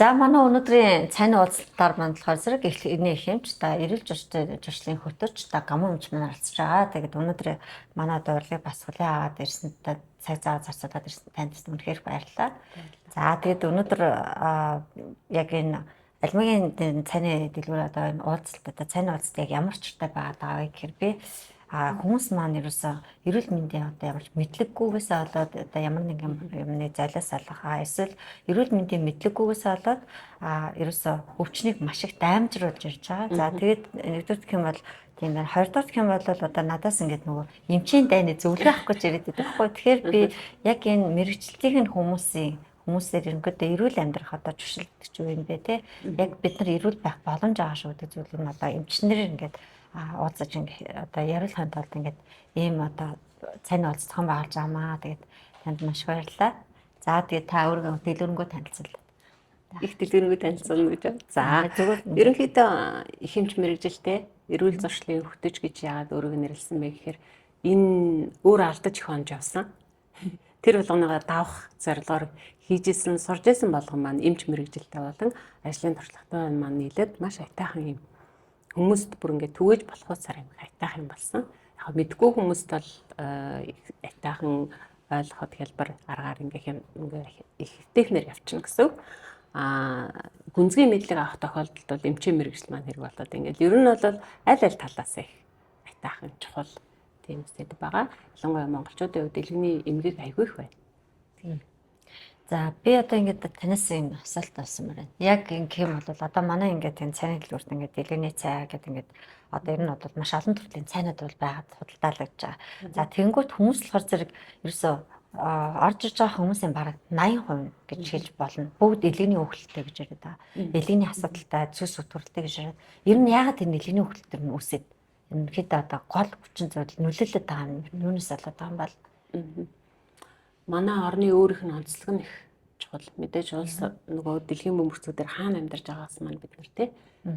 За, манай өнөөдрийн цайны уулзалтаар маань болохоор зэрэг энэний хэмж та эрүүл зуршлын хөтөч та гамуу эмч маань оролцож байгаа. Тэгээд өнөөдөр манай дуурлыг бас хүлээн аваад ирсэн та цаг зав зарцуулаад ирсэн танд үнэхээр баярлалаа. За, тэгээд өнөөдөр яг энэ Алмигийн цайны дэлгүүр одоо энэ уулзалт, одоо цайны уулзалт яг ямар ч чартай байгаад байгаа вэ гэхээр би хүмүүс маань ерөөсөө эрүүл мэндийн одоо ямар ч мэдлэггүйгээсээ болоод одоо ямар нэгэн юмны золиос алгах, эсвэл эрүүл мэндийн мэдлэггүйгээсээ болоод ерөөсөө өвчнийг маш их даймжруулж ирж байгаа. За, тэгээд нэгдүгээр гэх юм бол тийм байна. Хоёрдугаар гэх юм бол одоо надаас ингээд нөгөө эмчийн дайны зөвлөгөө авах гэж ирээд байдаг байхгүй. Тэгэхээр би яг энэ мэрэгчлэлтийг нь хүмүүсээр ерөнхийдөө эрүүл амьдрах одоо чушил гэдэг чинь юу юм бэ те? Яг бид нар эрүүл байх боломж байгаа шүү гэдэг зүйлийг нь одоо эмчнэр ингээд уулзаж ингээ одоо яриулахын тулд ингээд ийм одоо цайны уулзалт зохион байгуулж байгаамаа. Тэгээд танд маш баярлалаа. За, тэгээд та өөрийгөө дэлгэрэнгүй танилцуул. Их дэлгэрэнгүй танилцуулна гэж байна. За, зүгээр ерөнхийдөө их эмч мэргэжилтэй эрүүл зуршлын хөтөч гэж яагаад өөрийгөө нэрлэсэн бэ гэхээр энэ өөр алдаж их онж явсан. Тэр болгоныгоо давах зорилгоор хийжсэн, сурж исэн болгон маань эмч мэргэжилтэй болон ажлын туршлагатай маань нийлээд маш аятайхан юм хүмүүст бүр ингээд түгээж болох цар юм аятайхан юм болсон. Яг мэдгүй хүмүүст бол аятайхан ойлгоход хялбар аргаар ингээ ингээ их технэр явчихна гэсэн үг. Гүнзгий мэдлэг авах тохиолдолд бол эмчийн мэргэжил маань хэрэг болоод ингээд ер нь бол аль аль талаас их аятайхан чухал тийм сэдв байгаа. Ялангуяа монголчуудын хувьд элгэний эмгэг айгүй их байна. Тийм. За, би одоо ингээд танаас энэ асуулт асуумаар байна. Яг ингэх юм бол одоо манай ингээд энэ цайны дэлгүүрт ингээд элгэний цай гэдэг ингээд одоо ер нь бол маш олон төрлийн цайнууд бол байгаад худалдаалагдж байгаа. За, тэгэнгүүт хүмүүс болохоор зэрэг ерөөсөө орж иж байгаа хүмүүсийн бараг 80% гэж хэлж болно. Бүгд элгэний өвчлөлтэй гэж яриад байгаа. Элгэний асуудалтай, зүс өтвөрлөлтэй гэж яриад. Ер нь яагаад энэ элгэний өвчлөлт төр нь үүсээд ерөнхийдөө одоо гол хүчин зүйл нөлөөлөд байгаа юм юунаас болоод байгаа юм бол? Манай орны өөрийнх нь онцлог нь их чухал. Мэдээж улс нөгөө дэлхийн бөмбөрцүүдээр хаана амьдарч байгаас маань бид нар те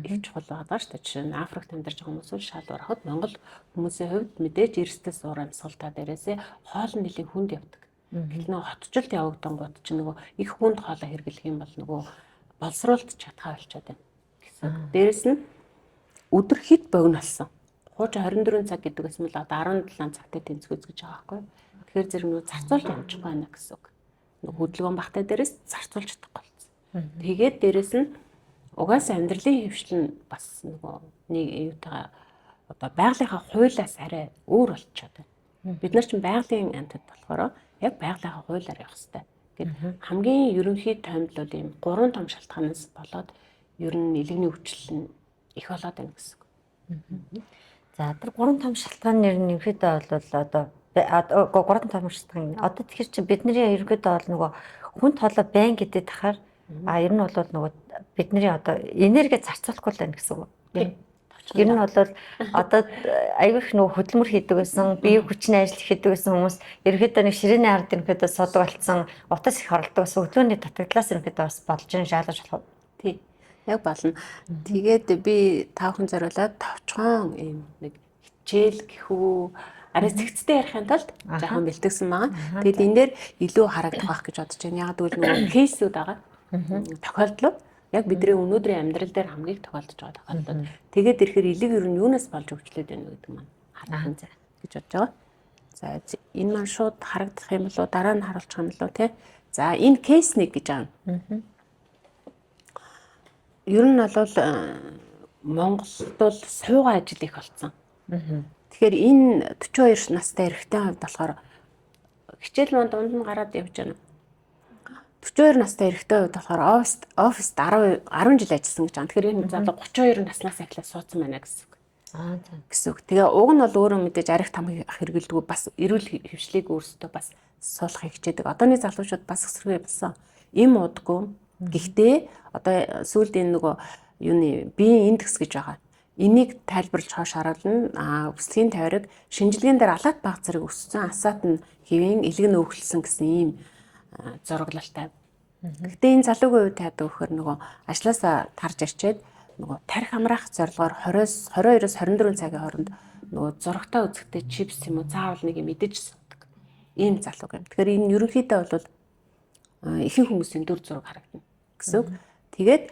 их чухал байгаа шүү дээ. Жишээ нь Африкт амьдарч байгаа хүмүүс бол шал ороход Монгол хүмүүсийн хувьд мэдээж эрсдэл суур амьсгалтай дээрээсээ хоол нь нэлийн хүнд явдаг. Гэтэл нөгөө хотчлолт явагдангууд чинь нөгөө их хүнд хоолой хэрэглэх юм бол нөгөө боловсруулалт чадхаа болчиход байна гэсэн. Дээрээс нь өдөр хэд богино болсон. Хуучин 24 цаг гэдэг байсан бол одоо 17 цагтай тэнцвүүц гэж байгаа байхгүй. Тэгэхээр зэрэг нөгөө зарцуулж амжихгүй байна гэсэн үг. Хөдөлгөөн багтай дээрээс зарцуулж чадахгүй болсон. Тэгээд дээрээс нь угаасаа амьдралын хэвшил нь бас нөгөө нэг юутайгаа одоо байгалийнхаа хуулиас арай өөр болчиход байна. Бид нар чинь байгалийн амьтад болохоор яг байгалийнхаа хуулиар явах хэрэгтэй. Гэт хамгийн ерөнхий томилол ийм гурван том шалтгаанаас болоод ер нь элэгний өвчлөл нь их болоод байна гэсэн үг. За, тэр гурван том шалтгаан нэр нь ерөнхийдөө бол одоо гурван том шалтгаан. Одоо тэгэхээр чи бидний ерөнхийдөө бол нөгөө хүн толгой байн гэдэг тахаар ер нь бол нөгөө бидний одоо энерги зарцуулахгүй л байна гэсэн үг. Ер нь бол одоо аюу их нөгөө хөдөлмөр хийдэг байсан, бие хүчний ажил хийдэг байсан хүмүүс ерөнхийдөө нэг ширээний ард ерөнхийдөө судаг болсон, утас их оролдог байсан, өглөөний дутагдлаас ерөнхийдөө бас болж ин шаалгаж болох. Тий. Яг болно. Тэгээд би та бүхэн зориулаад товчхон ийм нэг хичээл гэхүү арай зэгцтэй ярихын тулд жоохон бэлтгэсэн байгаа. Тэгээд энэ дээр илүү харагдах байх гэж бодож байна. Яг гэвэл нөгөө кейсүүд байгаа. Тохиолдлууд яг бидний өнөөдрийн амьдрал дээр хамгийн их тохиолдож байгаа тохиолдлууд. Тэгээд ирэхээр элэг ер нь юунаас болж өвчлөөд байна вэ гэдэг маань харагдана гэж бодож байгаа. За, энэ маань шууд харагдах юм болоо дараа нь харуулчих юм болоо те. За, энэ кейс нэг гэж байгаа. Ер нь бол Монголд бол суугаа ажил их болцсон. Тэгэхээр энэ 42 настай эрэгтэй хувьд болохоор хичээл маань дунд нь гараад явж байна. 42 настай эрэгтэй хувьд болохоор оффист 10 жил ажилласан гэж байна. Тэгэхээр энэ залуу 32 наснаас эхлээд суудсан байна гэсэн үг. Гэсэн үг. Тэгээ уг нь бол өөрөө мэдээж арх там хэрэгэлдэггүй, бас эрүүл хөвшлийг өөрсдөө бас суулгах хичээдэг. Одооны залуучууд бас өсрөг болсон. Им удаггүй. Гэхдээ одоо сүүлд энэ нөгөө юуны биеийн индекс гэж байгаа. Энийг тайлбарлаж хойш харуулна. Өслийн тойрог шинжилгээнд дээр алаат баг зэрэг өссөн, асаат нь хэвийн элэг нь өөхлөсөн гэсэн ийм зураглалтай. Гэхдээ энэ залуугийн хувьд таадаг вөхөр нөгөө ажлаасаа тарж ирчээд нөгөө тарих амраах зорилгоор 20-оос 22-оос 24 цагийн хооронд нөгөө зурагтай үзэхтэй чипс юм уу заавал нэг юм идэж суудаг. Ийм залуу юм. Тэгэхээр энэ ерөнхийдөө бол ихэнх хүмүүсийн дүр зураг харагдана гэсэн үг. Тэгээд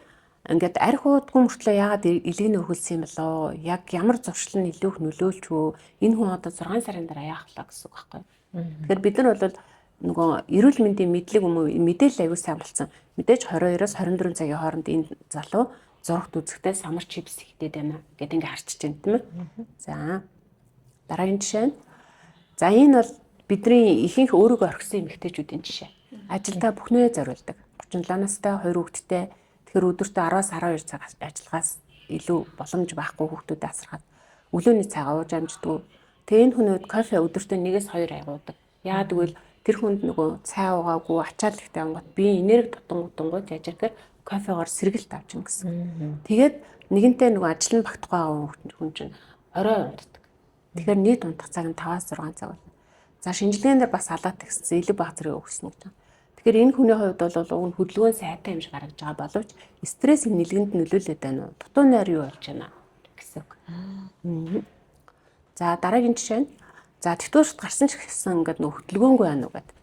ингээд арх уудгүй мөртлөө яагаад илгэний өхөлсөн юм болоо? Яг ямар зуршил нь илүү их нөлөөлч вэ? Энэ хүн одоо 6 сарын дараа яах вэ гэсэн үг байхгүй. Тэгэхээр бид нар бол нөгөө эрүүл мэндийн мэдлэг юм уу мэдээлэл аягүй сайн болсон. Мэдээж 22-оос 24 цагийн хооронд энэ залуу зурагт үзэхдээ самар чипс хитээд байна гэдээ ингээ харчиж байна тийм ээ. За дараагийн жишээ нь за энэ бол бидний ихэнх өөрийгөө орхисон эмэгтэйчүүдийн жишээ. Ажилдаа бүхнээ зориулдаг. 37 настай 2 хүүхэдтэй. Тэгэхээр өдөртөө 10-аас 12 цаг ажиллахаас илүү боломж байхгүй хүүхдүүдэд асархаад өглөөний цайгаа ууж амждаггүй. Тэгээ энэ хүн кофе өдөртөө 1-ээс 2 аягуудаг. Яагаад гэвэл тэр хүнд нөгөө цай уугаагүй ачаал ихтэй ангууд би энерги дутангууд яаж ихээр кофегоор сэргэлт авч ин гэсэн. Тэгээд нэгэнтээ нөгөө ажил нь багтахгүй байгаа хүн чинь орой унтдаг. Тэгэхээр нийт унтах цаг нь 5-аас 6 цаг болно. За шинжилгээнд дээр бас алаат ихсэн илүү бага зэрэг өгсөн гэж байна. Тэгэхээр энэ хүний хувьд бол уг нь хөдөлгөөн сайтай юм шиг гаргаж байгаа боловч стресс нэлгэнд нөлөөлөд байна уу? Дутуу найр юу болж байна гэсэн үг. За дараагийн жишээ нь за тэтгэврт гарсан ч гэсэн ингээд нөгөө хөдөлгөөнгүй байна уу гэдэг.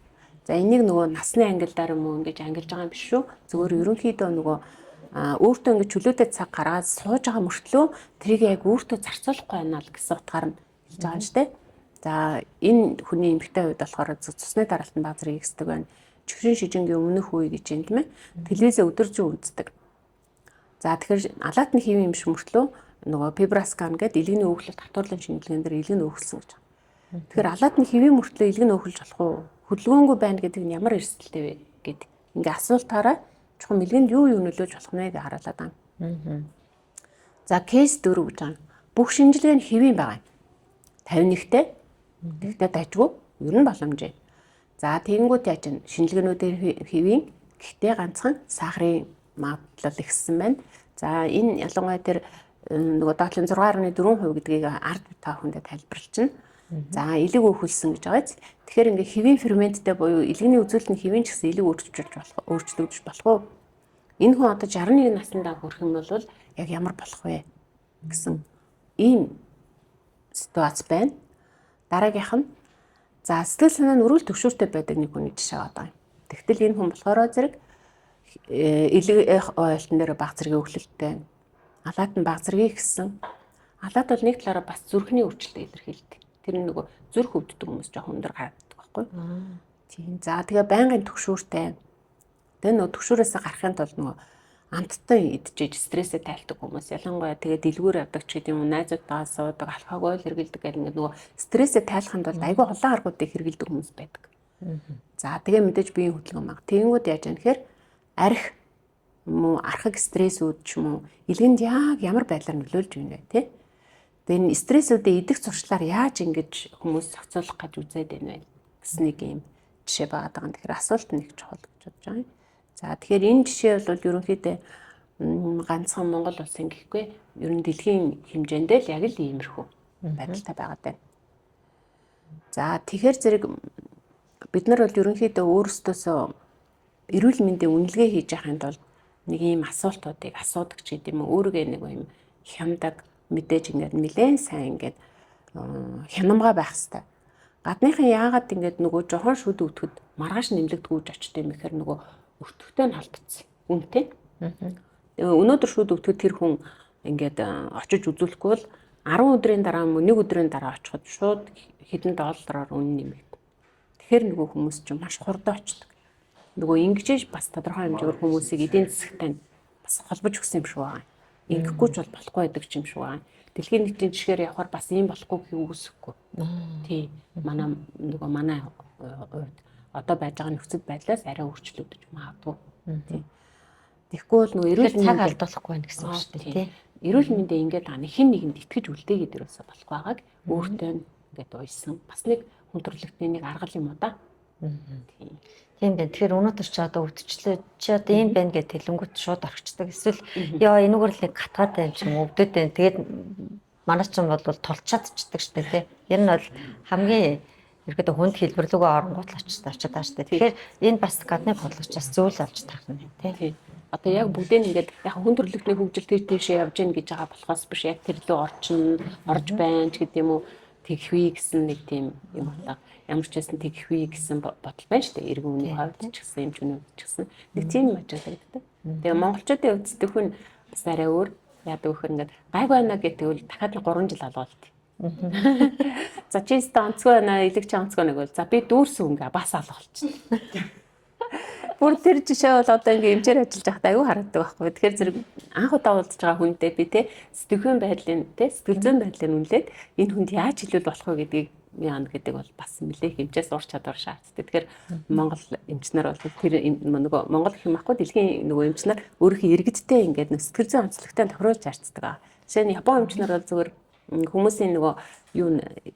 За энийг нөгөө насны ангилдаар юм уу ингэж ангилж байгаа юм биш шүү. Зөвхөн ерөнхийдөө нөгөө өөртөө ингэж чөлөөтэй цаг гаргаад сууж байгаа мөртлөө тэрийг яг өөртөө зарцуулахгүй байна л гэсэн утгаар нь хэлж байгаа юм шүү дээ. За энэ хүний эмэгтэй хувьд болохоор цусны даралтын баг зэрэг ихсдэг байна. Чихрийн шижингийн өмнөх үе гэж юм тийм ээ. Телевизээ өдөржин үздэг. За тэгэхээр алаат нь хэвэн юм шиг мөртлөө нөгөө фиброскан гэдэг илгэний өвхлөлт татварлын шинжилгээнд дээр илгэн өөхлсөн гэж байна. Тэгэхээр алаат нь хэвэн мөртлөө илгэн өөхлөж болох уу? Хөдөлгөөнгүй байна гэдэг нь ямар эрсдэлтэй вэ гэд ингээ асуултаараа чухам илгэнд юу юу нөлөөлж болох нэ гэж харуулад байна. За кейс 4 гэж байна. Бүх шинжилгээ нь хэвэн байгаа юм. 51-тэй. Тэгтээ дажгүй ер нь боломжтой. За тэгэнгүүт яаж вэ? Шинжилгээнүүдээр хэвийн гэхдээ ганцхан сахарын магадлал ихссэн байна. За энэ ялангуяа тэр нөгөө доотлын 6.4% гэдгийг ард та бүхэндээ тайлбарлчихна. За элэг өөхөлсөн гэж байгаа биз. Тэгэхээр ингээ хэвийн ферменттэй буюу элэгний үзүүлэлт нь хэвийн ч гэсэн элэг өөрчлөгдөж болох өөрчлөгдөж болох уу? Энэ хүн одоо 61 наснда хүрэх юм бол яг ямар болох вэ гэсэн ийм ситуац байна. Дараагийнх нь за сэтгэл санаа нь өрөөл төгшөөртэй байдаг нэг хүний жишээ байгаа юм. Тэгтэл энэ хүн болохоор зэрэг элэг ойлтон дээр баг зэргийн өглөлттэй. Алаат нь баг зэргийг гисэн. Алаат бол нэг талаараа бас зүрхний өөрчлөлтийг илэрхийлдэг. Тэр нөгөө зүрх өвддөг хүмүүс жоохон өндөр гардаг байхгүй. Тийм. За тэгээ байнгын төгшүүртэй. Тэгээ нөгөө төгшүүрээсээ гарахын тулд нөгөө амттай идчихэж стрессээ тайлдаг хүмүүс ялангуяа тэгээ дэлгүүр явдаг ч гэдэг юм уу найзуудтайгаа суудаг алкогол хэргэлдэг гэх ингээд нөгөө стрессээ тайлахын тулд айгүй олон аргуудыг хэргэлдэг хүмүүс байдаг. За тэгээ мэдээж биеийн хөдөлгөөн баг. Тэгэнгүүт яаж яах гэхээр арх юм уу архаг стрессүүд ч юм уу илгэнд яг ямар байдлаар нөлөөлж байна вэ те? Тэгээ энэ стрессүүдээ идэх зуршлаар яаж ингэж хүмүүс зохицуулах гэж үзээд байна вэ гэсэн нэг юм жишээ байгаа даа. Тэгэхээр асуулт нь их чухал гэж бодож байгаа юм. За тэгэхээр энэ жишээ бол ерөнхийдөө ганцхан Монгол улсын гэхгүй ер нь дэлхийн хэмжээндээ л яг л иймэрхүү байдалтай байгаад байна. За тэгэхээр зэрэг бид нар бол ерөнхийдөө өөрсдөөсөө эрүүл мэндийн үнэлгээ хийж яхахын тулд нэг ийм асуултуудыг асуудаг ч гэдэм юм өөрийгөө нэг юм хямдаг мэдээж ингээд нэлээд сайн ингээд хянамгаа байх хэвээр. Гадныхан яагаад ингээд нөгөө жохон шүд өвдөд маргааш нэмлэгдгүүж очт юм гэхээр нөгөө өртөгтэй нь холбогдсон. Үнэтэй. Тэгээ өнөөдөр шүд өвдөд тэр хүн ингээд очиж үзүүлэхгүй бол 10 өдрийн дараа мөн нэг өдрийн дараа очиход шууд хэдэн доллараар үнэ нэмэгдэнэ. Тэгэхээр нөгөө хүмүүс чинь маш хурдан очдог. Нөгөө ингэжээж бас тодорхой хэмжээгээр хүмүүсийг эдийн засагтай бас холбож өгсөн юм шиг байгаа. Ингэхгүй ч бол болохгүй байдаг юм шиг байгаа. Дэлхийн нийтийн жишгээр явахаар бас ийм болохгүй гэх үгүйсэхгүй. Тий. Манай нөгөө манай хувьд одоо байж байгаа нөхцөл байдлаас арай өөрчлөгдөж магадгүй. Тий. Тэгэхгүй бол нөгөө эрүүл цаг алдуулахгүй байх гэсэн үг шүү дээ, тий. Эрүүл мэндээ ингээд байгаа хэн нэгэнд итгэж үлдээгээд ерөөсө болохгүй байгааг өөртөө ингээд уйсан. Бас нэг хүн төрөлхтний нэг арга юм уу да. Тийм. Тийм байна. Тэгэхээр өнөөдөр чи одоо өвдчлээ. Чи одоо ийм байна гэж хэлэнгүүт шууд орхичдаг. Эсвэл ёо энүүгээр л нэг гатгаад байна ч юм уу өвдөд байна. Тэгээд манай ч юм бол тулчаад чдаг штэ тий. Ер нь бол хамгийн ерөөдөө хүнд хэлбэрлүүгээ оронгууд л очиж очиад байгаа штэ. Тэгэхээр энэ бас гадны бодлогочоос зүйл олж тарна тий. Одоо яг бүгдээ нь ингээд яг хүн төрөлхтний хөгжил тэр тийшээ явж гин гэж байгаа болохоос биш яг тэр лөө орчин орж байна ч гэдэг юм уу. Тэгхвээ гэсэн нэг тийм юм болоо. Ямар ч байсан тэгхвээ гэсэн бодол байна шүү дээ. Иргэн үний хувьд ч гэсэн, эмч хүний хувьд ч гэсэн нэг тийм ажиглагддаг. Тэгээ монголчуудын хувьд сэтгэхүйн бас арай өөр. Яадаг вөхөр ингээд гайг байна гэдэг үл дахиад 3 жил алгуулт. За чи өстө онцгой байна, элэг чи онцгой нэг бол за би дүүрсэн ингээ бас алгуулчихна. Бүр тэр жишээ бол одоо ингээ эмчээр ажиллаж байхдаа аюу харагддаг байхгүй. Тэгэхээр зэрэг анх удаа уулзж байгаа хүнтэй би те сэтгэхүйн байдлын те сэтгэл зүйн байдлыг үнэлээд энэ хүнд яаж хэлвэл болох вэ гэдгийг яана гэдэг бол бас нэлээх эмчээс ур чадвар шаарддаг. Тэгэхээр Монгол эмчнэр бол тэр нөгөө Монгол гэх юм ахгүй дэлхийн нөгөө эмчнэр өөрийнхөө иргэдтэй ингээд нэг сэтгэл зүйн онцлогтой тохируулж харцдаг. Жишээ нь Япон эмчнэр бол зүгээр хүмүүсийн нөгөө юу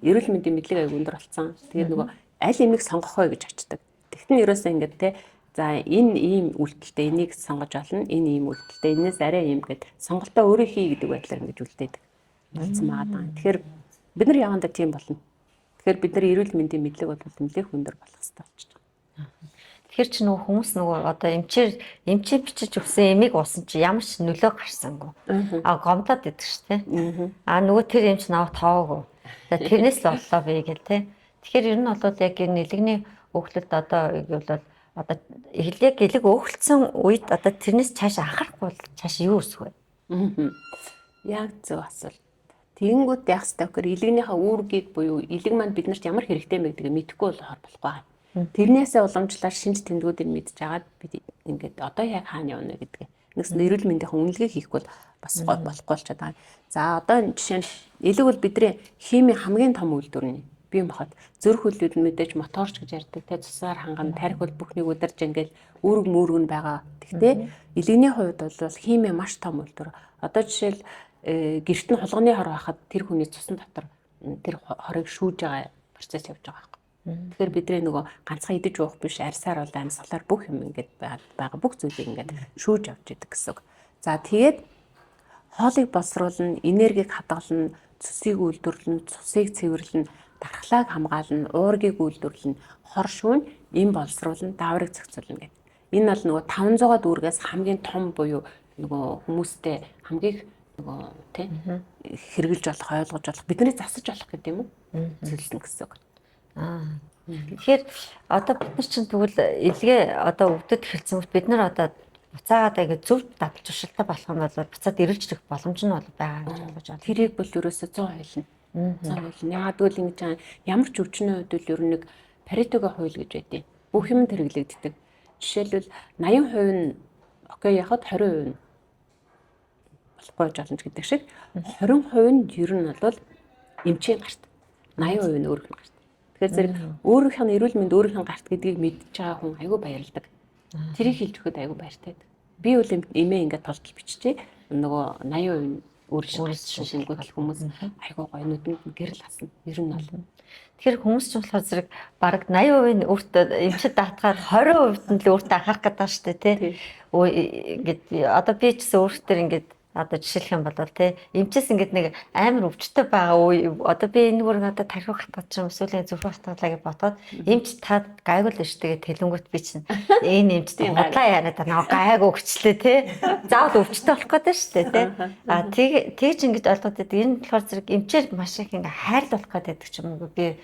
эрүүл мэндийн мэдлэг аяг өндөр болсон. Тэгээд нөгөө аль эмийг сонгох вэ гэж очдог. Тэгтэн ерөөсөө ингээд те за энэ ийм үйлдэлтэй энийг сонгож олно, энэ ийм үйлдэлтэй энэс арай ийм гэд сонголтоо өөрөө хий гэдэг байдлаар ингэж үлдээдэг болсон байгаа даа. Тэгэхээр бид нар явандаа тийм болно. Тэгэхээр бид нар эрүүл мэндийн мэдлэг бол нэлээх өндөр болох хэрэгтэй болчихж байгаа. Тэгэхээр чи нөгөө хүмүүс нөгөө одоо эмчээр эмчээ бичиж өгсөн эмийг уусан чи ямар ч нөлөө гарсангүй. А гомдоод идэг ш тэ. А нөгөө тэр эмч наваа тоогоо. За тэрнээс л боллоо би гэл тэ. Тэгэхээр ер нь бол яг энэ элэгний өөхлөлт одоо бол одоо яг элэг өөхөлдсөн үед одоо тэрнээс цааш анхаарахгүй бол цааш юу өсөх вэ? Яг зөв асуулт. Тэгэнгүүт яах ёстой гэхээр элэгнийхээ үүргийг буюу элэг маань биднэрт ямар хэрэгтэй юм бэ гэдгийг мэдэхгүй болохоор болохгүй. Тэрнээсээ уламжлаар шинж тэмдгүүдийг мэдж агаад бид ингээд одоо яг хаана явна гэдгээ. Нэгсэн эрүүл мэндийн үнэлгээ хийхгүй бол бас болохгүй болчиход байгаа. За одоо жишээ нь элэг бол бидний химийн хамгийн том үйлдвэр нь бие махбод зүрх хөлүүд нь мэдээж моторч гэж ярьдаг те цусаар ханган тарих бол бүхнийг удирж ингээл үүрэг мөрөг нь байгаа. Тэгтээ элэгний хувьд бол хими маш том үйлдвэр. Одоо жишээл гэрт нь хулганы хор байхад тэр хүний цусан дотор тэр хорыг шүүж байгаа процесс явж байгаа байхгүй. Тэгэхээр бидний нөгөө ганцхан идэж уух биш арьсаар бол амьсгалаар бүх юм ингээд байгаа бүх зүйлийг ингээд шүүж авч идэг гэсэн үг. За тэгээд хоолыг боловсруулна, энергийг хадгална, цөсийг үйлдвэрлэнэ, цусыг цэвэрлэнэ, дархлааг хамгаална, уургийг үйлдвэрлэнэ, хор шүүн, эм боловсруулна, дааврыг зохицуулна гэдэг. Энэ бол нөгөө 500 дүүргээс хамгийн том буюу нөгөө хүмүүстэй хамгийн нөгөө тий хэрэгжилж болох, ойлгож болох, бидний засаж болох гэдэг юм уу? Зүйлс нь гэсэн үг. Аа. Тэгэхээр одоо бид нар чинь тэгвэл элгээ одоо өвдөд эхэлсэн мэт бид нар одоо буцаагаад ингээд зөв дадал туршилтаа болох юм бол буцаад эргэлж ирэх боломж нь бол байгаа гэж ойлгож байна. Тэрийг бол ерөөсөө 100% нь. 100% нь. Яагаад гэвэл ингэж ямар ч өвчнөө хувьд бол ер нь нэг Паретогийн хууль гэж байдیں۔ Бүх юм хэрэглэгддэг. Жишээлбэл 80% нь окей яхад 20% нь болохгүй боломж гэдэг шиг 20% нь ер нь бол эмчийн гарт 80% нь өөрийнх нь гарт. Тэгэхээр зэрэг өөрийнх нь эрүүл мэнд өөрийнх нь гарт гэдгийг мэдж байгаа хүн айгүй баярладаг. Тэрийг хэлж өгөхөд айгүй баяртай. Би бол эмээ ингээд толтол биччихээ. Нөгөө 80% нь өөрийнх нь шингүүт хүмүүс айгүй гоё нүдэнд нь гэрэл хасна. Ер нь бол. Тэгэхээр хүмүүс ч болохоор зэрэг бараг 80% нь өөртөө эмчид даатгаад 20% нь л өөртөө анхаарах гэдэг байгаа шүү дээ тий. Ингээд одоо би ч гэсэн өөртөө ингээд одоо жишээлх юм бол тий эмчээс ингээд нэг амар өвчтөй байгаа үе одоо би энэ бүр надад тархи хатгаж юм эсвэл зүрх хатгалаа гэж бодоход эмч та гайгүй л шүү дээ тэлэнгүүт би чинь энэ эмчтэй худлаа яриад байгаа гайгүй өгчлээ тий заавал өвчтөй болох гэдэг шүү дээ тий а тэгж ингэж ойлгоод байдаг. Энэ болохоор зэрэг эмчээр маш их ингээ хайрлуулах гэдэг ч юм уу би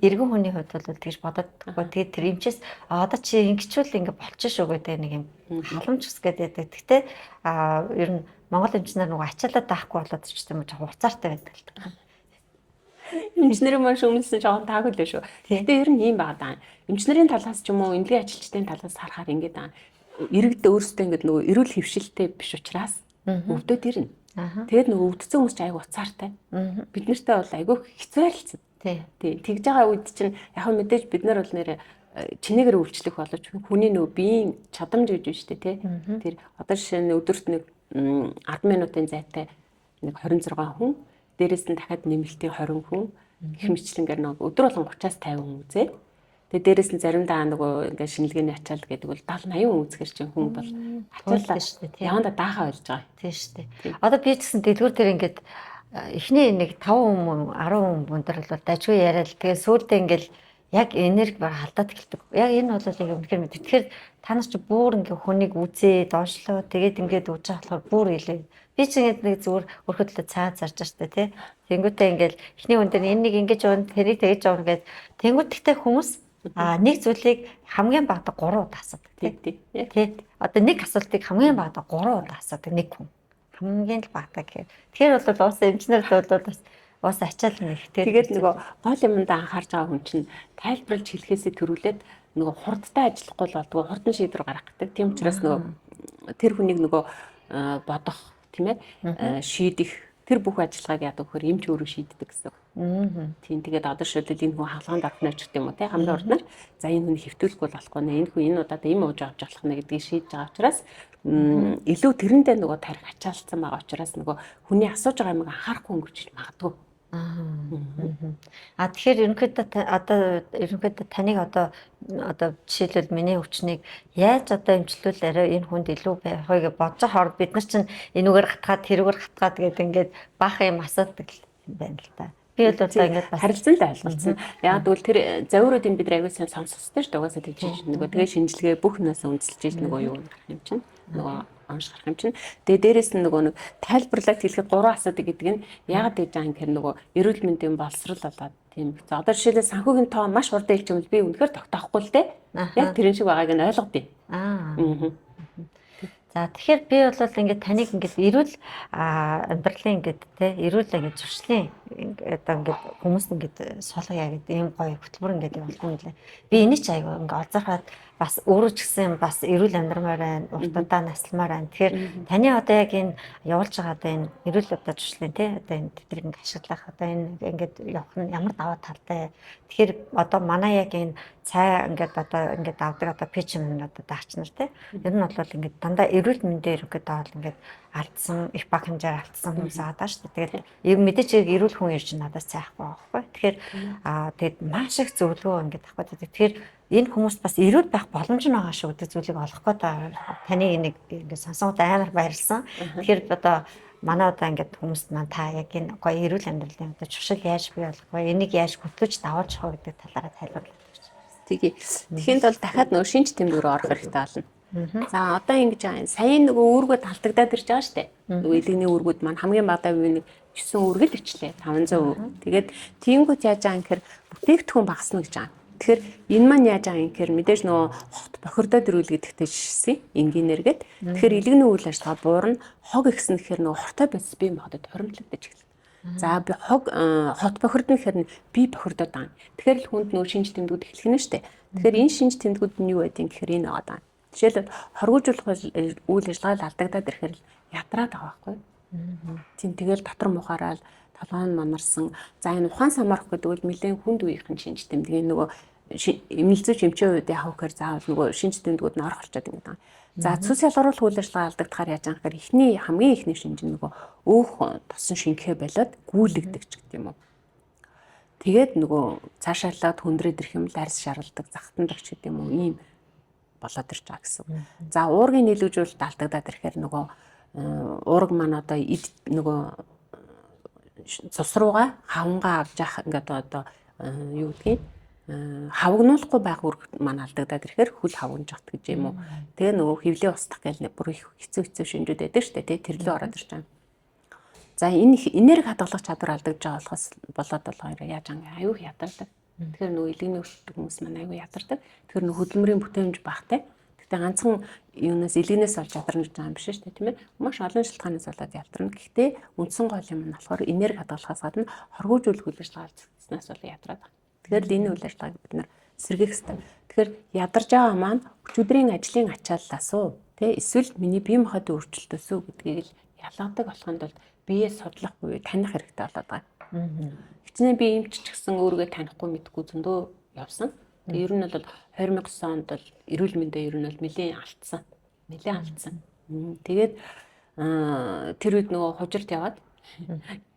эргэн хүний хувьд бол тэгж бодоод байхгүй. Тэгээд тэр эмчээс одоо чи ингэчүүл ингээ болчих шүү гэдэг нэг юм халамж ус гэдэг. Гэхдээ а ер нь Монгол эмч нар нөгөө ачаалаа даахгүй болоод ч юм уу жоохон уцаартай байдаг л та. Эмч нарын маань шүмэлсэн жоохон таагүй лээ шүү. Гэхдээ ер нь ийм байгаа даа. Эмч нарын талаас ч юм уу эмнэлгийн ажилчдын талаас харахаар ингээд аа. Иргэд өөрсдөө ингээд нөгөө эрүүл хөвшилтэй биш учраас өвдөд ирнэ. Тэгээд нөгөө өвдсөн хүмүүс ч айгүй уцаартай. Бид нартай бол айгүй хэцүү харилцсан. Тий. Тэгж байгаа үед чинь яг мэдээж бид нар бол нэрээ чинээгээр үйлчлэх боловч хүний нөгөө биеийн чадамж гэж байна шүү дээ тий. Тэр одоо жишээ нь өдөрт нэг 10 минутын зайтай нэг 26 хүн, дээрэс нь дахиад нэмэлтийн 20 хүн гэх мэтлэнгээр нэг өдөр болгон 30-аас 50 хүн үзээд тэгээ дээрэс нь заримдаа нөгөө ингээд шинжилгээний ачаал гэдэг бол 70 80 хүн үзэхэр чинь хүн бол ачаалаа шүү дээ тий. Явандаа даахаа болж байгаа. Тийм шүү дээ. Одоо би ч гэсэн дэлгүүр дээр ингээд эхний нэг 5 хүн 10 хүн өндөр бол дажгүй яриад тэгээ сүүлдээ ингээд Яг энерги баг алдаад эхэлдэг. Яг энэ бол яг үнэхээр мэд. Тэгэхээр та нар чи бүр ингээ хүнийг үзээ, доошлоо тэгээд ингээд үжиж болохоор бүр илүү. Би чи ингээд нэг зүгээр өрхөдлөө цаа зарж штэ тий. Тэнгүүтээ ингээд эхний хүн дээр энэ нэг ингэж явна, тэрийг тэгэж явна гэд. Тэнгүүт гэхдээ хүмүүс нэг зүйлийг хамгийн багадаа 3 удаа асуудаг тий. Тий. Одоо нэг асуултыг хамгийн багадаа 3 удаа асуудаг нэг хүн. Хамгийн л багадаа гэхээр. Тэгэхээр бол уус эмчнэр бол бас уус ачаал нэгтэй. Тэгээд нөгөө гол юмдаа анхаарч байгаа хүн чинь тайлбарлаж хэлэхээсээ төрүүлээд нөгөө хурдтай ажиллахгүй л болдгоо, хурдан шийдвэр гаргах гэдэг. Тийм учраас нөгөө тэр хүнийг нөгөө бодох, тийм ээ, шийдэх тэр бүх ажиллагааг яадаг вөхөр эмч өөрөө шийддэг гэсэн. Тийм, тэгээд одоо жишээлбэл энэ хүн хаалгаанд орох нь ч гэдэг юм уу те, хамгийн урднаар за энэ хүний хэвтүүлэхгүй болохгүй нэ, энэ хүн энэ удаад им ууж авч болох нэ гэдгийг шийдэж байгаа учраас илүү тэрэндээ нөгөө тарих ачаалцсан байгаа учраас нөгөө хүний асууж байгаа юмыг анхаарахгүй өнгөрч магадгүй. А тэгэхээр ерөнхийдөө одоо ерөнхийдөө таныг одоо жишээлбэл миний өвчнийг яаж одоо эмчлүүл арай энэ хүнд илүү байх вэ гэж бодож байгаа бид нар чинь энүүгээр гатгаад тэрүүгээр гатгаад гэдэг ингээд баахан юм асуудаг юм байна л та. Би бол одоо ингээд бас харилцан л ойлголцсон. Яг тэгвэл тэр завиуруудын бид аягүй сайн сонсох ёстой шүү дээ. Угаасаа тэгж нөгөө тэгээ шинжилгээ бүх юунаас үндэслэж иж нөгөө юу гарах юм чинь нөгөө онш гарах юм чинь. Тэгээ дээрэс нь нөгөө нэг тайлбарлаад хэлэхэд 3 асуудаг гэдэг нь яагаад гэж байгаа юм гэхээр нөгөө эрүүл мэндийн боловсрал болоод тийм. За одоо жишээлбэл санхүүгийн тоо маш хурдан хэлчихвэл би үнэхээр тогтоохгүй л дээ. Яг тэрэн шиг байгааг нь ойлгодیں۔ Аа. За тэгэхээр би бол ингээд таныг ингээд эрүүл амьдралын ингээд те эрүүл ингээд зуршлын одоо ингээд хүмүүс ингээд суулгая гэдэг ийм гоё хөтөлбөр ингээд явуулсан юм лээ. Би энийг ч айгүй ингээд олзорхоод бас өөрөө ч гэсэн бас эрүүл амьдрмаар байна, урт удаан насламаар байна. Тэгэхээр таны одоо яг энэ явуулж байгаа одоо энэ эрүүл одоо зуршлын те одоо энэ тэдрийг ингээд ашиглах одоо энэ ингээд явах нь ямар даваа талтай. Тэгэхээр одоо манай яг энэ цай ингээд одоо ингээд авдаг одоо пич юм одоо даач нар те. Ер нь бол ингээд дандаа эрүүл мэндээр ингээд бол ингээд алдсан их баг хэмжээр алдсан хүмүүс байгаа шүү дээ. Тэгээд мэдээч эрүүл хүн ирж надаас цайхгүй байгаа байхгүй. Тэгэхээр тэгээд маш их зөвлөгөө ингээд авах гэдэг. Тэгэхээр энэ хүмүүс бас эрүүл байх боломж нь байгаа шүү гэдэг зүйлийг олох гээд таны энийг ингээд сонсонгод амар баярлсан. Тэгэхээр одоо манай одоо ингээд хүмүүст маань та яг энэ гоё эрүүл амьдралын одоо чушил яаж бий болох вэ? Энийг яаж хөтлөж давуулж явах гэдэг талаараа тайлбарлаад өгч. Тэгье. Тэгэхэд бол дахиад нөгөө шинж тэмдэг рүү орох хэрэгтэй болно. За одоо ингэж байгаа юм. Саяын нөгөө үүргүүд алдагдаад ирж байгаа шүү дээ. Нөгөө илэгний үүргүүд маань хамгийн багадаа би нэг 9 үүрэг л ичлээ. 500. Тэгээд тиймгүүд яаж байгаа юм гэхээр бүтээгдэхүүн багасна гэж байгаа. Тэгэхээр энэ маань яаж байгаа юм гэхээр мэдээж нөгөө хот бохирдоод ирүүл гэдэгтэй жишсэн энгийнээр гээд. Тэгэхээр илэгний үйл ажиллагаа буурна, хог ихсэн гэхээр нөгөө хортой бодис бие махбодод хоримтлагдаж эхэлнэ. За би хог хот бохирдно гэхээр би бохирдоод байгаа. Тэгэхээр л хүнд нөгөө шинж тэмдгүүд эхлэх нь шүү дээ. Тэгэхээр энэ шинж тэмдгүүд нь юу байдгийг гэхээр энэ байгаа. Жишээлбэл хоргоожуулах үйл ажиллагаа л алдагдаад ирэхээр л ядраад байгаа байхгүй. Тийм, тэгэл дотор мухаараа л толгой нь манарсан. За энэ ухаан самарх гэдэг бол нэлээд хүнд үеийнхэн шинж тэмдгийн нөгөө эмнэлзүүч эмчийн үед яах вэ гэхээр заавал нөгөө шинж тэмдгүүд нь орох болчиход юм байна. За цүс ялгаруулах үйл ажиллагаа алдагдахаар яаж байгаа гэхээр эхний хамгийн эхний шинж нь нөгөө өөх тосон шингэхэ болоод гүйлэгдэг ч гэдэг юм уу. Тэгээд нөгөө цаашаалаад хүндрээд ирэх юм л арьс шаралдаг, захтандаг ч гэдэг юм уу ийм болоод ирж байгаа гэсэн. За уургийн нийлүүлжүүлэлт алдагдаад ирэхээр нөгөө уург маань одоо эд нөгөө цус руугаа хавнгаа авч явах ингээд одоо юу гэдгийг хавгнуулахгүй байх үүрэг маань алдагдаад ирэхээр хөл хавгнаж гэж юм уу. Тэгээ нөгөө хөвлөө устгах гэл бүр их хэцүү хэцүү шинжүүд байдаг шүү дээ, тий, тэрлөө ороод ирж байгаа. За энэ энерги хадгалах чадвар алдагдж байгаа болохоос болоод болохоор яаж байгаа аюу ядардаг. Тэгэхээр нөгөө илэгний өвчтөг хүмүүс маань аюу ядардаг. Тэгэхээр нөгөө хөдөлмөрийн бүтээмж багтай. Гэхдээ ганцхан юунаас илэгнээс олж ядарна гэж байгаа юм биш шүү дээ, тийм ээ. Маш олон шалтгаанаас болоод ялдарна. Гэхдээ үндсэн гол юм нь болохоор энерги хадгалахаас гадна хоргоожүүлэх үйл ажиллагаа алдсанаас бол ядраад байгаа. Тэгэхээр л энэ үйл ажиллагааг бид нар сэргээх хэрэгтэй. Тэгэхээр ядарж байгаа маань өчигдрийн ажлын ачааллаас уу, тэ эсвэл миний бие махбодын өөрчлөлтөөс үү гэдгийг л ялгадаг болохын тулд биеэ судлах буюу таних хэрэгтэй болоод байгаа. Хичнээн би эмч ч гэсэн өөрийгөө танихгүй мэдхгүй зөндөө явсан. Тэгээ ер нь бол 2009 онд бол эрүүл мэндээ ер нь бол нэлээд алдсан. Нэлээд алдсан. Тэгээд тэр үед нөгөө хужирт яваад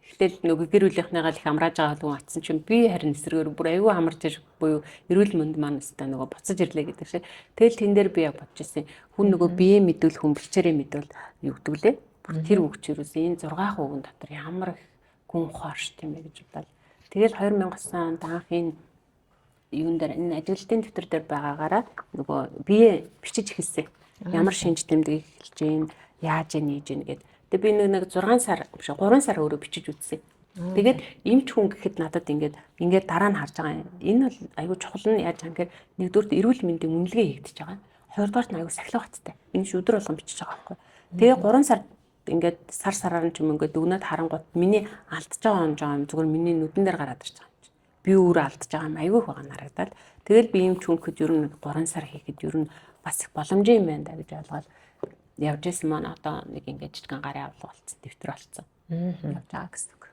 эхлээл нөгөө гэр бүлийнхнийгаа л их амрааж байгаа хүн атсан чинь би харин эсрэгээр бүр аюу амарч ир буюу эрүүл мэнд маань өстой нөгөө буцаж ирлээ гэдэг шиг. Тэгэл тэн дээр би яг бодож ирсэн. Хүн нөгөө бие мэдвэл хүн бэлчээрээ мэдвэл юу гэдэг лээ. Бүр тэр үг чи юусэн энэ 6 хүүгэн дотор ямар их гүн ухаарш тийм ээ гэж бодлоо. Тэгэл 2009 онд анх энэ Юун дээр энэ ажиглалтын дэвтэр дээр байгаагаараа нөгөө бие бичиж эхэлсэн. Ямар шинж тэмдэг эхэлж гин, яаж нээж гин гэд. Тэгээ би нэг 6 сар биш 3 сар өөрөө бичиж үзсэн. Тэгээд эмч хүн гэхэд надад ингээд дараа нь харж байгаа юм. Энэ бол айгүй чухал нь яаж юм гэхээр нэгдүгürt эрүүл мэндийн үнэлгээ хийгдэж байгаа. Хоёрдугаарт нь айгүй сахилга баттай. Энэ ч өдөр болгон бичиж байгаа байхгүй. Тэгээ 3 сар ингээд сар сараар нь ч юм ингээд дүгнээд харангуут миний алдж байгаа юм жоо юм зүгээр миний нүдэн дээр гараад ирж байгаа юм чи. Би өөрөө алдж байгаа юм айгүй их байгаа харагдаад. Тэгэл би эмч хүн гэхэд ер нь 3 сар хийхэд ер нь бас их боломжтой юм байна да гэж ойлгоод явж исэн маань одоо нэг ингээд жижигэн гарын авлага болцсон, дэвтэр болцсон. Явж байгаа гэсэн үг.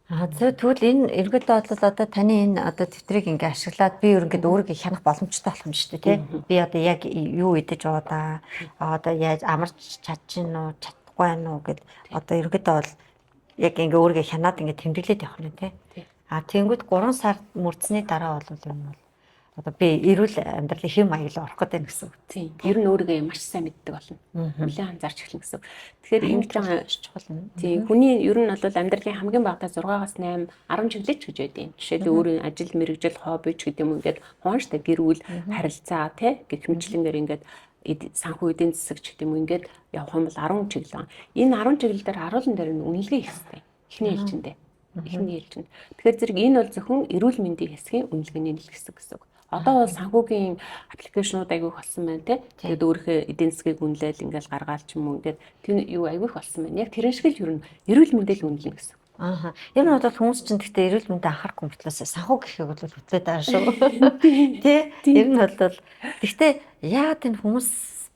Аа зөв, тэгвэл энэ ерөнхийдөө бол одоо таны энэ одоо дэвтрийг ингээ ашиглаад би ерөнхийдөө өөрийгөө хянах боломжтой болох юм шүү дээ, тий? Би одоо яг юу идэж уудаа, одоо яаж амарч чадчих нь уу, чадахгүй байна уу гэд одоо ерөнхийдөө бол яг ингээ өөрийгөө хянаад ингээ тэмдэглээд явах нь, тий? Аа тэгэнгүүт 3 сар мөрдсөний дараа бол юм бол одоо би эрүүл амьдралын хэв маяг руу орох гэдэг гэсэн үг. Тийм. Ер нь өөрийгөө маш сайн мэддэг болно. Нэлээд анзаарч эхэлнэ гэсэн үг. Тэгэхээр ингэж байгаа чухал юм. Тийм. Хүний ер нь бол амьдралын хамгийн багадаа 6-аас 8, 10 чиглэл ч гэж байдаг юм. Жишээлбэл өөрийн ажил, мэргэжил, хобби ч гэдэг юм ингээд хуун штэ гэр бүл, харилцаа тий гэх мэтчилэнгээр ингээд санхүү эдийн засаг ч гэдэг юм ингээд явах юм бол 10 чиглэл байна. Энэ 10 чиглэл дээр 10 дээр нь үнэлгээ хийх хэрэгтэй. Эхний ээлжиндээ. Эхний ээлжинд. Тэгэхээр зэрэг энэ бол зөвхөн эрүүл мэндийн хэсгийн үнэлгээний л хэсэг гэсэн үг. Одоо бол санхүүгийн application ууд айгүйх болсон байна те. Тэгээд өөрийнхөө эдийн засгийг үнэлээл ингээл гаргаал ч юм уу ингээд тэр юу айгүйх болсон байна. Яг тэрэн шиг л ер нь эрүүл мэндэл үнэлнэ гэсэн. Ааха. Ер нь бол хүмүүс чинь гэхдээ эрүүл мэндэ анхаарахгүй мөртлөөс санхүү гэхийг бол хөтлөөд байгаа шүү. Тэ? Ер нь бол гэхдээ яагаад энэ хүмүүс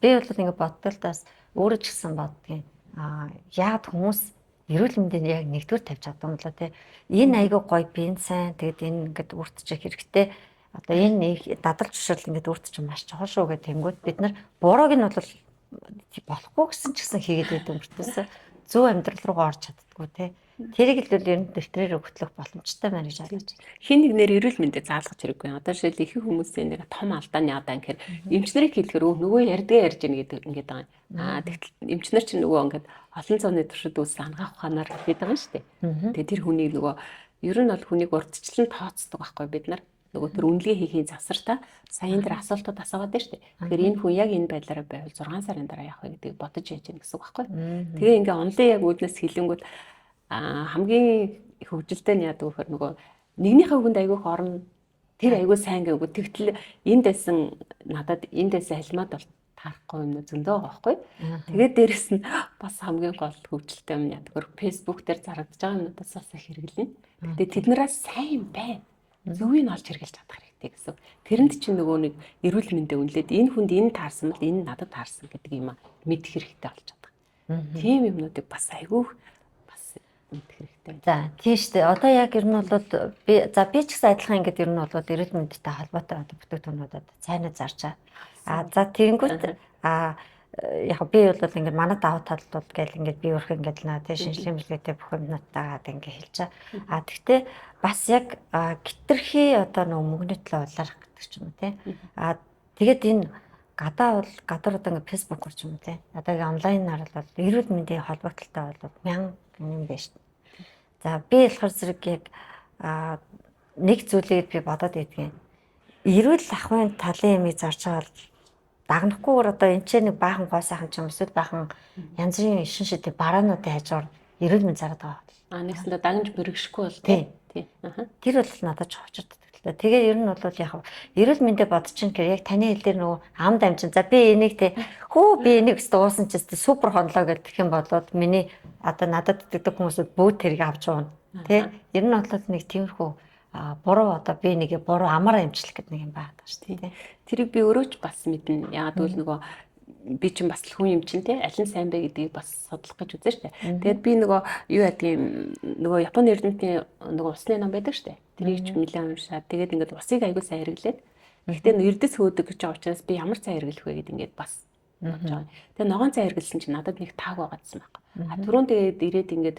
би бол ингэ боддог л даас өөрөө ч гэсэн боддгийн. Аа яагаад хүмүүс эрүүл мэндийг яг нэгдүгээр тавьж чаддаг юм болоо те. Энэ айгүй гоё биеийн сайн тэгээд энэ ингээд өөрт чинь хэрэгтэй. Одоо энэ нэг дадал журшил ингээд өөрт чинь маш чухал шүү гэх тэнгүүд бид нар бурууг нь бол болохгүй гэсэн ч гэсэн хийгээд байдаг мөртөөс зөв амьдрал руугаа орж чаддггүй те. Тэрийг л ер нь дэвтрээр хөтлөх боломжтой байна гэж ойлгож байна. Хин нэгнэр эрүүл мэндэ заалгах хэрэггүй. Одоо жишээл их хүмүүсийн нэг том алдаа нь яадаг гэхээр эмчнэрийг хэлэхээр нөгөө ярьдгаа ярьж гин гэдэг ингээд байгаа. Аа тэгтэл эмчнэр чинь нөгөө ингээд олон зууны туршид үүссэн анагаах ухаанаар хэлээд байгаа юм шүү дээ. Тэгээ тэр хүнийг нөгөө ер нь бол хүнийг урдчлан тооцдог байхгүй бид нар. Нөгөө тэр үнэлгээ хийхийн завсартаа саяын тэр асуултууд асуугаад байна шүү дээ. Тэгэхээр энэ хүн яг энэ байдлаараа байвал 6 сарын дараа яах вэ гэдгийг бодож яаж яах гэсэн үг байхгүй. Тэгээ ингээ онлын яг үүднээс хэлэнгүүт хамгийн хөгжилтэй нь яадаг вэхээр нөгөө нэгнийхээ үгэнд айгүйх орно, тэр айгүй сайн гээгүү тэгтэл энд байсан надад энд байсан халимаад бол таарахгүй юм зөндөө байгаа байхгүй. Тэгээд дээрэс нь бас хамгийн гол хөгжилтэй юм яадаг вэхээр Facebook дээр зарагдаж байгаа юмнуудаас бас их хэрэглэнэ. Гэтэ тэднээс сайн байна. Зөвийг нь олж хэрэглэж чадах хэрэгтэй гэсэн. Тэрэнд чинь нөгөө нэг эрүүл мэндэ үнэлээд энэ хүнд энэ таарсан бол энэ надад таарсан гэдэг юм мэдэх хэрэгтэй болж чадах. Тийм юмнуудыг бас айгүйх бас мэдэх хэрэгтэй. За тийм шүү дээ. Одоо яг ер нь бол би за би ч гэсэн адилхан ингээд ер нь бол эрүүл мэндтэй холбоотой одоо бүтээгдэхүүнүүдэд цайнаа зарчаа. А за тэгэнгүүт а яг би бол ингээд манай давуу тал бол гэл ингээд би өөрхөн ингээд наа тий шинжилгээ мэлгээтэй бүх юмнуудтайгаа ингээд хэлж байгаа. А тэгтээ бас яг гитрхи одоо нөгөө мөнгөний төлөө улаарах гэдэг ч юм уу тий. А тэгээд энэ гадаа бол гадар одоо ингээд фэйсбүүкээр ч юм уу тий. Одоо ингээд онлайнаар бол эрүүл мэндийн холбогдлолтой бол мянга юм байна шүү дээ. За би болохоор зэрэг яг нэг зүйлийг би бодоод идэгэн. Эрүүл ахуйн талын ямиг зарж байгаа бол дагнахгүйгээр одоо энэ ч нэг баахан гоо сайхан ч юм эсвэл баахан янз бүрийн шин шидэ бараануудын хажуугаар эрүүл мэнд зараад байгаа. А нэгсэндээ дагнаж бэргэшгүй бол тий. Тий. Тэр бол надад чухалчдаг л да. Тэгээ ер нь бол яг эрүүл мэндэ бодож чинь гэхээр яг таны хэлээр нөгөө амд амчин. За би энийг те хөө би энийг өстө уусан ч өстө супер хонлоо гэдэг юм болоод миний одоо надад итгэдэг хүмүүсүүд бөөт тэрийг авч явна. Тэ ер нь бол нэг тиймэрхүү буруу одоо би нэг буруу амар амжилт гэдэг нэг юм байгаа шүү дээ. Тэрийг би өөрөө ч бас мэднэ. Яагаад гэвэл нөгөө би чинь бас л хүн юм чинь те аль нь сайн бэ гэдгийг бас судлах гэж үзэн штэ. Тэгээд би нөгөө юу ядгийн нөгөө Японы эрдэмтний нөгөө усны ном байдаг штэ. Тэрийг ч нэлээд уншаад тэгээд ингээд усыг аягүй сайн хэрэглээд. Гэхдээ эрдэс хөөдөг гэж байгаа учраас би ямар цай хэрэглэх вэ гэд ингээд бас бодож байгаа. Тэгээд ногоон цай хэрэглэсэн чинь надад нэг тааг байгаадсан байхгүй. А түрүүн тэгээд ирээд ингээд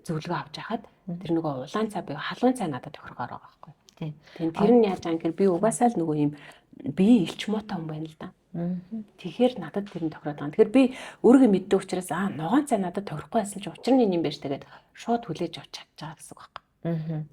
зөвлөгөө авч байхад тэр нөгөө улаан цай буюу халуун цай надад тохиргоор байгаа байхгүй. Тийм. Тэр нь яаж байгаа юм гэхээр би угаасаа л нөгөө юм бие илч муутай хүн байна л да. Тэгэхээр надад тэр нь тохироод байгаа. Тэгэхээр би өөрийгөө мэддэг учраас ногоон цай надад тохирохгүй байсан чинь учир нь энэ юм байж тэгээд шууд хүлээж авч чадж байгаа гэсэн үг байхгүй.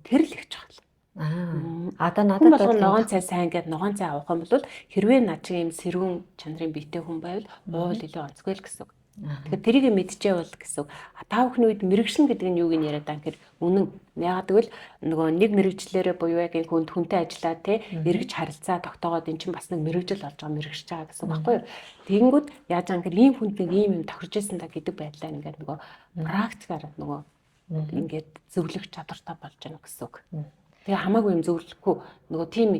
Тэр л их чухал. Аа. Одоо Хүн надад болгоно бол ногоон цай сайн гэд ногоон цай авах юм бол хэрвээ над шиг юм сэрүүн чанарын биетэй хүн байвал уул илүү онцгой л гэсэн үг. Тэгэхээр тэрийг мэдчихэвэл гэсэн үг. А та бүхний үед мэрэгшин гэдэг нь юуг нь яриад байгаа юм гэхээр үнэн. Яагаад гэвэл нөгөө нэг мэрэгчлэрээ буюу яг энэ хүнд хүнтэй ажиллаа те эргэж харилцаа тогтоогоод эн чинь бас нэг мэрэгжил болж байгаа мэрэгшиж байгаа гэсэн үг байхгүй юу? Тэгэнгүүт яаж байгаа юм гэхээр ийм хүнд нэг ийм юм тохирж исэн та гэдэг байдлаар ингээд нөгөө практикаар нөгөө ингээд зөвлөх чадвартай болж байна гэсэн үг. Тэгээ хамаагүй юм зөвлөхгүй нөгөө тийм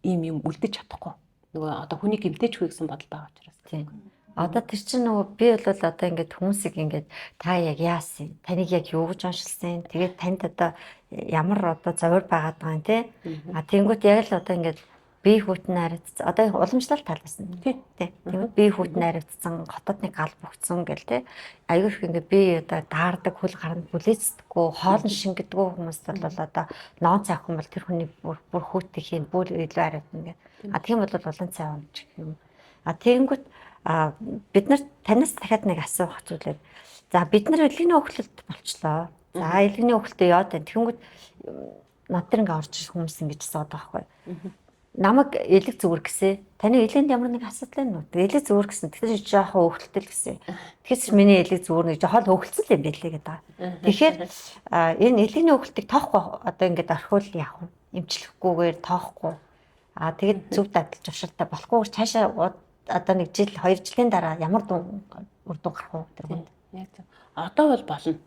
ийм юм үлдэж чадахгүй. Нөгөө одоо хүний гэмтээчгүй гэсэн бодол байгаа учраас. Тийм. Одоо тэр чинь нөгөө би бол одоо ингээд хүмүүсийг ингээд та яг яасан, таныг яг юу гэж оншилсан, тэгээд танд одоо ямар одоо зовир байгаад байгаа юм те. А тэнгуут яг л одоо ингээд бие хүүтэн хариуцсан. Одоо уламжлалт талаас нь. Тий. Тий. Тэгмээд бие хүүтэн хариуцсан, хотод нэг гал бүгцэн гэл те. Аюу их ингээд би одоо даардаг, хөл гаранд бүлээцдэггүй, хоолн шингэдэггүй хүмүүст бол одоо ноон цай авах юм бол тэр хүний бүр хүүтэн хийн, бүр илүү хариуцна гэх. А тийм бол улаан цай унж гэх юм. А тэгэнгүүт бид нар танаас дахиад нэг асуух зүйлээ. За бид нар элэгний өхлөлт болчлоо. За элэгний өхлөлтөө яваад байна. Тэгэнгүүт над дээр ингээ орж ирэх хүмүүс ингэж асууад байгаа байхгүй. Намайг элэг зүгээр гэсэн. Таны элэнд ямар нэг асуудал байна уу? Элэг зүгээр гэсэн. Тэгэхээр чи жоохон өхөлтөл гэсэн. Тэгэхээр миний элэг зүгээр нэг жоохон өхөлцөл юм байлээ гэдэг. Тэгэхээр энэ элэгний өхөлтийг тоохгүй одоо ингээд орхиул яах вэ? Эмчлэхгүйгээр тоохгүй. А тэгээд зөв дадал журшилтай болохгүйгээр цаашаа одоо нэг жил, 2 жилийн дараа ямар үр дүн гарах вэ тэр хүнд? Яг зөв. Одоо бол болно.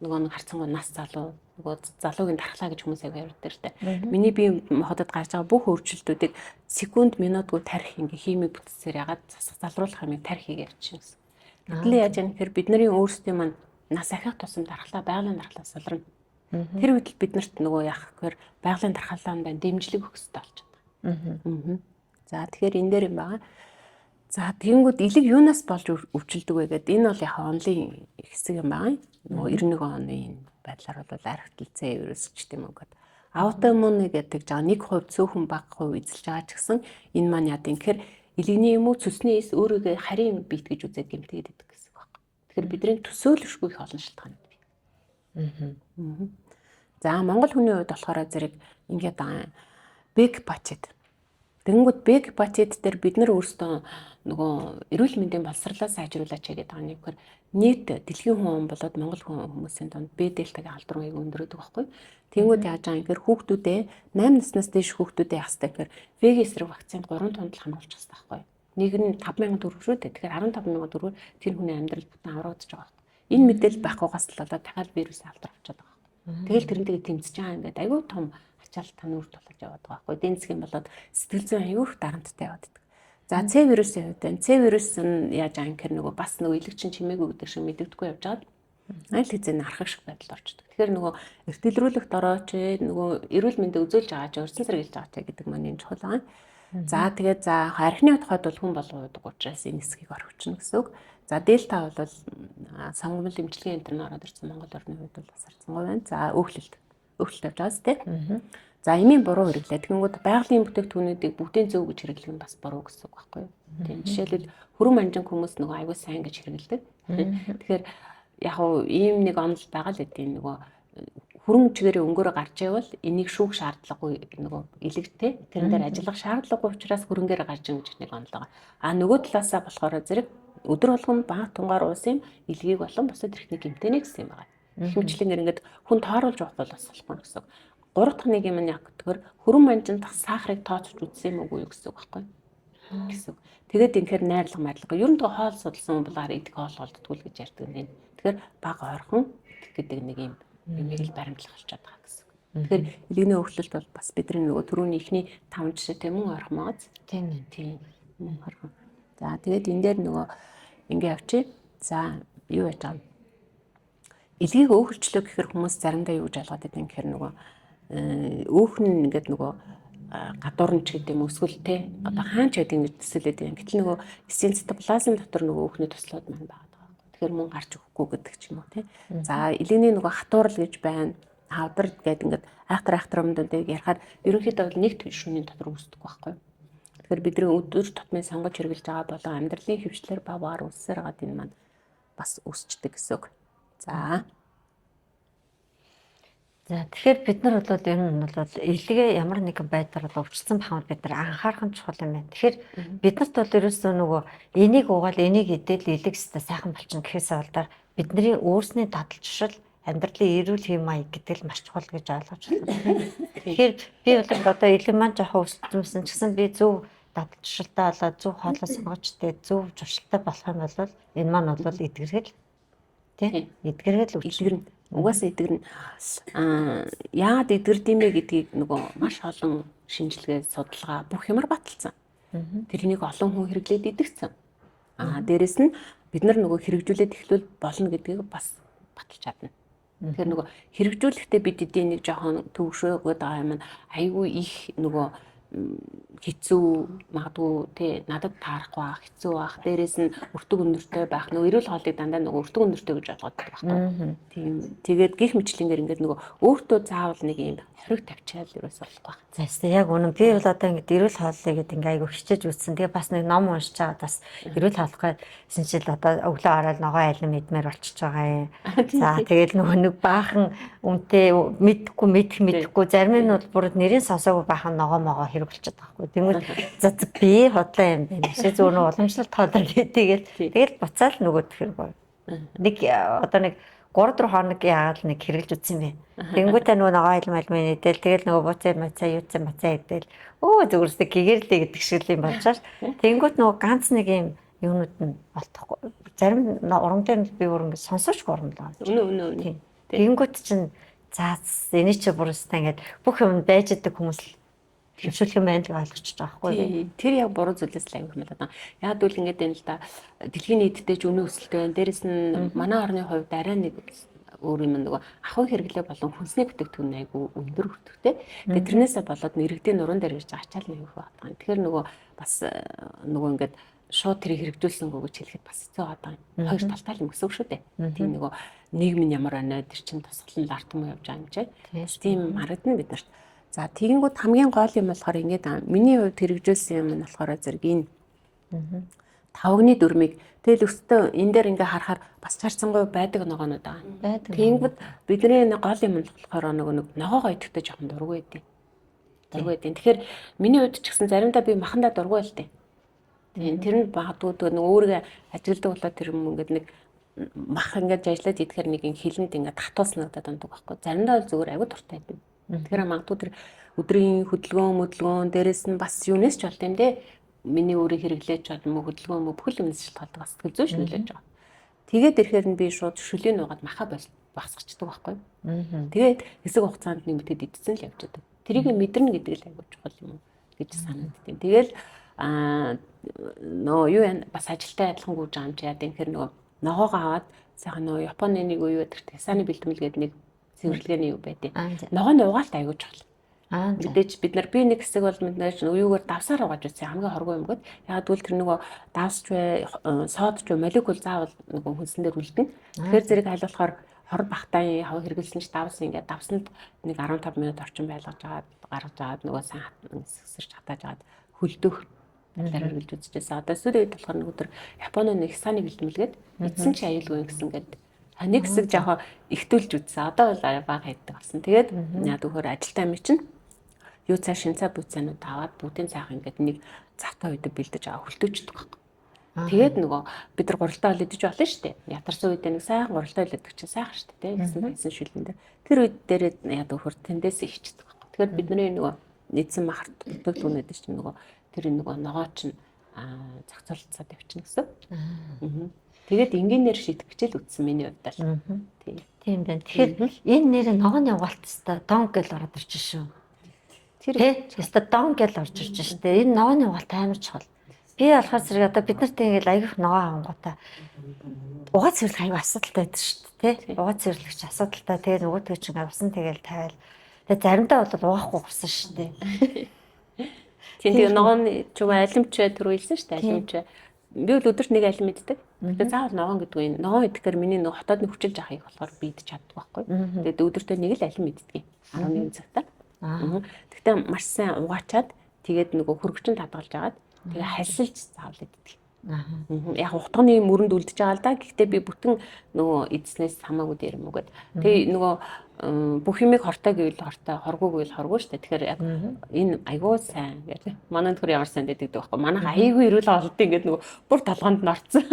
Нөгөө нэг харцангуй нас залуу, нөгөө залуугийн дархлаа гэж хүмүүс аяг ярьдаг штэ. Миний бие махбодод гарч байгаа бүх өөрчлөлтүүдийг секунд, минутгүй тарих ингээ химик бүтцээр ягаад засах залруулах юмыг тарих хийгээ явчихна гэсэн. Гэтэл яаж яах гэхээр бидний өөрсдийн маань нас ахих тусам дархлаа, байгалийн дархлаа суларна. Тэр үед л бид нарт нөгөө яах гэхээр байгалийн дархлаанд дэмжлэг өгөх хэрэгтэй болчиход байгаа. За тэгэхээр энэ дээр юм байгаа. За тэгэнгүүт элэг юунаас болж өвчлөдөг вэ гэдэг энэ бол яг онлын хэсэг юм байгаа. Нөгөө 91 оны байдлаар бол архитэлцээ вирус ч гэдэм үү гэдэг. Аутоиммун гэдэг жаа 1% цөөхөн бага хувь эзэлж байгаа ч гэсэн энэ маань яа гэхээр элэгний юм уу цөсний эс өөрийгөө харийн биет гэж үзээд гэмтгээд идэг гэсэн үг байна. Тэгэхээр бидний төсөөлөшгүй их олон шалтгаанууд бий. За Монгол хүний хувьд болохоор зэрэг ингээд байгаа Б гепатит. Тэгэнгүүт Б гепатит дээр бид нар өөрсдөө нөгөө эрүүл мэндийн боловсрлоо сайжруулаач гэдэг байгаа юм. Тэгэхээр нийт дэлхийн хүн болоод Монгол хүмүүсийн дунд Б дельтагийн алдрын аяг өндөрөдөг байхгүй. Тэнгүүд яаж байгаа юм гэхээр хүүхдүүдээ 8 наснаас дээш хүүхдүүдээ яах ёстой гэхээр В-ийн эсрэг вакцинд 3 тундал хамруулчих ёстой байхгүй. Нэг нь 5000 төгрөг шүү дээ. Тэгэхээр 15000 төгрөгөөр тэр хүний амьдрал бүтэн аврагдаж байгаа байхгүй. Энэ мэдээлэл байхгүйгаас л болоод дахиад вирус алдар авчаад байгаа байхгүй. Тэгэл тэрнтэйгээ тэмцэж байгаа ингээд айгүй том ачаал тань үр тулж яваад байгаа байхгүй. Эдийн засгийн болоод сэтгэл зүйн аюух дарамттай яваад байдаг. За С вирусын хувьд байна. С вирус нь яаж байгаа юм гэхээр нөгөө бас нөгөө илэгчин чимээгүй гэдэг шиг мэдэгдэхгүй явж байгаад аль хэзээ архаг шиг байдалд орчдөг. Тэгэхээр нөгөө эртэлрүүлэх дорооч нөгөө эрүүл мэндэ үзүүлж байгаа ч урьдчилан сэргийлж байгаа ч гэдэг маань энэ чухал байгаа. За тэгээд за архины тухайд бол хүн болгон уудаг учраас энэ хэсгийг орхичихно гэсэн үг. За дельта бол сонгомл эмчилгээний энэ төр ороод ирсэн Монгол орны хувьд бол бас харьцангуй байна. За өөхлөлт. Өөхлөлт явж байгаа зү тэ. За эмийн буруу хэрэглээ. Тэгэнгүүт байгалийн бүтээгдэхүүнүүдийг бүгдийн зөв гэж хэрэглэх нь бас буруу гэсэн үг байхгүй юу? Тийм жишээлбэл хүрэн манжин хүмүүс нөгөө аягүй сайн гэж хэрэглэдэг. Тэгэхээр яг уу ийм нэг онол байгаа л эдийн нөгөө хүрэн чигээрээ өнгөөрөө гарч ивэл энийг шүүх шаардлагагүй нөгөө элэгтэй тэрэн дээр ажиллах шаардлагагүй учраас хөрөнгөөр гарч ийн гэж нэг онол байгаа. А нөгөө талаасаа болохоор зэрэг өдөр болгон бага тунгаар уусан юм илгээг болон бусад эрхний гэмтэнэ гэсэн юм байна. Хэмжлэнгээр ингээд хүн тооруулж явах бол бас болохгүй гэсэн. Гурав дахь нэг юм нь яг тэгэхээр хөрөн манжинд сахарыг тооцож үзсэн юм уу юу гэсэн үг байхгүй гэсэн үг. Тэгээд инхээр найрлага майрлага. Ер нь тэгээ хоол судалсан хүн бол идэх хоол олддгүй л гэж ярьдаг нэ. Тэгэхээр бага ойрхон идэх гэдэг нэг юм юмыг л баримтлах болчиход байгаа гэсэн үг. Тэгэхээр элэгний өвчлөлт бол бас бидний нөгөө түрүүний эхний 5 жишээ тийм үү ойрхон байгаа. Тийм ээ. Тийм. Ойрхон. За тэгээд энэ дээр нөгөө ингээ явчих. За юу яаж байгаа юм? Элгийг өөхөлчлөө гэхэр хүмүүс заримдаа юу гэж ойлгоод байдаг юм гэхэр нөгөө өөх нь ингээд нөгөө гадуур нь ч гэдэг юм эсвэл те одоо хаан ч гэдэг ингэж төсөөлөд юм. Гэтэл нөгөө эсийн цитоплазм дотор нөгөө өөхний туслууд маань байгаа байхгүй. Тэгэхээр мөн гарч өгөхгүй гэдэг ч юм уу те. За элэгний нөгөө хатуурл гэж байна. Хавдар гэдэг ингээд айхтар айхтар өмдөндийг ярихаар ерөнхийдөө бол нэг шөнийн дотор үүсдэг байхгүй. Тэгэхээр бидний өдөр тутмын сонгож хэрэглэж байгаа болон амьдралын хөвчлэр бав багаар үүссээр байгаад энэ маань бас үүсчдэг гэсэн үг. За. За, тэгэхээр бид нар бол ер нь бол элгээ ямар нэгэн байдлаар бол өвчлсөн бахамд бид нар анхаарах нь чухал юм байна. Тэгэхээр биднэрт бол ерөөсөө нөгөө энийг угаал энийг идэл элэг өстө сайхан болчихно гэхээсээ болдоор бидний өөрсний дадал журшил амьдралын эрүүл хэм маяг гэдэг л маш чухал гэж ойлгож байна. Тэгэхээр би бол одоо элэг маань жоохон өвчлсөн ч гэсэн би зөв дадал журшилтай болоод зөв хоолой сонгож тэ зөв журшилтай болох юм бол энэ маань бол эдгэрэл тий эдгэрэл эдгэрнэ. Угаасаа эдгэрнэ. Аа, яагаад эдгэрд юм бэ гэдгийг нөгөө маш олон шинжилгээ, судалгаа бүх юмар баталсан. Тэрнийг олон хүн хэрэглээд идэгцэн. Аа, дээрэс нь бид нар нөгөө хэрэгжүүлээд эхлүүл болно гэдгийг бас баталж чадна. Тэгэхээр нөгөө хэрэгжүүлэхдээ бид эдийн нэг жоохон төвшөөгөөд байгаа юм нь айгүй их нөгөө хэцүү магадгүй тий надад таарахгүй байх, хэцүү байх, дээрэс нь өртөг өндөртэй байх. Нөгөө эрүүл хоолыг дандаа нөгөө өртөг өндөртэй гэж ойлгоод байдаг байхгүй. Тийм. Тэгээд гих мэтлэнгээр ингээд нөгөө өөртөө заавал нэг юм хориг тавьчаал ерөөсөө болохгүй байх. За, яста яг үнэн. Би бол одоо ингээд эрүүл хооллыг гэдэг ингээд айгүй хичээж үзсэн. Тэгээ бас нэг ном уншиж байгаа бас эрүүл хооллох гэсэн чил одоо өглөө ороод ногоо айлан мэдмээр болчихж байгаа юм. За, тэгэл нөгөө нэг баахан үнтэй мэдхгүй мэдэх мэдхгүй зарим нь бол бүр нэрийн сонсоогүй баахан ногоо могоо хэрэг болчиход байгаа байхгүй. Тэнгүүл за би хотлоо юм байна. Шээ зүгээр нэг уламжлалт хоолой тэгэл тэгэл буцаал нөгөөх хэрэг боо. Нэг одоо нэг 3-4 хоног яагаад нэг хэрэглэж үзсэн юм бэ. Тэнгүүтээ нөгөө ногоо айлм айлм идэл тэгэл нөгөө буцаа мацаа юуцаа мацаа идэл өө зүгээрсээ гэгэрлээ гэдэг шиг л юм болж байгаа ш. Тэнгүүт нөгөө ганц нэг юм юунууд нь олдохгүй. Зарим урам дээр нь би бүр ингэ сонсооч урамлаа. Үнэ үнэ үнэ. Тэнгүүт чинь за энэ чи бүр өстэй ингээд бүх юм байж идэг хүмүүс л хөвшүүлэх юм байна л ойлгочих жоох байхгүй юу. Тэр яг буруу зүйлээс л аяг юм байна. Яг үл ингэж байна л да. Дэлхийн нийтдээ ч үнэ өсөлт байна. Дээрэс нь манай орны хувьд арай нэг өөр юм нөгөө ахуй хэрэглээ болон хүнсний бүтээгдэхүүн айгүй өндөр өртөгтэй. Тэгээ тэрнээсээ болоод нэрэгдийн нуруунд дээр ирж ачаал нэг их байдаг. Тэгэхээр нөгөө бас нөгөө ингээд шууд тэрийг хэрэгжүүлсэнгүү гэж хэлэхэд бас хэцүү байгаа юм. Хоёр талтай л юм гэсэн үг шүү дээ. Тийм нөгөө нийгэм нь ямар байна тэр чинь тусгал нь ларт юм явж байгаа юм чи. Тийм харагдана бид нарт. За, тэгэнгүүт хамгийн гол юм болохоор ингээд миний хувьд хэрэгжүүлсэн юм нь болохоор зэрэг энэ тавгны дүрмийг тэгэл өстөө энэ дээр ингээ харахаар бас чарцсангүй байдаг ногоонууд байгаа. Тэгэнгүүт бидний гол юм нь болохоор нөгөө нэг ногоогоо идэхдээ жоохон дургүй байдیں۔ Дургүй байдیں۔ Тэгэхээр миний хувьд ч гэсэн заримдаа би махандаа дургүй л дээ. Тийм, тэр нь магадгүй нөгөө өөрийгөө ажигладаг болоод тэр юм ингээд нэг мах ингээд ажиллаад идэхээр нэг юм хилэнд ингээд татуулснагдаад ундаг байхгүй. Заримдаа бол зүгээр аягүй дуртай байдаг. Тэгэхээр магадгүй тэр өдрийн хөдөлгөөн, мөдөлгөөн дээрэс нь бас юунээс ч болд юм дээ. Миний өөрийн хэрэглээч бол мө хөдөлгөөн мө бүхэл юмнаас шалтгаалдаг бас сэтгэл зүйн нөлөөж байгаа. Тэгээд ирэхээр нь би шууд шүлийн нуугаад маха багсгачихдаг байхгүй. Тэгээд хэсэг хугацаанд нэмэгдээд идсэн л явж байдаг. Тэрийг мэдэрнэ гэдэг л аягүй чухал юм гэж санагддیں۔ Тэгэл нөө юу яа бас ажилтай адилхан гүйж байгаа юм чи яа гэхээр нөгөө ногоогоо аваад сайхан нөгөө Японы нэг юу гэдэг тесаны бэлтгэл гэдэг нэг цэвэрлэгээний юу байдیں۔ Ногооны угаалт аягүй чухал. Мэдээж бид нар би нэг хэсэг бол мэдээж юугаар давсаар угааж үзсэн хамгийн хоргүй юм гээд. Яг тэгвэл тэр нөгөө давсч бай, содч бай молекул заавал нөгөө хүнсэн дээр үлдэнэ. Тэгэхээр зэрэг аль болохоор хор бахтай хав хэрэгэлсэн ч давсан ингээд давсанд нэг 15 минут орчим байлгаж агаад гаргаж агаад нөгөө сайн сэгсэрч хатааж агаад хөлдөх талаар хэрэглэж үзчихсэн. Одоо сүүлийн үед болохоор нөгөө тэр Японы нэг саны бэлтгэлгээд эдсэн чи аюулгүй гэсэн гээд нэг хэсэг жоохон ихтүүлж үзсэн. Одоо бол бага хийдэг болсон. Тэгээд яа дөхөр ажилтаа юм чинь юу цаа шинцаа буцаанууд аваад бүгдийн цаах ингээд нэг завтай үед бэлдэж аваа хөлтөөчдөг байхгүй. Тэгээд нөгөө бид нар гуралтай хоол идэж болно шүү дээ. Ятарсан үед нэг сайхан гуралтай хоол идэх чинь сайхан шүү дээ. Гэсэн байсан шүлэн дээр. Тэр үед дээрээ яа дөхөр тэндээс ихчдэг байхгүй. Тэгэхээр бидний нөгөө нийцсэн махар бүтээгдэхүүнүүд чинь нөгөө тэр нөгөө ногоо чинь зохицолцоод явчихна гэсэн. Тэгээд энгийнээр шийдэх гэж л үтсэн миний хувьд л. Тийм. Тийм байна. Тэгэхээр энэ нэр ногооны угаалт хэвээр дон гэл ороод ирж шүү. Тэр хэвээр дон гэл орж ирж шүү дээ. Энэ ногооны угаалт амар чухал. Би болохоор зэрэг одоо бид нарт ингээл аявих ногоо авангуудаа угаа цэвэрлэх аюу асуудалтай байдаг шүү дээ. Тэ? Угаа цэвэрлэх чи асуудалтай. Тэгээ нөгөөдгөө чинь усан тэгэл тавиал. Тэгээ заримдаа бол угаахгүй гусан шүү дээ. Тийм, тэгээ ногооны чугаа алимч түрүү хэлсэн шүү дээ. Алимч. Би бол өдөрт нэг алим иддэг. Тэгээ заавал ногоон гэдэг юм. Ногоон идэхээр миний нөгөө хотоод нь хүчилж авахыг болохоор би идэж чаддаг байхгүй. Тэгээд өдөртөө нэг л алим иддэг. 11 цагта. Тэгтээ маш сайн угаачаад тэгээд нөгөө хөргөчөнд хадгалж агаад тэгээ халилж заавал иддэг. Яг утганы мөрөнд үлдэж байгаа л да. Гэхдээ би бүтэн нөгөө эдснээс хамаагүй дээр юм уу гэд. Тэгээ нөгөө бүх юмыг хортой гэвэл хортой, хоргүй гэвэл хоргүй шүү дээ. Тэгэхээр яг энэ айгүй сайн гэж. Манай нөхөр ямар сайн гэдэг байхгүй. Манайх айгүй эрүүл хоолтой ингээд нөгөө бүр толгоонд нь орцсон.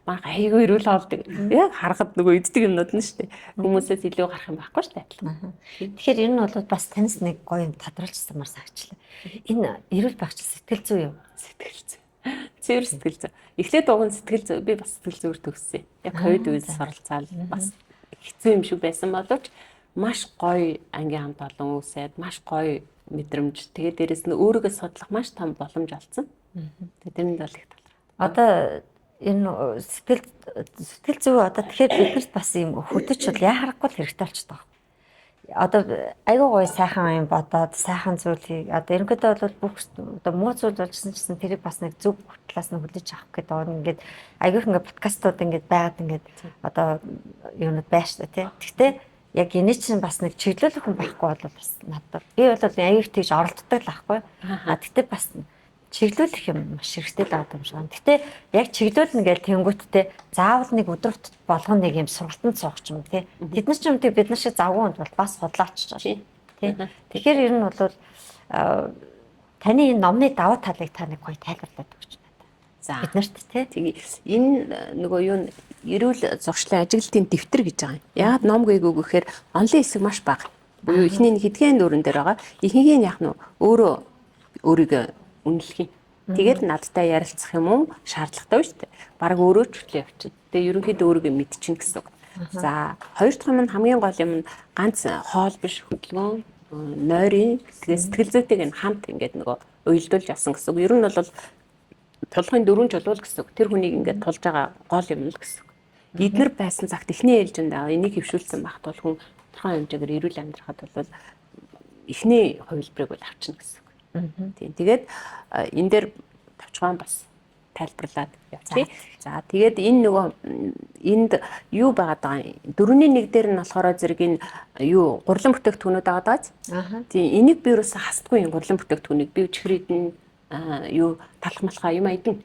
Манайх айгүй эрүүл хоолтой. Яг харахад нөгөө иддэг юмнууд нь шүү дээ. Хүмүүсээс илүү гарах юм байхгүй шүү дээ. Тэгэхээр энэ нь бол бас таньс нэг гоё юм тодруулчихсанмаар санагчлаа. Энэ эрүүл байх чинь сэтгэл зүй юу? Сэтгэл зүй. Цэвэр сэтгэл зүй. Эхлээд уг нь сэтгэл зүй. Би бас сэтгэл зүгээр төгссөн. Яг ковид үед суралцаал бас хэцүү юм шиг байсан боловч маш гоё ангийн хамт олон үүсээд маш гоё мэдрэмж. Тэгээд дээрэс нь өөрийгөө судлах маш том боломж олцсон. Тэгээд тэрэнд бол их талархав. Одоо энэ сэтгэл зүй одоо тэгэхээр биднэрт бас ийм хөтөч бол яа харахгүй л хэрэгтэй болчихдог байна. Одоо айгүй гоё сайхан юм бодоод сайхан зүйлийг одоо ерөнхийдөө бол бүх одоо муу зүйл болжсэн ч гэсэн тэрийг бас нэг зөв талаас нь хүлээж авах гэдэг нь ингээд айгүйх ингээд подкастууд ингээд байгаад ингээд одоо юунууд байж та тий. Гэхдээ яг энэ чинь бас нэг чиглүүлэх хүн байхгүй бол бас надад би бол аюул тэгж оролддог л байхгүй. А тэгтээ бас чиглүүлэх юм маш хэрэгтэй л байгаа юм шиг байна. Гэтэ яг чиглүүлнэ гэж тэнгууттэй заавал нэг өдөр болгон нэг юм сургалтанд суух юм тий. Тэд нар ч юм тий бид нар шиг завгүй хүнд бол бас худлаач тий. Тэгэхээр ер нь бол таны энэ номны давуу талыг та нэг гоё тайлбарлаад өгч надад. За. Бид нарт тий. Тэгээ энэ нөгөө юу эрүүл зуршлын ажиглалтын дэвтэр гэж байгаа юм. Яагаад ном гээгүй гэхээр онлын хэсэг маш бага. Буюу эхний нь хэдхэн дүүрэн дээр байгаа. Ихэнх нь яг нь өөрөө өөрийгөө үнэлэх юм. Тэгээд надтай ярилцах юм уу шаардлагатай шүү дээ. Бараг өөрөө ч хөтлөө явчихна. Тэгээ ерөнхийдөө өөрийгөө мэдчихнэ гэсэн үг. За хоёр дахь юм нь хамгийн гол юм нь ганц хоол биш хөдөлгөөн, нойрын тэгээ сэтгэл зүйтэйг нь хамт ингээд нөгөө уялдуулж авсан гэсэн үг. Ер нь бол тулгын дөрвөн чулуул гэсэн үг. Тэр хүнийг ингээд тулж байгаа гол юм л гэсэн үг. Эднэр байсан цагт эхний ээлжинд энийг хөвшүүлсэн байх тул хүн тодорхой хэмжээгээр эрүүл амьдрахад бол эхний хувилбарыг бол авчна гэсэн үг. Тийм. Тэгээд энэ дээр товчхон бас тайлбарлаад явчих. За тэгээд энэ нөгөө энд юу байгаад байгаа юм? 4-1 дээр нь болохоор зэрэг энэ юу гурлан бүтээгдэхүүнүүд байгаа даа. Тийм энийг би юусаа хасдаггүй юм гурлан бүтээгдэхүүнийг би чихэр идэн юу талах малхаа юм идэн.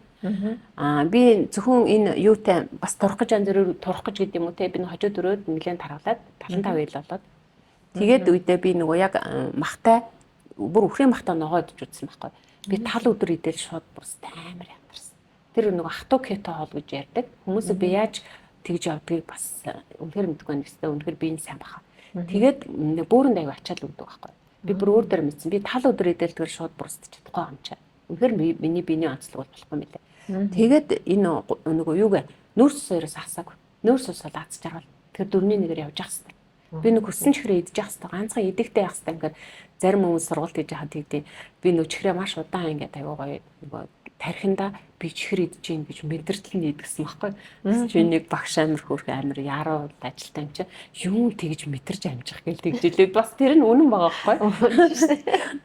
Аа би зөвхөн энэ юутай бас турах гэж янз бүрээр турах гэж гэдэг юм уу те би хожоод өрөөд нэлээд таргалаад 75 ил болоод тэгээд үедээ би нөгөө яг махтай бүр үхрийн махтай ногоо идэж үзсэн байхгүй. Би тал өдөр идэл шууд бүр амар яндарсан. Тэр нөгөө ахтуу кето хоол гэж ярьдаг. Хүмүүсийг би яаж тэгж явдгийг бас үнэхээр мэдгүй байна гэсэн. Үнэхээр би энэ сайн баха. Тэгээд бөөрөнд аяг ачаал өгдөг байхгүй. Би бүр өөр дээр мэдсэн. Би тал өдөр идэл тэр шууд бүрсдэж чадахгүй юм чаа. Үнэхээр миний биений онцлог бол болохгүй мэлээ. Тэгээд энэ нөгөө юуг нүүрс ус ерөөс асаагүй. Нүүрс ус бол аз жаргал. Тэр 4-1-ээр явж явах хэрэгтэй. Би нэг хүссэн чихрээ идэж явах хэрэгтэй. Ганцхан идэхтэй явах хэрэгтэй. Ингээд зарим хүмүүс сургалт хийж яхад тэгдээ. Би нөгөө чихрээ маш удаан ингээд аягүй гоё нөгөө тархинда би чихэр идэж гин гэж мэдрэл нь идэгсэн байхгүй. Тэгсэн чинь нэг багш амар хөөрхөн амар яруу ажилтан юм чи юу тэгж мэдэрч амжих гээл тэгж илээ. Бас тэр нь үнэн байгаа байхгүй.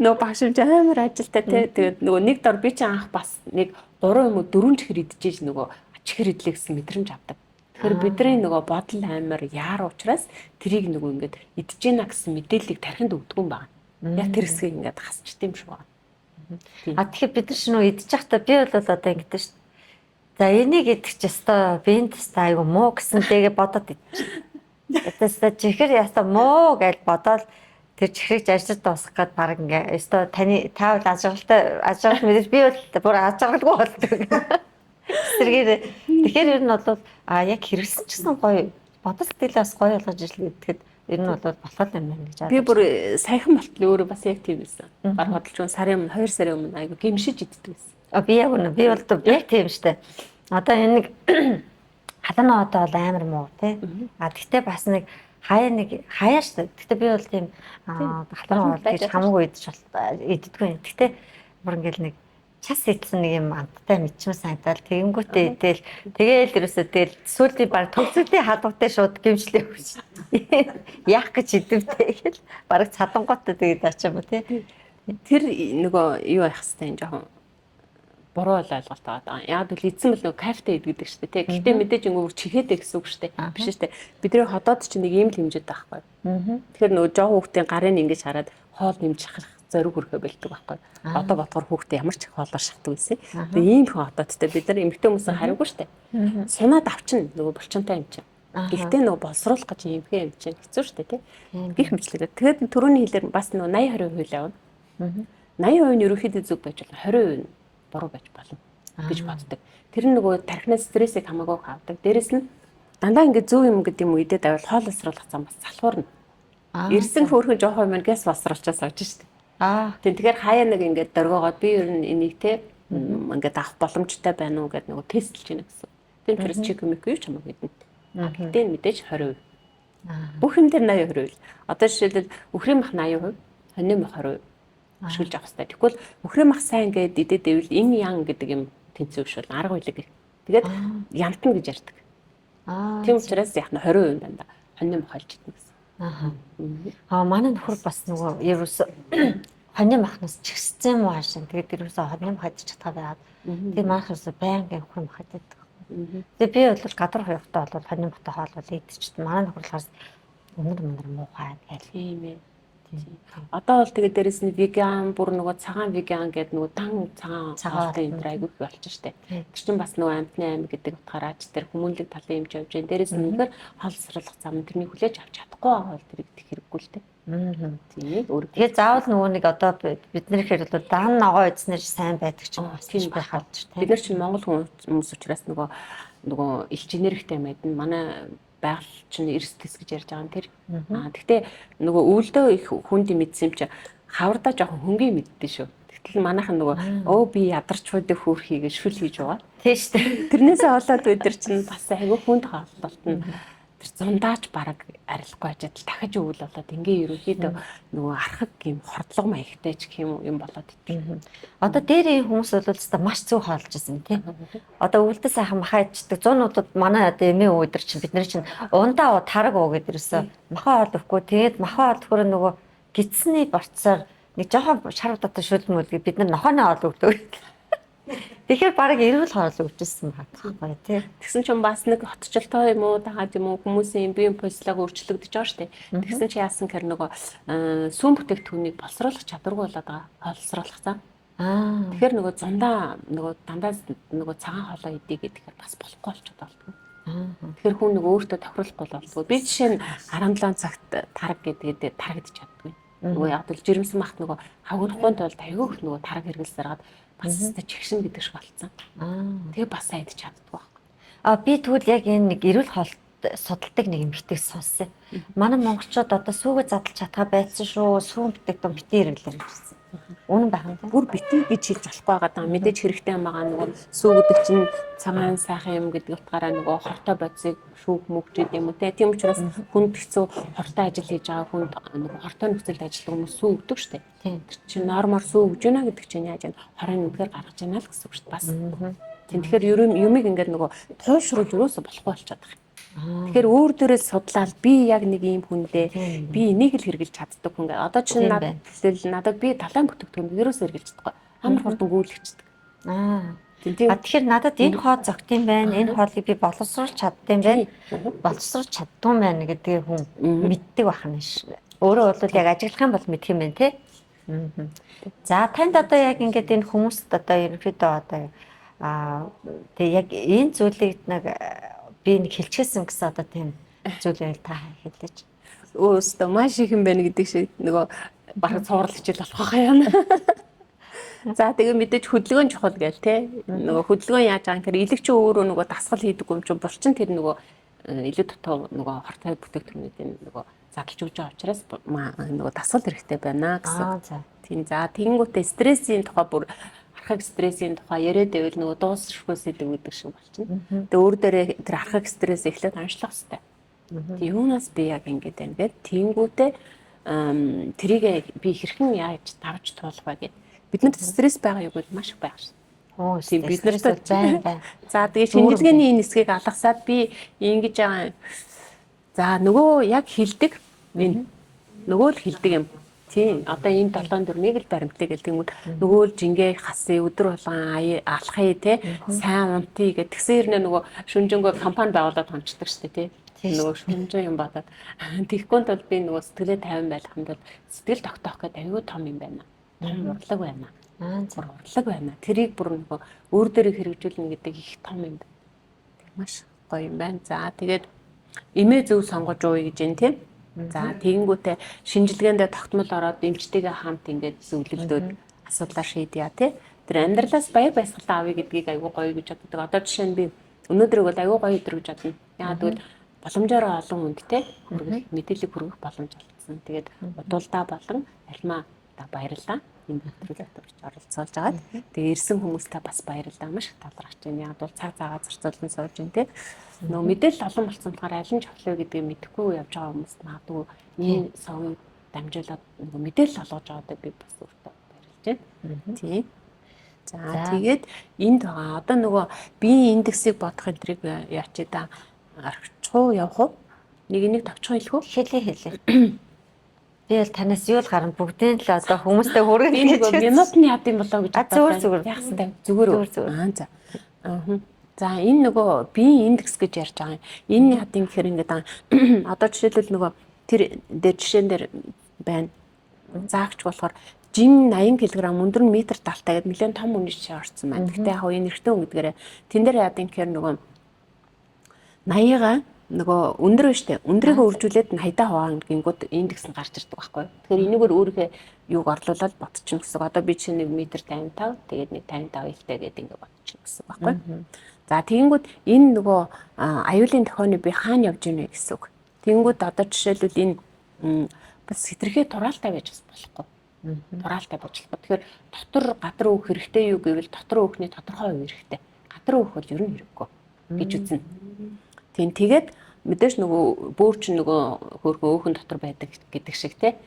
Нөгөө багш юм чи амар ажилтай те. Тэгээд нөгөө нэг дор би чи анх бас нэг 3 юм уу 4 чихэр идчихэж нөгөө чихэр идлээ гэсэн мэдрэмж авдаг. Тэгэхээр бидний нөгөө бодол амар яар учраас тэрийг нөгөө ингээд идэж гинэ гэсэн мэдээллийг тархинд өгдөг юм байна. Яг тэр хэсгийг ингээд хасчт юм шиг байна. А тэгэхээр бид нар ч нөө идчих байхдаа би бол одоо ингэдэж шүү. За энийг идэх ч ёстой, биэнд ёстой айгу муу гэсэн дэгээ бодоод идчих. Тэтэсээ чихэр ястаа муу гэж бодоод тэр чихрийг ажиллаж дуусгах гээд баг ингээ ёстой таны таавал ажиглалтай ажиглал мэдээж би бол бүр ажиглалгүй болдог. Эсрэгээр тэгэхээр ер нь бол а яг хэрэгсэн ч гэсэн гоё бодол сэтгэлээ бас гоё болгож ижил гэхэд ер нь бол болох юм байна гэж. Би бүр саяхан болтол өөрөө бас яг тийм байсан. Бар хөдөлж сарын өмнө 2 сарын өмнө айгу гимшиж иддэг байсан. А би яг үнэ би бол яг тийм штэ. Одоо энэ нэг халаана одоо бол амар муу тий. А тэгтээ бас нэг хаяа нэг хаяа штэ. Тэгтээ би бол тийм халаана бол гэж хамаагүй идэж иддэггүй. Тэгтээ бүр ингээл нэг час идсэн нэг юм амттай мэдчмэн санагдал тэгэнгүүтээ идэл тэгээл ерөөсөө тэгэл сүүлийн баг төгсгөлийн халууртай шууд гимшлээ өгч. Яах гэж идэвтэй гэл бараг цадангуутаа тэгээд ачаа юм тий. Тэр нөгөө юу яах хэвтэй юм жоохон буруу ойлголт байгаа. Яг л эзэн бол нөгөө кафетэй иддэг шүү дээ тий. Гэхдээ мэдээж ингээ бүр чихээдэй гэсэн үг шүү дээ. Биш шүү дээ. Бидний ходоод чинь нэг ийм л хэмжээд байхгүй. Тэгэхээр нөгөө жоохон хүүхдийн гарын ингэж хараад хоол нэмж зориг хүрхэ бэлдэг байхгүй. Одоо бодгоор хүүхдээ ямар ч их хоолоор шатдаг байсан. Тэгээ ийм хүн одоодтой бид нар эмэгтэй хүмүүс хариугүй штэ. Сунаад авчна нөгөө булчинтай юм чинь. Гэхдээ нөгөө боловсруулах гэж эмхээ юм чинь хэцүү штэ тий. Гэх мэтлээ. Тэгээд түрүүний хэлээр бас нөгөө 80 20% хууль авна. 80% нь ерөнхийдөө зөв байж болно. 20% нь буруу байж болно гэж боддог. Тэр нь нөгөө тархинаас стрессийг хамаагүй авдаг. Дээрэс нь дандаа ингээд зөв юм гэдэг юм үедээ давал хоол боловсруулах зам бас залхуурна. Ирсэн хөөрхөн жоохон юм гэс боловсруулчаас авч штэ. Тийм, тэгэхээр хаяа нэг ингээд дөргөөгоод би ер нь энийг те ингээд авах боломжтой байна уу гэдээ нөгөө тестлж гинэ гэсэн. Тийм учраас чик мик юу ч хамаагүй мэднэ. Гэтэ мэдээж 20%. Бүх юм дээр 80 20%. Одоо жишээлбэл үхрийн мах 80%, хонин мах 20% ашиглаж авах хэрэгтэй. Тэгвэл үхрийн мах сайн ингээд идэд ивэл ин ян гэдэг юм тэнцүү биш бол арга билэг. Тэгээд ямтна гэж ярьдаг. Тийм учраас яг нь 20% дандаа хонин мах олж идэнэ гэсэн. Аа, манай нөхөр бас нөгөө ерөөсө хонин махнаас чигссэн юм уу хаашаа. Тэгээд ерөөсө хонин мах идчих чадхаа байгаад. Тэгээд манайх ерөөсө байнгын үхрийн мах иддэг. Тэгээд би бол гадар хуягтай бол хонин махтай хоол бол идчихсэн. Манай нөхөр болохоор өнөр мөнөр муухай гэл. Тийм ээ. Одоо бол тэгээд дээрэс нь веган, бүр нөгөө цагаан веган гэдэг нөгөө дан цагаан хоолтой энэ айгүй их болж штэ. Тэр чинь бас нөгөө амьтны ам гэдэг утгаараа ч тэр хүмүүнлэг талын юм явж байна. Дээрэс нь үнэхээр хоолсруулах зам тэрнийг хүлээж авч чадахгүй байгаа бол тэрийг идэх хэрэггүй л дээ. Тийм өөр. Тэгээд заавал нөгөө нэг одоо бид нар ихээр бол дан ногоо эзнэр сайн байдаг ч юм бас тийм байх алж тийм. Бид нар чинь Монгол хүмүүс учраас нөгөө элч энергитэй майд нь манай байгаль чинь эрс тэс гэж ярьж байгаа юм тэр. Аа тэгтээ нөгөө өвлдөө их хүнд мэдсэн юм чи хавардаа жоохон хөнгийн мэддэн шүү. Тэгтэл манайхан нөгөө өө би ядарч хүйдэ хөөрхийгээ шүл хийж байгаа. Тийм шүү дээ. Тэрнээсээ болоод бид нар чинь бас айгүй хүнд хооллолт нь тэр зундаач бараг арилахгүй ажаад дахиж өвөл болоод ингээ ерөнхийдөө нөгөө архаг юм хордлого маягтай ч гэх юм юм болоод итгэв. Одоо дээр энэ хүмүүс бол өстой маш зөв хоолж ирсэн тийм. Одоо өвөлдөө сайхан махаа ичдэг. Зуунуудад манай одоо эмээ өвдөр чинь бид нар чинь ундаа тараг уу гэдэг ерөөсөө махаа хоол өгөхгүй. Тэгээд махаа хоол өгөхөр нөгөө гидсний борцоор нэг жоохон шар удаатай шүлмөлгийг бид нар нохооны хоол өгдөг. Тэгэхээр бараг эрүүл хоол өгчээсэн байхгүй тий. Тэгсэн чинь бас нэг хотчлолтой юм уу дагаад юм уу хүмүүсийн бие физиологи өөрчлөгдөж байгаа шүү дээ. Тэгсэн чинь яасан гэхээр нөгөө сүүн бүтээгдэхүүнийг боловсруулах чадваргүй болоод байгаа. Боловсруулах зам. Тэгэхээр нөгөө зундаа нөгөө дандаа нөгөө цагаан хоолоо идэ гэхээр бас болохгүй болчиход болдгоо. Тэгэхээр хүн нөгөө өөртөө тохируулахгүй болдгоо. Би жишээ нь 17 цагт тараг гэдгээд тарагдчих чаддгүй. Нөгөө яг л жирэмсэн махт нөгөө хавгнахгүй тулд аягүй их нөгөө тараг хэрэгэлсараад бас өстой чигшин гэдэг шиг болцсон. Тэгээ бас сайн идэж чаддгүй байхгүй. А би тэгвэл яг энэ нэг эрүүл хоолт судалдаг нэг эмэгтэйг сонссон. Манай монголчууд одоо сүүгээ задлж чадхаа байцсан шүү. Сүүн бүтээгдэхүүн битээ хэрэглэр гэсэн. Үнэн байх юм тийм. Бүр битээ гэж хэлж болохгүй байгаа даа. Мэдээж хэрэгтэй юм байгаа нөгөө сүү гэдэг чинь цагаан сайхан юм гэдэг утгаараа нөгөө хортой бодисыг шүүх мөгч гэдэг юм уу те. Тийм учраас хүнд хэцүү хортой ажил хийж байгаа хүнд нөгөө хортой нөхцөлд ажилладаг хүмүүс сүү өгдөг штэ. Тийм. Тэр чинь нормоор сүү өгж гэнэ гэдэг чинь яаж вэ? Хорын нүдгээр гаргаж яана л гэсэн үг штэ бас. Тийм, тэгэхээр юмыг ингээд нөгөө туйлшруулж юусоо болохгүй болчиход байгаа юм. Тэгэхээр өөр дөрөө судлаад би яг нэг ийм хүндээ би энийг л хэрэгжилж чаддаг хүн гэ. Одоо чинь надад надад би талан бүтээгдэхүүн ерөөсөө хэрэгжилж чадахгүй. Амар хурдан гүйлгчдэг. А тэгэхээр надад энэ хоол зөгт юм байна. Энэ хоолыг би боловсруулж чаддсан байх. Боловсруулж чаддгүй юм байна гэдгийг хүн мэддэг байх нь ш. Өөрөө бол яг ажиглах юм бол мэдх юм байна те. За танд одоо яг ингээд энэ хүмүүст одоо ерөнхийдөө одоо тэг яг энэ зүйлийг нэг би нэг хэлчихсэн гэсэн одоо тийм зүйлээ та хэлээч. Өөстөө маш их юм байна гэдэг шиг нөгөө бараг цуврал хичээл болох байхаа яана. За тэгээ мэдээж хөдөлгөөн чухал гээл те. Нөгөө хөдөлгөөн яаж байгаа юм гэхээр илэг чи өөрөө нөгөө дасгал хийдэг юм чинь булчин тэр нөгөө илүү дутуу нөгөө хортой бүтээгдэхүүнүүдийн нөгөө задлж өгч байгаа учраас нөгөө дасгал хэрэгтэй байна гэсэн. Тийм, за тэгэнгүүтээ стрессийн тухай бүр архаг стрессийн тухай яриад байвал нөгөө дуусшгүй сэдв гэдэг шиг болчихно. Тэгээ өөр дээрээ тэр архаг стресс эхлээд онцлох хэрэгтэй. Тэг юунаас би яг ингэж байна гэд тэгэнгүүтээ тэрийг би хэрхэн яаж давж туулах вэ гэд. Биднэрт стресс байгаа юу гэвэл маш их байгаа шин. Тийм, бид нарт байна байна. За тэгээ шинжилгээний энэ хэсгийг алгасаад би ингэж байгаа. За нөгөө яг хилдэг энэ нөгөө л хилдэг юм. Тийм, одоо энэ 7 4-ийг л баримтлаа гэл тэнгүүд нөгөө л жингээ хасъя, өдөр болгон алхая те, сайн унтъя гэх. Тэгсэн хэрнээ нөгөө шүнжэнгөө компани байгуулад хончдаг штэ те. Нөгөө шүнжэн юм бодоод. Тэгэхгүй тул би нөгөө сэтгэлээ тайван байх юм бол сэтгэл тогтоох гэдэг аюу том юм байна. Том урлаг байна. Аа зөв. Урлаг байна. Тэрийг бүр нөгөө өөр дээрээ хэрэгжүүлнэ гэдэг их том юм байна. Маш гоё юм байна. За тэгээд эмээ зөв сонгож ууя гэж юм тийм. За тэгэнгүүтээ шинжилгээндээ тогтмол ороод эмчтэйгээ хамт ингээд зөвлөлдөөд асуудлаа шийдъя тий. Тэр амьдралаас баяр баясгалан авъя гэдгийг айгүй гоё гэж боддог. Одоо жишээ нь би өнөөдрийг бол айгүй гоё өдөр гэж бодно. Яагаад гэвэл боломжоор олон хүнд тий хүргэх мэдээлэл хүргэх боломж олдсон. Тэгээд удуулдаа болон альмаа баярлалаа. Энэ нэвтрүүлэгт орж оролцоолж агаад тэгээ ирсэн хүмүүстээ бас баярлалаа. Маш их талархаж байна. Яг бол цаг заагаа зарцуулан сууж байна те. Нөгөө мэдээлэл олон болсон болохоор аль нь чухал вэ гэдгийг мэдэхгүй явж байгаа хүмүүст магадгүй энэ совыг дамжуулаад нөгөө мэдээлэл олгож байгаадаа би бас өөртөө баярлж байна. Тийм. За тэгээд энд байгаа. Одоо нөгөө биеийн индексийг бодох энтрийг яач да орхичих уу явах уу? Нэг нэг товчхон хэлэх үү? Хэлээ хэлээ. Би бол танаас юу л гарна бүгдийг л одоо хүмүүстэй хүргэнэ Би гэж нөгөө минут нь яд юм болоо гэж зүгээр зүгээр. Яасан тав зүгээр үү? Зүгээр, зүгээр. Аа за. Аа. За энэ нөгөө биеийн индекс гэж ярьж байгаа юм. Энэ яд юм гэхээр ингээд байгаа. Одоо жишээлбэл нөгөө тэр дээр жишээн дээр байна. Заагч болохоор жин 80 кг өндөр нь метр 70 гэдэг нэлээд том үнэ жишээ орсон байна. Гэхдээ яг энэ эрэгтэй хүн гэдгээрээ тэн дээр яд юм гэхээр нөгөө 80-га нөгөө өндөр байна штэ. Өндрийг үржүүлээд 80-аа хуваана гингүүд индекс нь гарч ирдэг байхгүй юу. Тэгэхээр энэгээр өөрийнхөө юуг орлуулаад бодчихно гэсэн. Одоо би чинь 1 м 55 тэгээд нэг 55 илтэй гэдэг ингэ бодчихно гэсэн байхгүй юу. За тэгэнгүүт энэ нөгөө аюулын тохионы би хаана явж ийнэ гэсэн үг. Тэгэнгүүт одоо жишээлбэл энэ бас хитрхээ тураалтай байж бас болохгүй. Тураалтай байж болохгүй. Тэгэхээр дотор гадар өөх хэрэгтэй юу гэвэл дотор өөхний тодорхой хувь хэрэгтэй. Гадар өөх бол ер нь хэрэггүй гэж үзнэ. Тийм тэгээд мэдээж нөгөө бөөр чинь нөгөө хөөрхөн өөхөн дотор байдаг гэдэг шиг те.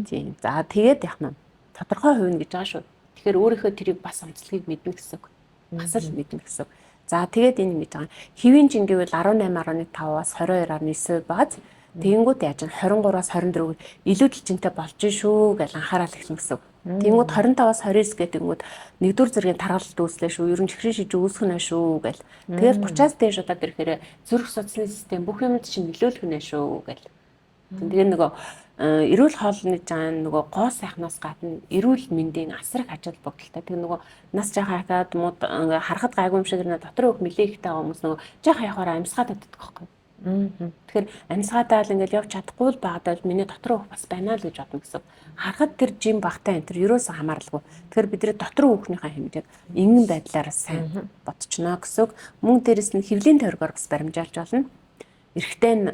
Тийм. За тэгээд яах нь тодорхой хувь нь гэж байгаа шүү. Тэгэхээр өөрийнхөө тэрийг бас онцлогийг мэднэ гэсэн үг. Бас л мэднэ гэсэн үг. За тэгээд энэ ингэж байгаа. Хэвийн жин гэвэл 18.5-аас 22.9 бааз. Тэгэнгүүт яаж 23-аас 24 илүү дэлжинтэй болж шүү гэж анхаарал эхлэн гэсэн үг. Тэнгүүд 25-аас 29 гэдэг нэгдүгээр зэргийн таргалалт үүслээ шүү. Ер нь чихрийн шиж үүсэх нэ шүү гэл. Тэгэл 30-аас дээш удаад ирэхээр зүрх судасны систем бүх юмд чинь нөлөөлөх нэ шүү гэл. Тэгээ нөгөө эрүүл хоолны жаан нөгөө гоо сайхнаас гадна эрүүл мэндийн асар их ач холбогдолтой. Тэгээ нөгөө нас жаахан хатаад мууд ингээ харахад гайгүй юм шиг нэ дотор өөх нэлээ ихтэй байгаа хүмүүс нөгөө жаахан явахаар амьсгаад татдаг байхгүй. Тэгэхээр амьсгаадаа л ингээл явж чадахгүй л байгаад бол миний дотор өөх бас байна л гэж бодно гэсэн. Харахад тэр жим багтай энэ тэр ерөөсөн хамааралгүй. Тэгэхээр бидний дотор өөхнийхээ хэмжээг энгийн байдлаар сайн бодчихно гэсэн үг. Мөн дээрэс нь хэвлийн тойргоор бас баримжаалж болно. Эрэгтэй нь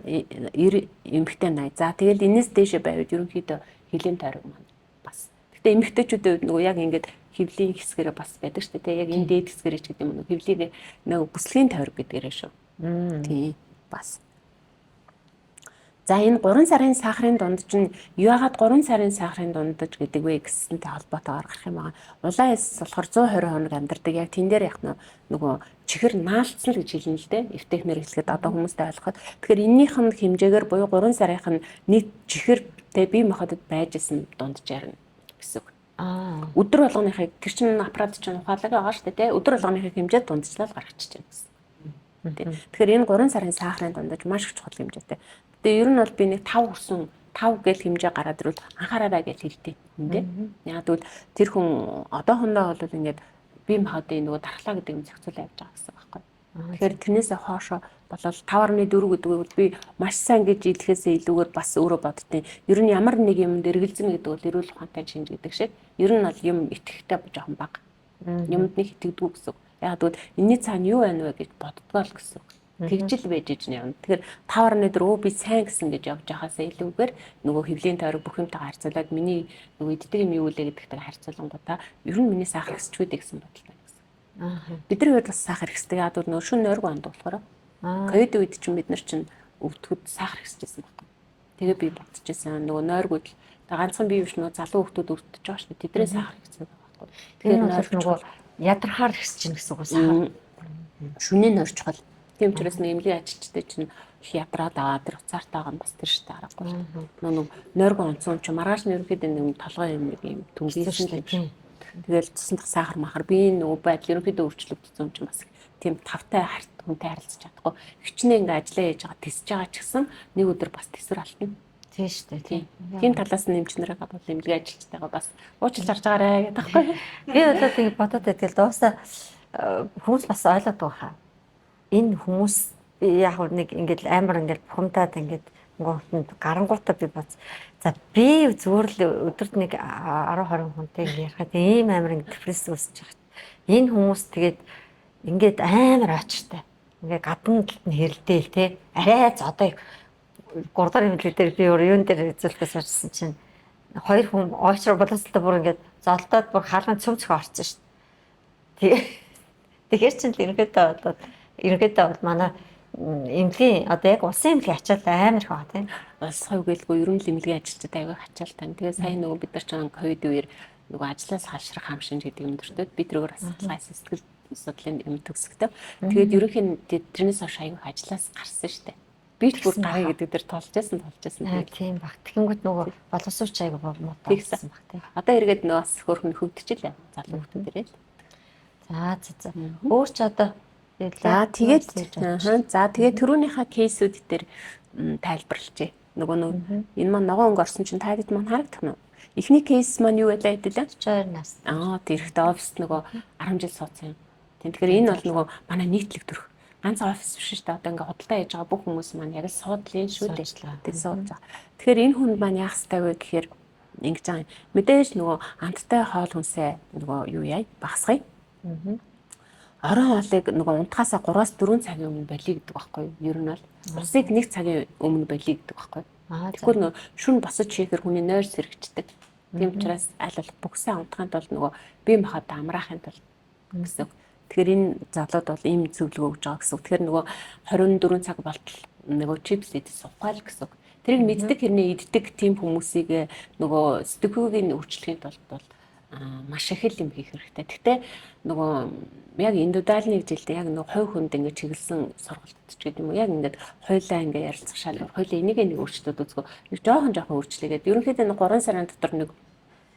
эмэгтэй 80. За тэгэл энэс дээшээ байвал ерөнхийдөө хэвлийн тойрог маань бас. Гэтэ эмэгтэйчүүдийн хувьд нөгөө яг ингээд хэвлийн хэсгэрээ бас байдаг шүү дээ. Яг энэ дээд хэсгэрээ ч гэдэг юм уу. Хэвлийг нөгөө бүслэгийн тойрог гэдгээрээ шүү. Тийм бас. За энэ 3 сарын сахарын дундаж нь яагаад 3 сарын сахарын дундаж гэдэг вэ гэсэнтэй холбоотойгоор гарах юм байгаа. Улаан эс болохоор 120 хоног амьдардаг. Яг тэн дээр яг нөгөө чихэр наалцсан л гэж хэлнэ л дээ. Эвтэйхнэр хэлэхэд одоо хүмүүстэй ойлгоход. Тэгэхээр эннийх нь хэмжээгээр буюу 3 сарынх нь нийт чихэртэй бие махбодод байж исэн дунджаар нь гэсэн үг. Аа. Өдөр болгоныхыг тэр чинь аппарат чинь ухаалаг байгаа шүү дээ, тэ. Өдөр болгоныхыг хэмжээд дундчлал гаргачих чинь гэсэн. Тэгэхээр энэ 3 сарын сахарын дундаж маш их чухал хэмжээтэй. Тэгээ ер нь бол би нэг 5 хүрсэн 5 гэл хэмжээ гараад ирвэл анхаараарай гэж хэлдэг хүндээ. Яг тэгвэл тэр хүн одоохондоо бол ингээд бие махбодын нөгөө дархлаа гэдэг юм зохицуулаа явж байгаа гэсэн байхгүй. Тэгэхээр тэрнээсээ хоошо болол 5.4 гэдэг бол би маш сайн гэж хэлэхээсээ илүүгээр бас өөрөө боддیں۔ Ер нь ямар нэг юмд эргэлзэн гэдэг бол эрүүл ухаантай шинж гэдэг шиг. Ер нь бол юм итгэхтэй жоохон бага. Юмд нэг итгэдэггүй гэсэн. Яг тэгвэл энэний цаана юу байна вэ гэж боддгоо л гэсэн. Тэгжил байж иж нэ. Тэгэхээр 5.4 өө би сайн гэсэн гэж явж байхаасаа илүүгээр нөгөө хэвлийн тойрог бүх юмтайгаа харьцуулаад миний нөгөө иддэг юм юу лээ гэдэгтэй харьцуулангуудаа ер нь миний сахар өсчгүй дээ гэсэн бодолтой гэсэн. Аа. Бидний хувьд бас сахар ихсдэг. Яг тэгвэл нөгөө шүн нойргүй онд болохоор ковид үед чинь бид нар чинь өвдөхөд сахар ихсэжсэн байхгүй. Тэгээ би бодчихсон нөгөө нойргууд л ганцхан би биш нөгөө залуу хүмүүс өвдөж байгаа шүү дээ. Тэдний сахар ихсэн байгаа байхгүй. Тэгэхээр нөгөө ядархаар ихсэж чинь гэсэн үг үү сахар. Шүнээ нойрчхол. Тийм учраас нэг эмнэлгийн ажилчтай чинь их ядраад аваа тэр уцаартайгаа нь бас тэр штэ аргагүй шүү дээ. Нөгөө нойргүй онцон чинь маргааш нь ерөнхийдөө нэг толгой юм нэг юм түнгийн юм шиг. Тэгэл цусандах сахар махар биеийн нөгөө байдал ерөнхийдөө өөрчлөгдсөн юм чинь бас тийм тавтай харт хүнтэй харилцаж чадахгүй. Хичнээн ингээ ажиллаа хийж байгаа тисэж байгаа ч гэсэн нэг өдөр бас тэсвэр алтна. Тийм шүү дээ. Тийм. Тийм талаас нь эмч нарыгаа бол эмнэлгийн ажилчтайгаа бас уучлал харж байгаарэ гэдэг байхгүй. Би одоо тийм бодоод байдаг л дуусаа хүмүүс бас ойлгодог хаа. Энэ хүмүүс яг нэг ингээд амар ингээд бухимдаад ингээд гуутанд гарангуутаа би бац. За би зүгээр л өдөрт нэг 10 20 хүнтэй ингээд ярихад ийм амар ингээд депресс үүсэж байгаа. Энэ хүмүүс тэгээд ингээд амар очтой. Ингээд гадна талд нь хэрэлдээл те. Арай зодоо 3 дахь эмнэлэг дээр би өөр юун дээр үзүүлэхээс суучихсан чинь хоёр хүн ойчроо болоостой бүр ингээд золдоод бүр хаалган цөм цөхө орсон шүү дээ. Тэгэхээр чинь л ерөнхийдөө бол манай эмнэлгийн одоо яг улсын эмнэлгийн ачаал амар их байгаа тийм. Улс хувь гэлгүй ер нь л эмнэлгийн ажилчид аягүй ачаалтай. Тэгээ сая нөгөө бид нар ч ковид үеэр нөгөө ажлаас халшрах хам шинж гэдэг юм дөртөөд бид тэргээр бас судалгаа сэтгэл судлалын юм төгсгдөг. Тэгээд ерөнхийн тэрнээс хойш аягүй ажлаас гарсан шүү дээ. Би ч бүр гарыг гэдэг дээр тулж байсан. Тийм баг. Тэгэнгүүт нөгөө боловсруучч аягүй муутай болсон баг тийм. Одоо эргээд нөгөө бас хөөрхөн хөвдөж л залуу хүмүүс дээрээ л. За за. Өөр ч одоо За тэгээд за тэгээд түрүүнийхээ кейсүүд дээр тайлбарлажээ. Нөгөө нэг энэ маань ногоон өнгө орсон чинь та хэд маань харагдах нь. Эхний кейс маань юу байлаа хэдүүлээ? 32 нас. Тэр ихтэй оффист нөгөө 10 жил суудсан юм. Тийм тэгэхээр энэ бол нөгөө манай нийтлэг төрх. Ганц офис биш шүү дээ. Одоо ингээ худалдаа хийж байгаа бүх хүмүүс маань яг л суудлын шүү дээ. Тэг сууж байгаа. Тэгэхээр энэ хүнд маань яах ёстой вэ гэхээр ингэж байгаа юм. Мэдээж нөгөө амттай хоол хүнсээ нөгөө юу яа багасгая. Орон хоолыг нөгөө унтахаасаа 3-4 цагийн өмнө болиё гэдэг байхгүй юу? Ер нь бол усыг 1 цагийн өмнө болиё гэдэг байхгүй юу? Тэгэхгүй нөгөө шүн босож хийхээр хүний нойр сэрэгчдэг. Тийм учраас аль болох бүхсээ унтахын тулд нөгөө бие махбод амраахын тулд гэсэн. Тэгэхээр энэ залууд бол ийм зөвлөгөө өгж байгаа гэсэн. Тэгэхээр нөгөө 24 цаг болтол нөгөө чипс идэх суухгүй л гэсэн. Тэрийг мэддэг хэрнээ иддэг тийм хүмүүсийг нөгөө сэтгүүгийн өөрчлөхийн тулд бол маш их л юм хийх хэрэгтэй. Гэхдээ нөгөө яг индивидуальны гэж хэлдэг яг нөгөө хувь хүнд ингээд чиглэсэн сургалт ч гэдэг юм уу. Яг ингээд хоёлаа ингээд ярилцах шал хоёлаа энийг нэг өөрчлөлт үзгөө. Нэг жоохон өөрчлөгээд ерөнхийдөө нэг 3 сарын дотор нэг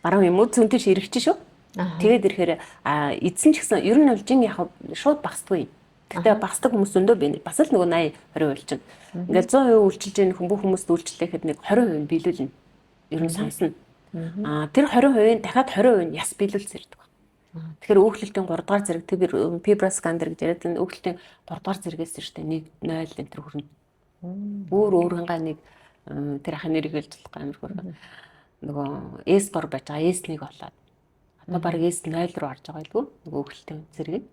баруун юм уу зүүн тийш эргэж шүү. Тэгээд ирэхээр эдсэн ч гэсэн ер нь бол жин яг шууд багасдаггүй. Гэхдээ багасдаг хүмүүс зөндөө бий. Бас л нөгөө 80 20% чинь. Ингээд 100% үйлчилж байгаа хүн бүх хүмүүст үйлчлэхэд нэг 20% нь биелүүлнэ. Ер нь сонсно. Тэр 20% нь дахиад 20% нь яс биелүүлсэн ирдэг. Тэгэхээр өөхлөлтийн 3 дугаар зэрэг фиброскандер гэж яриад энэ өөхлөлтийн 3 дугаар зэрэгээс шүү дээ 1 0 энэ төр хүрнэ. Бүр өөрөнгөө нэг тэр ахын нэрийг хэлж болохгүй амар хөрхөн. Нөгөө S3 байж байгаа S1 болоод одоо баг S0 руу орж байгаа байлгүй нөгөө өөхлөлтийн зэрэг нь.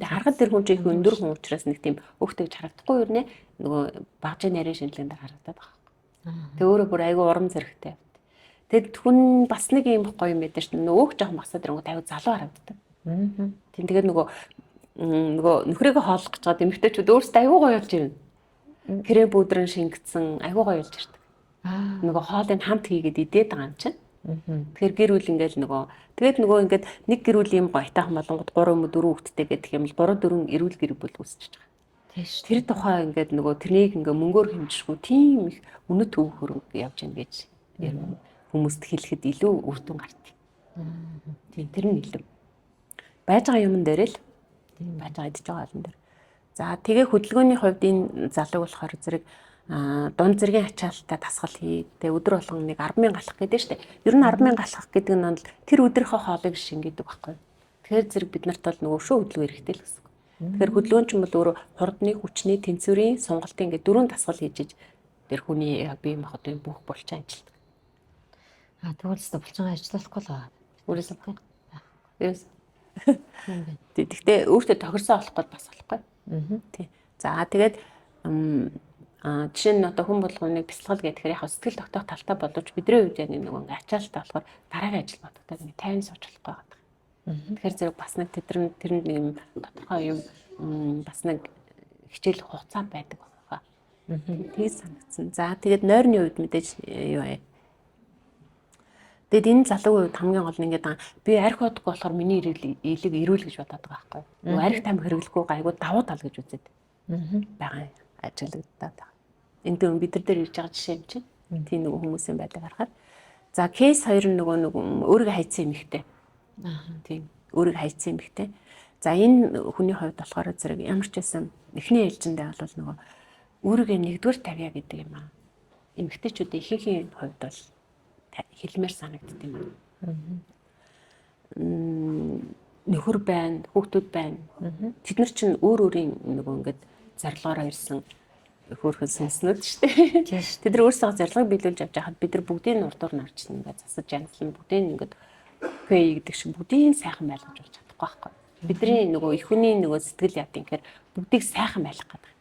Тэгээ харахад тэр хүн чинь их өндөр хүн учраас нэг тийм өөхтэй гэж харагдахгүй юу нэ нөгөө багжаа нарийн шинжилгээнд харагдаад байгаа. Тэгээ өөрөө бүр айгүй урам зоригтой. Тэгэд хүн бас нэг юм гоё юм байдаг шүү дээ. Нөгөөх жоохон басаад ирэнгүүт аюу залуу харагддаг. Тийм тэгээд нөгөө нөхрийгөө хооллох гэж байгаа эмэгтэйчүүд өөрсдөө аюу гоё болж ирнэ. Крем пудрын шингэсэн аюу гоё болж ирдэг. Нөгөө хоолыг хамт хийгээд идээд байгаа юм чинь. Тэгэхээр гэр бүл ингээл нөгөө тэгээд нөгөө ингээд нэг гэр бүл юм гоётайхан болонгод 3 юм уу 4 хүүхэдтэй гэдэг юм л 3 4 эрүүл гэр бүл үүсчихэж байгаа. Тэр тухай ингээд нөгөө тэрнийг ингээ мөнгөөр хэмжишгүй тийм их үнэт төв хөрөнгө явж гин гэж ярина. Хүмүүст хэлэхэд илүү үр дүн гардаг. Тийм тэр нь илүү. Байж байгаа юмн дээр л байж байгаа идэж байгаа олон дээр. За тэгээ хөдөлгөөний хувьд энэ залуу болохоор зэрэг дунд зэргийн ачаалттай дасгал хий. Тэгээ өдөр болгон нэг 10,000 алхах гэдэг нь шүү дээ. Ер нь 10,000 алхах гэдэг нь бол тэр өдрийнхөө хоолыг шингээдэг байхгүй. Тэгэхээр зэрэг бид нарт бол нөгөө шүүн хөдөлгөөн хэрэгтэй л гэсэн үг. Тэгэхээр хөдөлгөөн ч юм бол өөрөө хурдны, хүчний, тэнцвэрийн, сонголтын ингээд дөрвөн дасгал хийж иж тэр хүний бие махбодын бүх булчин ажилладаг. Тэгвэл зөв булчин ажиллахгүй л байгаа. Өөрөөсөө байхгүй. Ерөөс. Тэгэхдээ өөртөө тохирсон олохгүй бас болохгүй. Тий. За тэгээд жишээ нь одоо хүн болгоныг бясалгал гэхээр яг сэтгэл тогтоох талтай боловч бидний хувьд яг нэг ингээ ачаалттай болохоор дараагийн ажил бодогдоод ингээ тайван сууж болохгүй байгаа. Тэгэхээр зэрэг бас нэг тэрэнд нэг юм тодорхой юм бас нэг хичээл хугацаа байдаг байна. Тэгээд санагдсан. За тэгээд нойрны хувьд мэдээж юу вэ? Тэгээд энэ залуугийн хувьд хамгийн гол нь ингээд би арх удахгүй болохоор миний илэг эрүүл гэж бодоод байгаа байхгүй. Нөгөө арх там хэрэглэхгүй гайгүй давуу тал гэж үзээд байгаа ажиглагдаад байгаа. Энэ дөр бид нар дээр ирж байгаа жишээ юм чинь. Тийм нөгөө хүмүүсийн байдлыг харахад. За кейс 2 нь нөгөө нэг өөрийгөө хайцсан эмэгтэй. Тийм өөрийгөө хайцсан эмэгтэй. За энэ хүний хувьд болохоор зэрэг ямар ч байсан эхний ээлжиндээ бол нөгөө өөрийгөө нэгдүгээр тавья гэдэг юм аа. Эмэгтэйчүүдийн ихэнхийн хувьд бол хэлмээр санагддаг юм байна. Нөхөр байна, хүүхдүүд байна. Тэд нар чинь өөр өөрийн нөгөө ингээд зорилгоороо ирсэн хөөрхөн сүнснүүд шүү дээ. Тэд нар өөрсдөө зорилгыг биелүүлж авч байхад бид нар бүгдийг нь урдуур нь орж ингээд засаж янзлан бүгдийг нь ингээд окей гэдэг шиг бүгдийг сайхан байлгаж болж чадахгүй байхгүй. Бидний нөгөө их хүний нөгөө сэтгэл яд юм гэхээр бүгдийг сайхан байлгах гэдэг.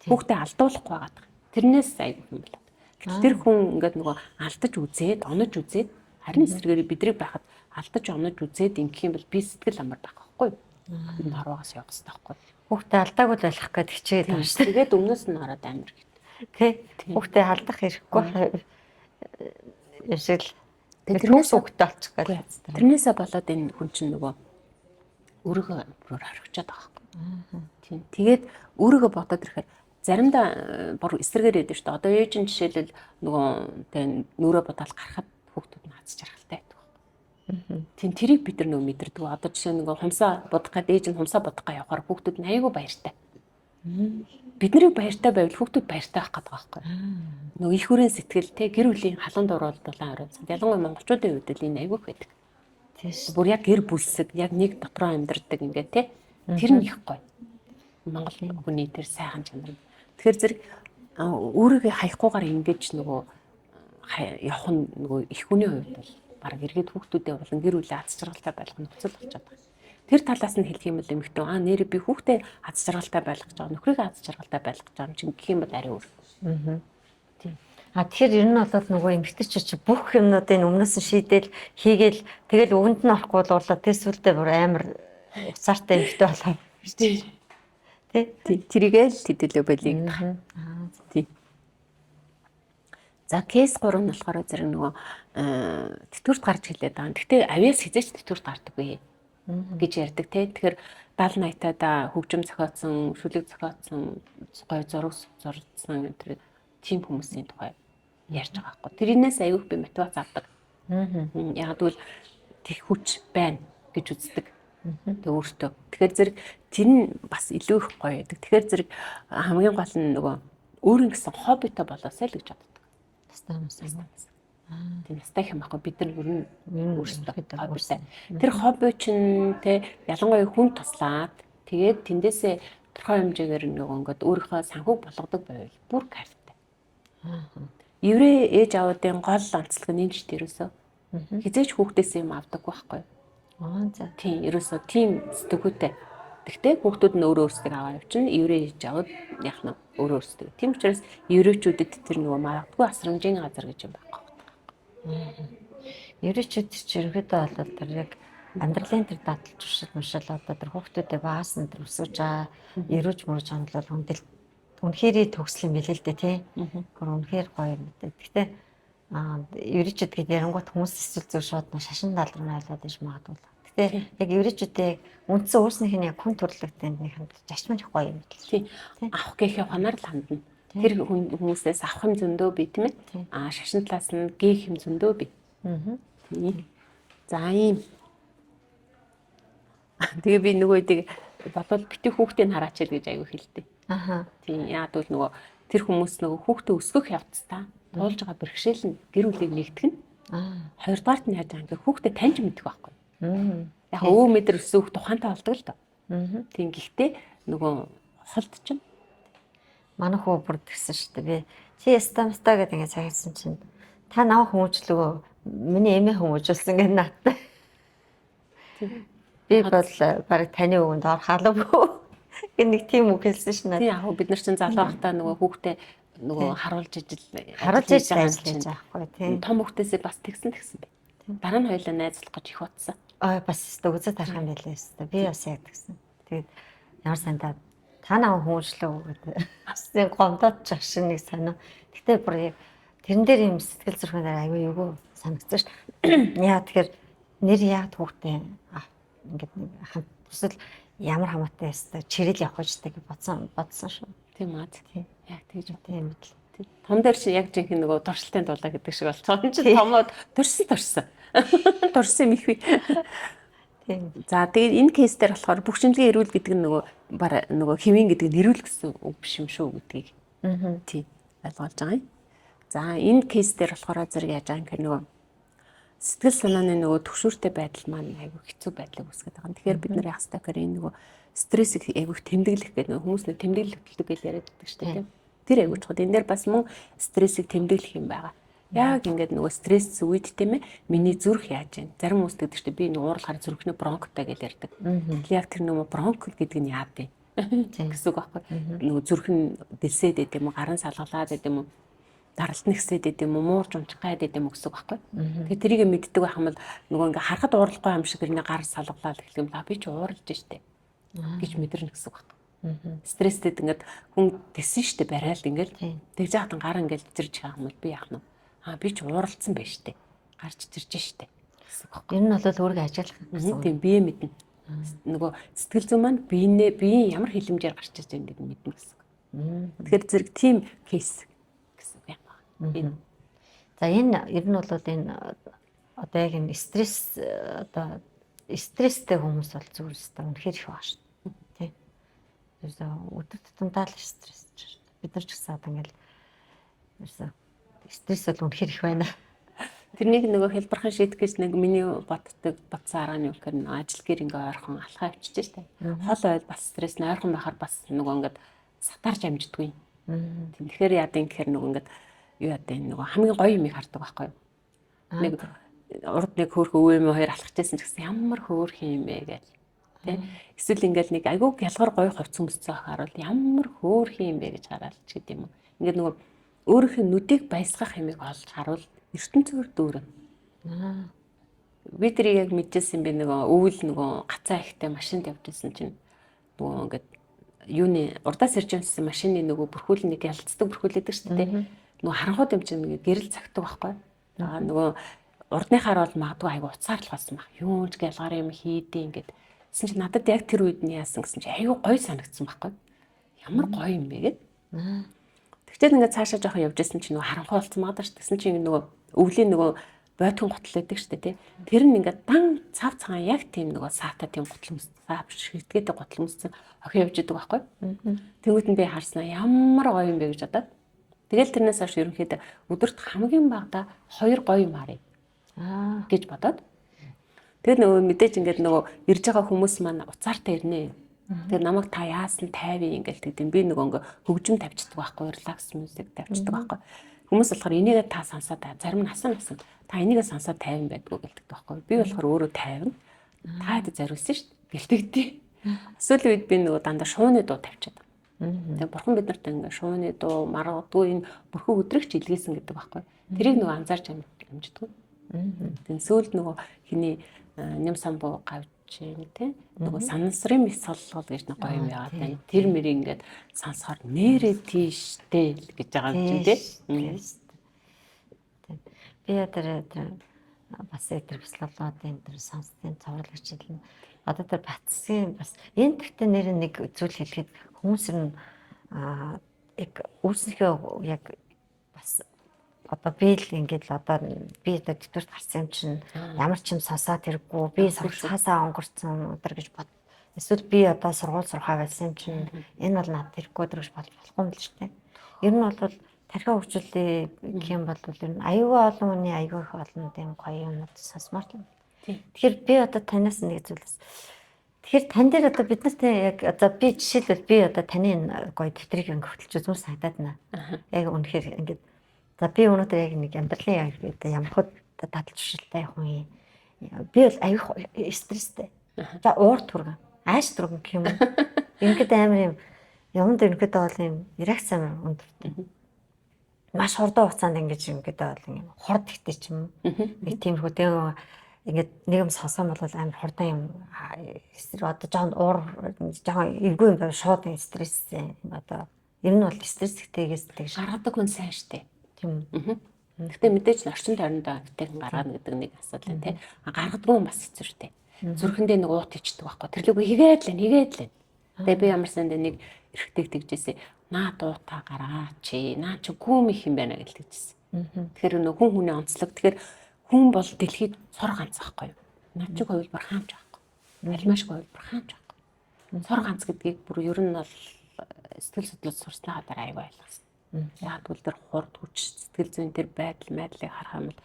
Хүүхдээ алдуулахгүй байгаа. Тэрнээс айгүй юм болоод. Гэтэл тэр хүн ингээд нөгөө алдаж үзээд, онож үзээд харин эсрэгээр бидрийг байхад алдаж онож үзээд ингэх юм бол би сэтгэл амар байх байхгүй юу? Би хорвоогоос явах хэрэгтэй байхгүй юу? Хүүхдээ алдаагүй л байх гээд хичээд байгаа шүү дээ. Тэгээд өмнөөс нь ороод амар гэт. Тэ. Хүүхдээ алдах хэрэггүй юм шиг л тэрнээс хүүхдээ олчих гээд. Тэрнээсээ болоод энэ хүн чинь нөгөө өөрийгөө бүр орхичоод байгаа байхгүй. Тийм. Тэгээд өөрийгөө бодоод ирэхээр заримдаа бүр эсрэгээр өгдөө шүү дээ. Одоо ээж нь жишээлбэл нөгөө тэ нүрээ будаал гарахад хүүхдүүд нь аз жаргалтай байдаг байхгүй. Тийм, тэрийг бид нар нөгөө мэдэрдэг. Одоо жишээ нөгөө хумсаа будах гээд ээж нь хумсаа будах га явахаар хүүхдүүд нь айгүй баяртай. Бид нарыг баяртай байвал хүүхдүүд баяртай байх гэдэг байхгүй. Нөгөө их хүрэн сэтгэл те гэр бүлийн халуун дуруул дулаан оройн. Ялангуяа монголчуудын хувьд л энэ айгүй их байдаг. Тийм. Бүр яг гэр бүлсэг, яг нэг дотроо амьдардаг ингээд те. Тэр нь их гоё. Монгол хүний тэр сайхан чанар. Тэгэхээр зэрэг өөрийгөө хаяхгүйгээр ингэж нөгөө явах нь нөгөө их хүний хувьд бол баг эргээд хүүхдүүдээ болон гэр бүлээ аз жаргалтай байх нөхцөл болчиход байгаа. Тэр талаас нь хэлэх юм бол эмэгтэй аа нэр би хүүхдээ аз жаргалтай байлгах гэж байгаа, нөхрийгөө аз жаргалтай байлгах гэж байгаа юм чинь гэх юм бол арай өөр. Тийм. А тэгэхээр ер нь бол нөгөө эмэгтэйчүүд чи бүх юмнуудыг өмнөөс нь шийдэл хийгээл тэгэл өгөнд нь орохгүй бол уурлаа тэр сүлдээ бүр амар уцаартай эмэгтэй болоо. Тийм. Тэ? Тийм. Тэрийгээ л хэдүүлээ болиг. Тийм. За кейс 3 нь болохоор зэрэг нөгөө тэтгэврт гарч хэлээд байгаа. Гэхдээ авиас хизээч тэтгэврт гардаггүй гэж ярьдаг те. Тэгэхээр 70 80-таа хөгжим зохиоцсон, шүлэг зохиоцсон, гой зураг зурсан энэ тийм хүмүүсийн тухай ярьж байгаа байхгүй. Тэрнээс аягүй би мотивац авдаг. Яг гэвэл тех хүч байна гэж үздэг. Тэг өөртөө. Тэгэхээр зэрэг тэр нь бас илүү их гоё байдаг. Тэгэхээр зэрэг хамгийн гол нь нөгөө өөрийн гэсэн хоббитой болоосай л гэж боддог. Настай хүмүүс юм. Тийм, настай юм байхгүй бид нар ер нь өөрсдөө хоббитой. Өөрсдөө. Тэр хобби чинь те ялангуяа хүн туслаад тэгээд тэндээсээ тодорхой хэмжээгээр нөгөө ингээд өөрийнхөө санхүүг болгодог байвал бүр кайфтай. Еврей ээж аавуудын гол онцлог нь энэ ч ерөөсөө. Хизээч хүүхдээс юм авдаггүй байхгүй. Аа за. Тийм, ерөөсөө тийм сэтгүүтэй. Тэгтээ хүүхдүүд нь өөрөө өөрсдөө аваа явчихна. Еврей ээж аавууд яг нь өөрөө өөрсдөө. Тийм учраас еврейчүүдэд тэр нөгөө магадгүй асрамжийн газар гэж юм байхгүй. Еврейчүүд ч ерөнхийдөө бол тэр яг амьдралын тэр дадал журшил мушил одоо тэр хүүхдүүдэд баас нь тэр өсөж байгаа эрүүж мөрж хандлал хүндэл үнэхээр төгсөл юм билээ л дээ тий. Гүр үнэхээр гоё юм дээ. Гэхдээ еврейчүүд гээд ярангуут хүмүүс эсвэл зөв шууд нь шашин дал руу найлаад иж магадгүй. Гэхдээ яг еврейчүүдээ үндсэн өөрснийх нь яг хүн төрлөختөнд нэг юм жашмын их гоё юм бэл. Тийм. Авах гэхээ ханаар л хандна. Тэр хүмүүсээс авах юм зөндөө би тийм ээ. Аа шашин талаас нь гээх юм зөндөө би. Тийм. За ийм. Тэгээ би нөгөө үеийг бодвол бити хүүхдийг хараач л гэж аягүй хэлдэг. Аха. Тийм. Яа гэвэл нөгөө тэр хүмүүс нөгөө хүүхдээ өсгөх явцдаа туулж байгаа бэрхшээл нь гэр бүлийг нэгтгэх нь. Хоёрдугаарт нь яаж байгаа юм бэ? Хүүхдээ таньж мэдэх байхгүй. Яг өвөө мэдэр өссөн хүүхд тухайнтай болдог л доо. Тийм. Гэхдээ нөгөө холд чинь Манай хүү бүр тэгсэн шүү дээ. Би чи яста гэдэг ингэ цагаасан чинь та намайг хүмүүжлэгөө миний эмээ хүмүүжүүлсэн гэх надтай. Би бол бараг таны өгөнд орох албагүй. Гэх нэг тийм үг хэлсэн ш надад. Тийм, яг бид нар чинь залуу байхдаа нөгөө хүүхдээ нөгөө харуулж ижил Харуулж ижил байгаа ажиллаж чинь байгаа байхгүй тийм. Том хүүхдээсээ бас тэгсэн бай. Дараа нь хоёлаа найзлах гэж их утсан. Аа бас өстө үзэж тарах юм байлээ өстө. Би бас яг тэгсэн. Тэгээд ямар сандаа та намайг хүмүүжлээ гэдэг. Бас нэг гомдоод ч ах шиг нэг сонио. Гэтэ бүр яг тэрэн дээр юм сэтгэл зүрхэн дээр аюу югөө санагдсан шүү. Яа тэгэхээр нэр яад хүүхдээ ингээд нэг хамт эсвэл ямар хамаатай өстө чирэл явах гэж гэж бодсон шүү. Тийм аа. Тийм. Яг тэгж бод. Тийм мэт. Тийм. Том дээр чи яг жинхэнэ нөгөө туршилтын дулаа гэдэг шиг болцсон. Чи томоод турсан. Турсан юм их би. Тийм. За тэгээд энэ кейс дээр болохоор бүх шинжилгээ эрүүл гэдэг нь нөгөө бар нөгөө хэмээн гэдэг нь эрүүл гэсэн үг биш юм шүү гэдгийг. Тийм ойлгож байгаа юм. За, энэ case дээр болохоор зэрэг яаж байгаа юм гэхээр нөгөө сэтгэл санааны нөгөө түгшүүртэй байдал маань айгүй хэцүү байдлыг үүсгэж байгаа. Тэгэхээр бид нар яах ёстой гэхээр энэ нөгөө стрессийг айгүй тэмдэглэх гэдэг, нөгөө хүмүүс нэг тэмдэглэл хөтэлдэг гэж яриад байдаг шүү дээ, тийм. Тэр айгүй чухал. Энэ дээр бас мөн стрессийг тэмдэглэх юм байгаа. Яг ингээд нөгөө стресс үед, тийм ээ, миний зүрх яаж байна? Зарим хүмүүс гэдэг чинь би нөгөө уурлахаар зүрхний бронхтой гэж ярьдаг. Тэгэхээр яг тэр нөгөө бронх гэдэг нь яад вэ гэсэн үг байхгүй. Нөгөө зүрх нь дэлсээд байд юм уу, гарын салгалаад байд юм уу, даралт нь ихсээд байд юм уу, муурж унчих гад байд юм уу гэсэн үг байхгүй. Тэгэхээр тэрийг мэддэг байх юм бол нөгөө ингээ харахад уурлахгүй юм шиг тэрний гар салгалаад эхлэх юм л, би чи ууралж штэ гэж мэдэрнэ гэсэн үг байхгүй. Стресстэй ингээд хүн тэсэн штэ, барайл ингээд тэгж яахан гар ингээд зэрж байгаа юм бол би яах нь? Аа, би ч ууралцсан байж штэ. Гарч зэрж штэ гэсэн үг байхгүй. Ер нь бол өөрийгөө ажиглах гэсэн. Тийм, бие мэднэ. Нөгөө сэтгэл зүйн маань биенээ, биеийн ямар хилэмжээр гарч ирж байгаа гэдэг нь мэднэ гэсэн үг. Тэгэхээр зэрэг тийм case гэсэн үг юм байна. Энэ. За, энэ ер нь бол энэ одоо яг энэ стресс, одоо стресстэй хүмүүс бол зүгээр өстой үнэхээр их байгаа шүү дээ. Тий. Ерөөсөө өдөр тутамдаа л стресс шүү дээ. Бид нар ч гэсэн одоо ингээл ерөөсөө стресс бол үнэхээр их байна. Тэрнийг нөгөө хэлбэрхэн шийдэх гэж нэг миний боддог бодсон арга нь юу гэхээр нөгөө ажил гэр ингээ ойрхон алхаа авчиж штэ. Хол ойл бас стресс нь ойрхон байхаар бас нөгөө ингээд сатарч амждаггүй. Тийм, тэгэхээр яа дын гэхээр нөгөө ингээд юу яа дын нөгөө хамгийн гоё юмыг хардаг байхгүй юу. Нэг урд нэг хөөрхөн өвөө юм хоёр алхаж байсан ч гэсэн ямар хөөрхөн юм бэ гэж. Тэ? Эсвэл ингээл нэг айгүй гялгар гоё хувц өмсцөө харуул ямар хөөрхөн юм бэ гэж хараад ч гэдэм юм уу. Ингээд нөгөө өөрийнх нь нүдийг баясгах юмыг олж харуул ертөнцөөр дүүрэн. Би тэрийг яг мэдчихсэн, би нөгөө өвөл нөгөө гацаа ихтэй машинд явж байсан чинь нөгөө ингээд юуны урдаас ирж байсан машины нөгөө бүрхүүл нэг ялцдаг бүрхүүлээдэг шүү дээ. Нөгөө харанхууд юм чинь нэг гэрэл цагтдаг байхгүй. Аа, нөгөө урдныхаар бол магадгүй айгу уцаар л болсон баг. Юу ч гялгаар юм хийдیں ингээд. Тэгсэн чинь надад яг тэр үед нь яасан гэсэн чинь айгу гоё санагдсан байхгүй. Ямар гоё юм бэ гэд. Тэгчээд ингээд цаашаа жоохон явж исэн чинь нөгөө харанхуй болсон байгаа даа. Тэгсэн чинь нөгөө өвлийн нөгөө бойтхон гутал байдаг шүү дээ, тий. Тэр нь ингээд дан цав цагаан яг тийм нөгөө саатай тийм гутал өмс цаав шигдгээтэй гутал өмссөн охин явж идэг байхгүй. Тэнгүүт нь би харснаа ямар гоё юм бэ гэж бодоод. Тэгэл тэрнээс хойш ерөнхийдөө өдөрт хамгийн багадаа 2 гоё юм харъя гэж бодоод. Тэр нөгөө мэдээж ингээд нөгөө ирж байгаа хүмүүс маань уцаартай ирнэ. Тэгэхээр намайг та яасан тайван ингээл тэгдэм. Би нөгөө ингээ хөгжим тавьчихдаг байхгүй, relax music тавьчихдаг байхгүй. Хүмүүс болохоор энийгээ та сонсоод, зарим нь хасан хасан та энийгээ сонсоод тайван байдгүй гэлдэг байхгүй. Би болохоор өөрөө тайван. Та хэд зориулсан шүү дээ гэлтэгдээ. Сүүлийн үед би нөгөө дандаа шууны дуу тавьчихад. Тэгээ бурхан бид нарт ингээ шууны дуу, маргадгүй энэ бүрхүү өдрөгч илгээсэн гэдэг байхгүй. Тэрийг нөгөө анзаарч амждаггүй. Тэгээ сүүлд нөгөө хиний ням самбуу гавж юм те нөгөө сансрын мэс соллол гэж нэг гоё юм яваад байна. Тэр мэрийг ингээд сонсохоор нэрээ тийштэй л гэж байгаа юм чинь те. Би тэр бас тэр бяцлаглуудын тэр сонсдын цовруулагч хэлнэ. Одоо тэр Батсгийн бас энэ тэгтээ нэр нэг зүйл хэлэхэд хүмүүс нь яг үүснийхөө яг бас одоо би л ингээд л одоо би одоо тэтгэврт гарсан юм чинь ямар ч юм сонсоод хэрэггүй, би цаасаа онгорцсон өдр гэж бод, эсвэл би одоо сургууль сурхаа байсан юм чинь энэ бол надад хэрэггүй өдр гэж болж болохгүй юм л шүү дээ. Ер нь бол тархиа хөгжүүлээ гэх юм бол ер нь аюул олон хүний аюул их олон тийм гоё юмнууд сонсомоор л. Тэгэхээр би одоо танаас нэг зүйлс. Тэгэхээр тань дээр одоо бид нартай яг одоо би жишээлбэл би одоо таны энэ гоё дэвтрийг ингээ хөтөлж үзмээр санагдаад байна. Яг үнэхээр ингээд за би өнөөдөр яг нэг амьдралын яг одоо ямар хөө дадал туршилтай хүн юм. Би бол аюух стресстэй. За, уур түргэн, ааш түргэн гэх юм уу. Ингээд амар юм юмд ерөнхийдөө бол юм реакц амар өндөртэй. Маш хурдан хугацаанд ингэж ингээд бол юм хурд ихтэй ч юм уу. Нэг тиймэрхүү, тэгээ ингээд нэг юм сонссон бол амар хурдан юм эсрэг одоо жоохон уур, жоохон эвгүй юм байв, шууд стресс одоо ер нь бол стресс ихтэйгээс тэгш гаргадаг хүн сайн штэ. Тийм. Гэхдээ мэдээж орчин тойрондоо эвтэйхэн гаргана гэдэг нэг асуудал байна те. А гаргадгүй хүн бас хэцүү штэ. Зүрхэндээ нэг уут ичдэг байхгүй. Тэрлүүг хийгээд л хийгээд л. Тэгээ би ямар санд нэг эрэгтэйг тэгжээсэ, наа дуутаа гаргаач. Наа чи гүм их юм байна гэж тэгжсэн. Тэгэхээр нөх хүн хүний онцлог. Тэгэхээр хүн бол дэлхийд цор ганц байхгүй юу? Над чиг хувилбар хаамч байхгүй. Алмаашгүй хувилбар хаамч байхгүй. Цор ганц гэдгийг бүр ер нь бол сэтгэл судлал сурсныхаа дараа аягүй ойлгосон. Яг тэгвэл тэр хурд хүч, сэтгэл зүйн тэр байдал майдлыг харах юм бол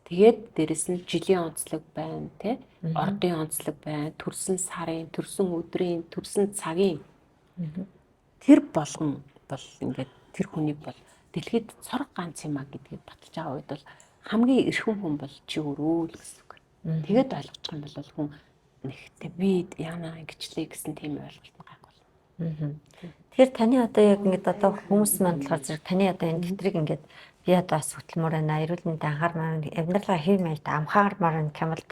тэгээд дээрэс нь жилийн онцлог байна, тий? Ордын онцлог байна, төрсөн сарын, төрсөн өдрийн, төрсөн цагийн тэр болгон бол ингээд тэр хүнийг бол дэлхийд цорог ганц юм а гэдгийг баталж байгаа үед бол хамгийн эрхэм хүн бол чи өөрөө л гэсэн үг. Тэгээд ойлгочих юм бол хүн нэгтэй би яана ингэчлээ гэсэн тийм ойлголт нь гайгүй болно. Тэгэхээр таны одоо яг ингээд одоо хүмүүс маань болохоор зэрэг таны одоо энэ дэвтрийг ингээд би одоо бас хөтөлмөр байна, эрүүл мэндэ анхаармаар, амьдралаа хэв маягт амхаармаар байна гэх юм бол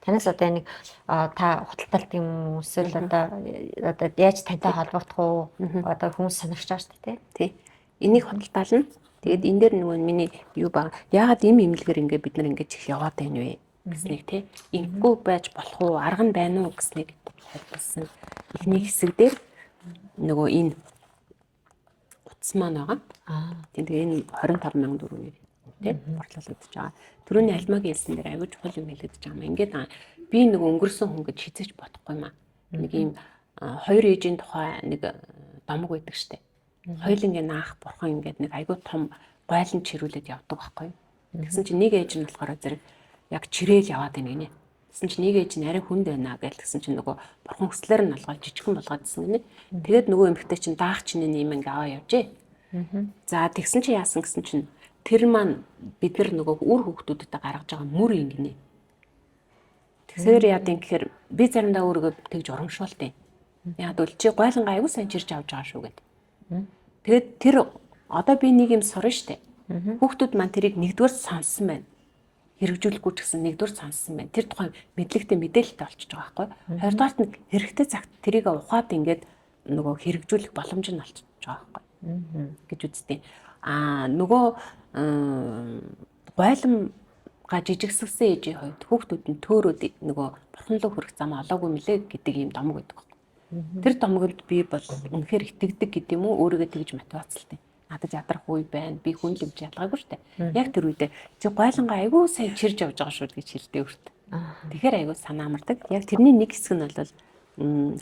танаас одоо нэг та худалдаалт юм уу эсвэл одоо яаж тантай холбогдох уу? Одоо хүмүүс сонирхож байгаа шүү дээ, тий. Энийг худалдаална. Тэгээд энэ дээр нөгөө миний юу байгаа. Яагаад ийм имлэгээр ингээд бид нар ингэж их яваад байна вэ гэснийг тий. Ингэхгүй байж болох уу? Арга нь байна уу гэснийг холбосон. Эхний хэсэг дээр нөгөө энэ утас маань байгаа. Тийм, тэгээ энэ 25,000 төгрөгийг тий борлуулагдаж байгаа. Түрүүний Альмагийн хэлсэн дээр аягүй чухал юм хэлэгдэж байгаа юм. Ингээд би нөгөө өнгөрсөн хүн гэж хизэж бодохгүй маа. Нэг ийм хоёр ээжийн тухай нэг домог байдаг штэ. Хоёулангийн наах бурхан ингээд нэг аягүй том гойлон чирүүлээд явдаг байхгүй. Тэгсэн чинь нэг ээж нь болохоор зэрэг яг чирээл яваад байна гинэ. Тэгсэн чинь нэг ээж нь арай хүнд байна гэл тэгсэн чинь нөгөө бурхан хүслээр нь олгоод жижигхэн болгоодсэн гинэ. Тэгээд нөгөө эмэгтэй чинь даах чинь юм ингээ аваа явжээ. За тэгсэн чинь яасан гэсэн чинь тэр маань бид нар нөгөө үр хүүхдүүдтэй гаргаж байгаа мөр юм гинэ. Тэгэхээр яа гэм гэхээр би заримдаа өөрийгөө тэгж урамшуултыг. Яг бол чи гойлонгаа аягүй сайн чирж авч байгаа шүү гэд. Тэгээд тэр одоо би нэг юм сурна штэ. Хүүхдүүд маань тэрийг нэгдүгээр сонссон байна. Хэрэгжүүлэхгүй ч гэсэн нэгдүгээр сонссон байна. Тэр тухайн мэдлэгтэй мэдээлэлтэй болчихж байгаа байхгүй. Хоёрдугаарт нь хэрэгтэй цагт тэрийг ухаад ингээд нөгөө хэрэгжүүлэх боломж нь болчихж байгаа байхгүй гэж үзтээ. Аа нөгөө гойломга жижигсгсэн ээжийн хувьд хүүхдүүд нь төөрөөд нөгөө бурхан руу хүрэх зам олоогүй мөлий гэдэг ийм домог байдаг байхгүй. Тэр домогт би бол үнэхээр итгэдэг гэдэг юм уу, өөрийгөө тэгж мотивацлтыг. Надад ядрах үе байна. Би хүн л юм чи ялгаагүй штэ. Яг тэр үедээ чи гойлонгаа айгүй сайн чирж явж байгаа шүү гэж хэлдэг өөрт. Тэгэхээр айгүй санаа амардаг. Яг тэрний нэг хэсэг нь бол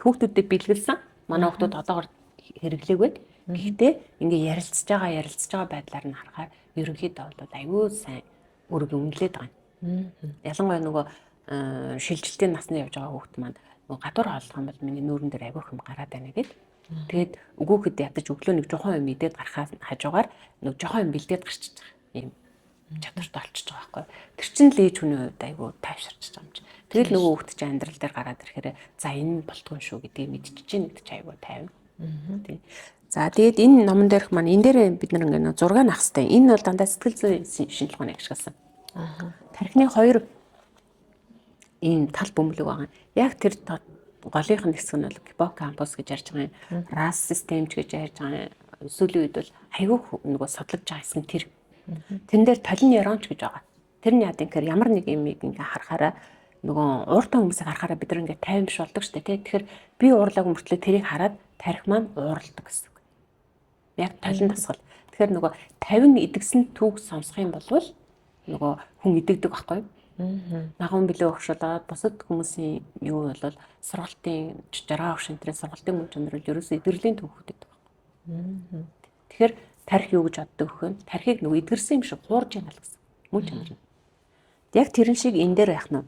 хүүхдүүдэд бэлгэлсэн. Манай хүүхдүүд одоогор хэрэглээгүй. Гэхдээ ингээ ярилцж байгаа байдлаар нь харахаар ерөнхийдөө бол айгүй сайн өөрийгөө үнэлээд байгаа юм. Ялангуяа нөгөө шилжилтийн насны явж байгаа хүүхд маань нөгөө гадуур хооллох юм бол миний нүүрэн дээр айгүй юм гараад байна гэд. Тэгээд өгөөхөд ядаж өглөө нэг жохон юм идээд гарахаа хажуугаар нэг жохон юм бэлдээд гарчиж байгаа юм чадвартай болчихж байгаа байхгүй. Тэр чинь л ээж хүний хувьд айгүй тайвширч байгаа юм чи. Тэгэл нөгөө хүүхд чинь амьдрал дээр гараад ирэхээр за энэ болтгоо шүү гэдгийг мэдчихэж чинь гэдэг чинь айгүй тайван. Тийм. За тэгээд энэ номон дээрх маань энэ дээр бид нар ингээ зураг нь авах хэрэгтэй. Энэ бол дандаа сэтгэл зүйн шинжилгээ ухааныг ашигласан. Тархины хоёр ийм тал бөмбөлөг байгаа. Яг тэр голынх нь хэсэг нь бол гиппокампус гэж ярьж байгаа юм. Рас системч гэж ярьж байгаа юм. Сүүлийн үед бол айгүй нөгөө судлаж байгаа хэсэг нь тэр. Тэн дээр толин нейронч гэж байгаа. Тэр нь яа гэхээр ямар нэг юм ингээ харахаараа нөгөө ууртай хүмүүсийг харахаараа бид нар ингээ тайван биш болдог штэ тий. Тэгэхээр би уурлаагүй мөртлөө тэрийг хараад тарих маань уурладаг гэсэн үг. Яг толин дасгал. Тэгэхээр нөгөө 50 идэгсэн түүх сонсох юм бол нөгөө хүн идэгдэг байхгүй юу? Наган билээ огшуулаад бусад хүмүүсийн юу бол сургалтын 60 огш энтрийн сургалтын мөн чанар бол ерөөсөө идэрлийн түүхүүд байдаг байхгүй. Тэгэхээр тарих юу гэж боддог вэ? Тархийг нөгөө идгэрсэн юм шиг хуурж яана л гэсэн. Мөн чанар нь. Яг тэрэн шиг энэ дээр байх нь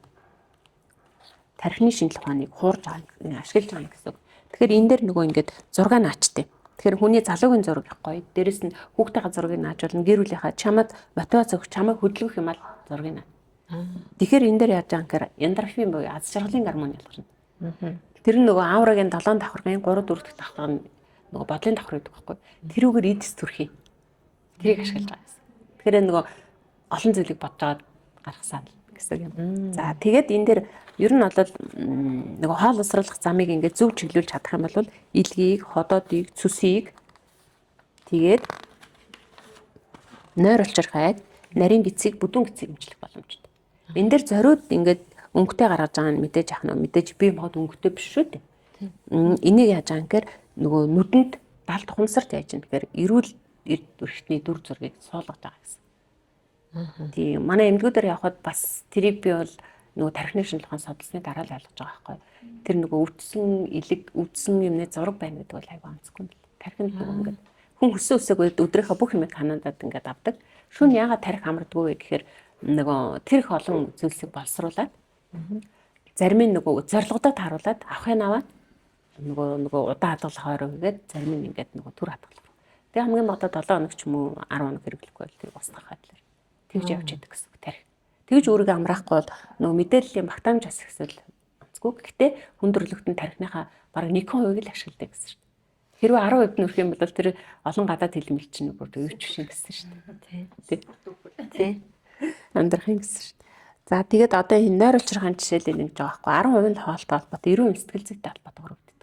тархины шинжлэх ухааныг хуурж байгаа, ашиглаж байгаа гэсэн үг. Тэгэхээр энэ дээр нөгөө ингээд зураг наачтай. Тэгэхээр хүний залуугийн зураг их гоё. Дээрэс нь хүүхдийнхаа зургийг нааж болно. Гэр бүлийнхаа чамд мотивац өгөх, чамайг хөдөлгөх юм аа зургийг наа. Тэгэхээр энэ дээр яаж байгаа юм гэхээр эндорфин буюу аз жаргалын гормон ялгарна. Тэр нь нөгөө аурагийн 7 давхаргын 3 4 дахь давхарга нь нөгөө бодлын давхар гэдэг байхгүй. Тэрүүгээр эдс төрхий. Тэрийг ашиглаж байгаа гэсэн. Тэгэхээр нөгөө олон зүйлийг бодож аваад гаргасан гэсэн юм. За тэгээд энэ дээр ер нь бол нөгөө хоол усруулах замыг ингээд зөв чиглүүлж чадах юм бол илгийг, ходоодыг, цөсийг тэгээд нойр олчирхайг, нарийн гисийг, бүдүүн гисийг эмчлэх боломжтой. Энэ дээр зориуд ингээд өнгөтэй гаргаж байгаа нь мэдээж ах нь мэдээж би мод өнгөтэй биш шүү дээ. Энийг яаж байгаа юм гэхээр нөгөө нүдэнд далд ухамсарт яаж юм гэхээр эрүүл эрхтний дүр зургийг суулгаж байгаа гэсэн. Тийм, манай эмнэлгүүдээр явхад бас тэрийг би бол нөгөө тархины шинжилгээ ухаан судалсны дараа л ойлгож байгаа байхгүй. Тэр нөгөө өвдсөн илэг, өвдсөн юмны зураг байна гэдэг бол айгүй онцгүй юм бэл. Тархинд нөгөө ингээд Хүн хүссэн үсээгүй өдрийнхөө бүх юмыг ханандаад ингээд авдаг. Шүн яагаад тарих амардгүй вэ гэхээр нөгөө тэр их олон зүйлсийг боловсруулад зарим нь нөгөө зорилгодоо тааруулаад авахыг аваад нөгөө удаан хадгалах ойроо хийгээд зарим нь ингээд нөгөө түр хадгалах. Тэгээ хамгийн багадаа 7 хоног ч юм уу 10 хоног хэрэглэхгүй бол тэр устгах байдлаар тэгж явж яадаг гэсэн үг тарих. Тэгж өөрийгөө амраахгүй бол нөгөө мэдээллийн багтаамж бас ихсэл онцгүй. Гэхдээ хүндрэлтэн тарихныхаа бараг 1% л ашигладаг гэсэн шүү дээ. Хэрвээ 10% нь өрөх юм бол тэр олон гадаад хэлмэл чинь бүр өвч шин гэсэн шүү дээ. Тий. Тий. Амьдрах юм гэсэн шүү дээ. За тэгээд одоо энэ нойр улчрахын жишээлээ нэг жоо байхгүй 10% нь хоолтой холбоотой 90% сэтгэл зүйтэй холбоотой өргөддөг.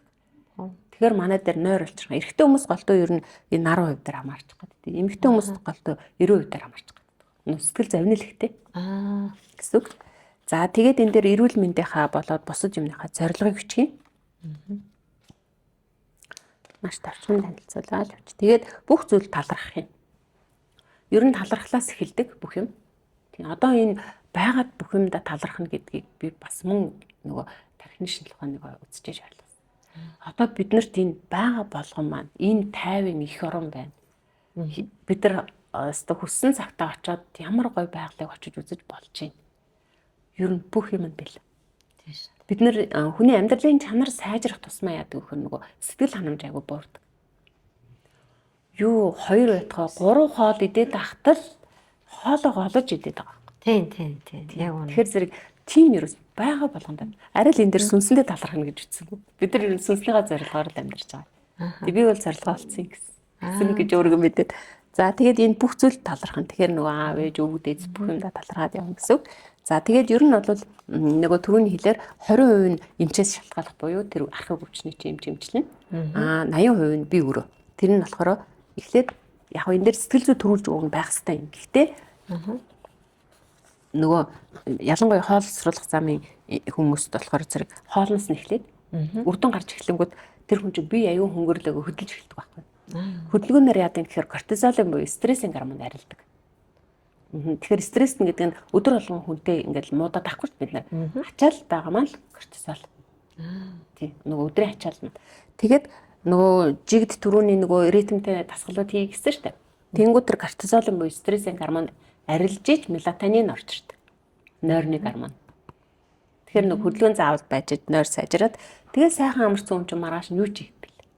Тэгэхээр манай дээр нойр улчрах эрэгтэй хүмүүс голдуу ер нь энэ 10% дээр хамаарч гэдэг. Эмэгтэй хүмүүс голдуу 90% дээр хамаарч гэдэг. Сэтгэл зовнил ихтэй. Аа гэсэн үг. За тэгээд энэ дээр эрүүл мэндийнхаа болоод бусад юмныхаа зорилгыг бичье. Маш товчхон танилцуулаад явчих. Тэгээд бүх зүйл талархах юм. Ер нь талархлаас эхэлдэг бүх юм. Тийм одоо энэ байгаад бүх юмда талархна гэдгийг би бас мөн нөгөө тархины шинжилгээ ухааныг үзчихэж ойлгосон. Одоо биднэрт энэ байгаа болгон маань энэ тайван их орон байна. Бид нар өстө хүссэн цагтаа очиод ямар гоё байгалыг очиж үзэж болж байна. Ер нь бүх юм нь бэл. Тийм шүү. Бид нэр хүний амьдралын чанар сайжрах тусмаа яадаг вөхөр нөгөө сэтгэл ханамж айгу буурдаг. Юу хоёр байтугай гурав хоол идээд ахтал хоолоо голож идээд байгаа. Тийм тийм тийм. Яг үнэ. Тэгэхээр зэрэг тийм ерөөс байгаа болгонд арай л энэ дэр сүнсэндээ талархна гэж үтсэнгүй. Бид нар ер нь сүнслэгээ зорилгоор л амьдарч байгаа. Тэг би бол зорилгоо олцсон гэсэн. Гэсэн гэж өөрийгөө мэдээд. За тэгээд энэ бүх зүйл талархна. Тэгэхээр нөгөө аав ээж өвөг дээдс бүх юмдаа талархаад явна гэсэн үг. За тэгээд ер нь бол нөгөө түрүүний хэлээр 20% нь эмчээс шалтгааллах буюу тэр архаг өвчний чинь эмч эмчлэн. Аа 80% нь би өөрөө. Тэр нь болохоор эхлээд яг энэ дээр сэтгэл зүй төрүүлж өгөн байх хэрэгтэй юм. Гэхдээ нөгөө ялангуяа хоолсруулах замын хүмүүст болохоор зэрэг хоолноос нь эхлээд үрдэн гарч эхлэнгүүт тэр хүн чинь бие аюун хөнгөрлөөгөө хөдөлж эхэлдэг байхгүй. Хөдөлгөөнөөр яадаг гэхээр кортизолын буюу стрессийн гормон арилдаг. Тэгэхээр стресс нь гэдэг нь өдөр болгон хүнтэй ингээд муудаад авахгүй ч бид нар ачаал байгаа маань л кортизол. Тийм нөгөө өдрийн ачаал нь. Тэгээд нөгөө жигд түрүүний нөгөө ритмтэй дасгалууд хий гэсэн шүү дээ. Тэнгүүд тэр кортизолын буюу стрессийн гормон арилж ич мелатонин орж ирдэг. Нойрны гормон. Тэгэхээр нөгөө хөдөлгөөн заавал байж нойр сайжраад тэгээ сайхан амарсан юм чинь маргааш нь юу ч хийх бэл.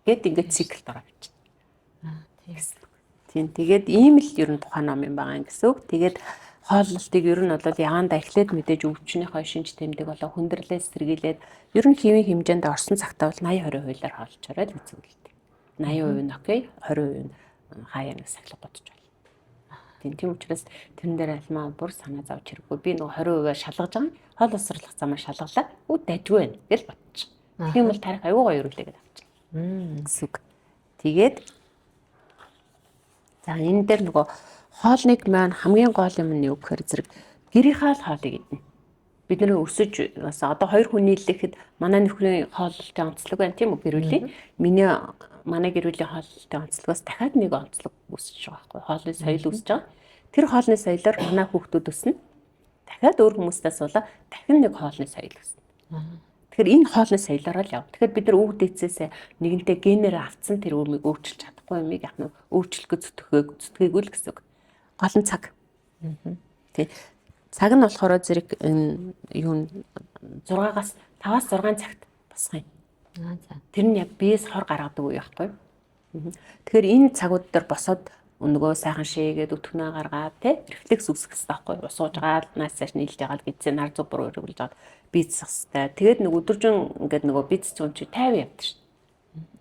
Гэт ингээд циклд ороо явчихна. Тийм. Тийм тэгээд ийм л ер нь тухайн ном юм байгаа юм гэсэн үг. Тэгээд хооллолтыг ер нь бол ягаандаа эхлээд мэдээж өвчнийхөө шинж тэмдэг болоо хүндрэлээс сэргийлээд ер нь хэвийн хэмжээнд орсон цагтаа бол 80 20 хуулиар хоолчорой л үзүүлдэг. 80% нь окей, 20% нь хаяа нэг сахилга бодож байна. Тийм учраас тэрэн дээр альмаа бүр санаа зовж хэрэггүй. Би нөгөө 20%-аар шалгаж байгаа. Хоол усрлах замаар шалгалаа. Үу дажгүй байна гэж бодчих. Тэгэх юм бол тарих аюу гоё өргөлээгээд авчихна. Гэсэн үг. Тэгээд за энэ дээр нөгөө хоолныг маань хамгийн гол юм нь юу гэхээр зэрэг гэрийнхаа л хоолыг идэнэ. Бид нэр өсөж бас одоо хоёр хүн нийлэхэд манай нөхрийн хооллолтын онцлог байна тийм үү гэр бүлийн. Миний манай гэр бүлийн хооллолтын онцлогоос дахиад нэг онцлог үүсэж байгаа байхгүй. Хоолны соёл үүсэж байгаа. Тэр хоолны соёлоор манай хүүхдүүд өснө. Дахиад өөр хүмүүстээс суулаа дахин нэг хоолны соёл өснө. Тэгэхээр энэ хоолны соёлоор л яв. Тэгэхээр бид нар өвөг дээдсээсээ нэгэнтээ генээр автсан тэр өмийг өөрчилж чадахгүй юмыг яг нь өөрчлөх зүтгээгүй л гэсэн үг. Гол нь цаг. Тий. Цаг нь болохоор зэрэг энэ юу 6-аас 5-аас 6 цагт босох юм. Аа за. Тэр нь яг биес хор гаргадаг үе байхгүй юу? Тэгэхээр энэ цагууд дээр босоод нөгөө сайхан шээгээд өтгөнөө гаргаад тий рефлекс үүсгэх хэрэгтэй байхгүй юу? Ус ууж гаал наас цааш нийлж байгаа л гэдсээ нар зүг буруу өргөлж байгаа бийцэх хэрэгтэй. Тэгээд нэг өдөржин ингээд нөгөө бийцэх юм чи 50 явдаг шүү.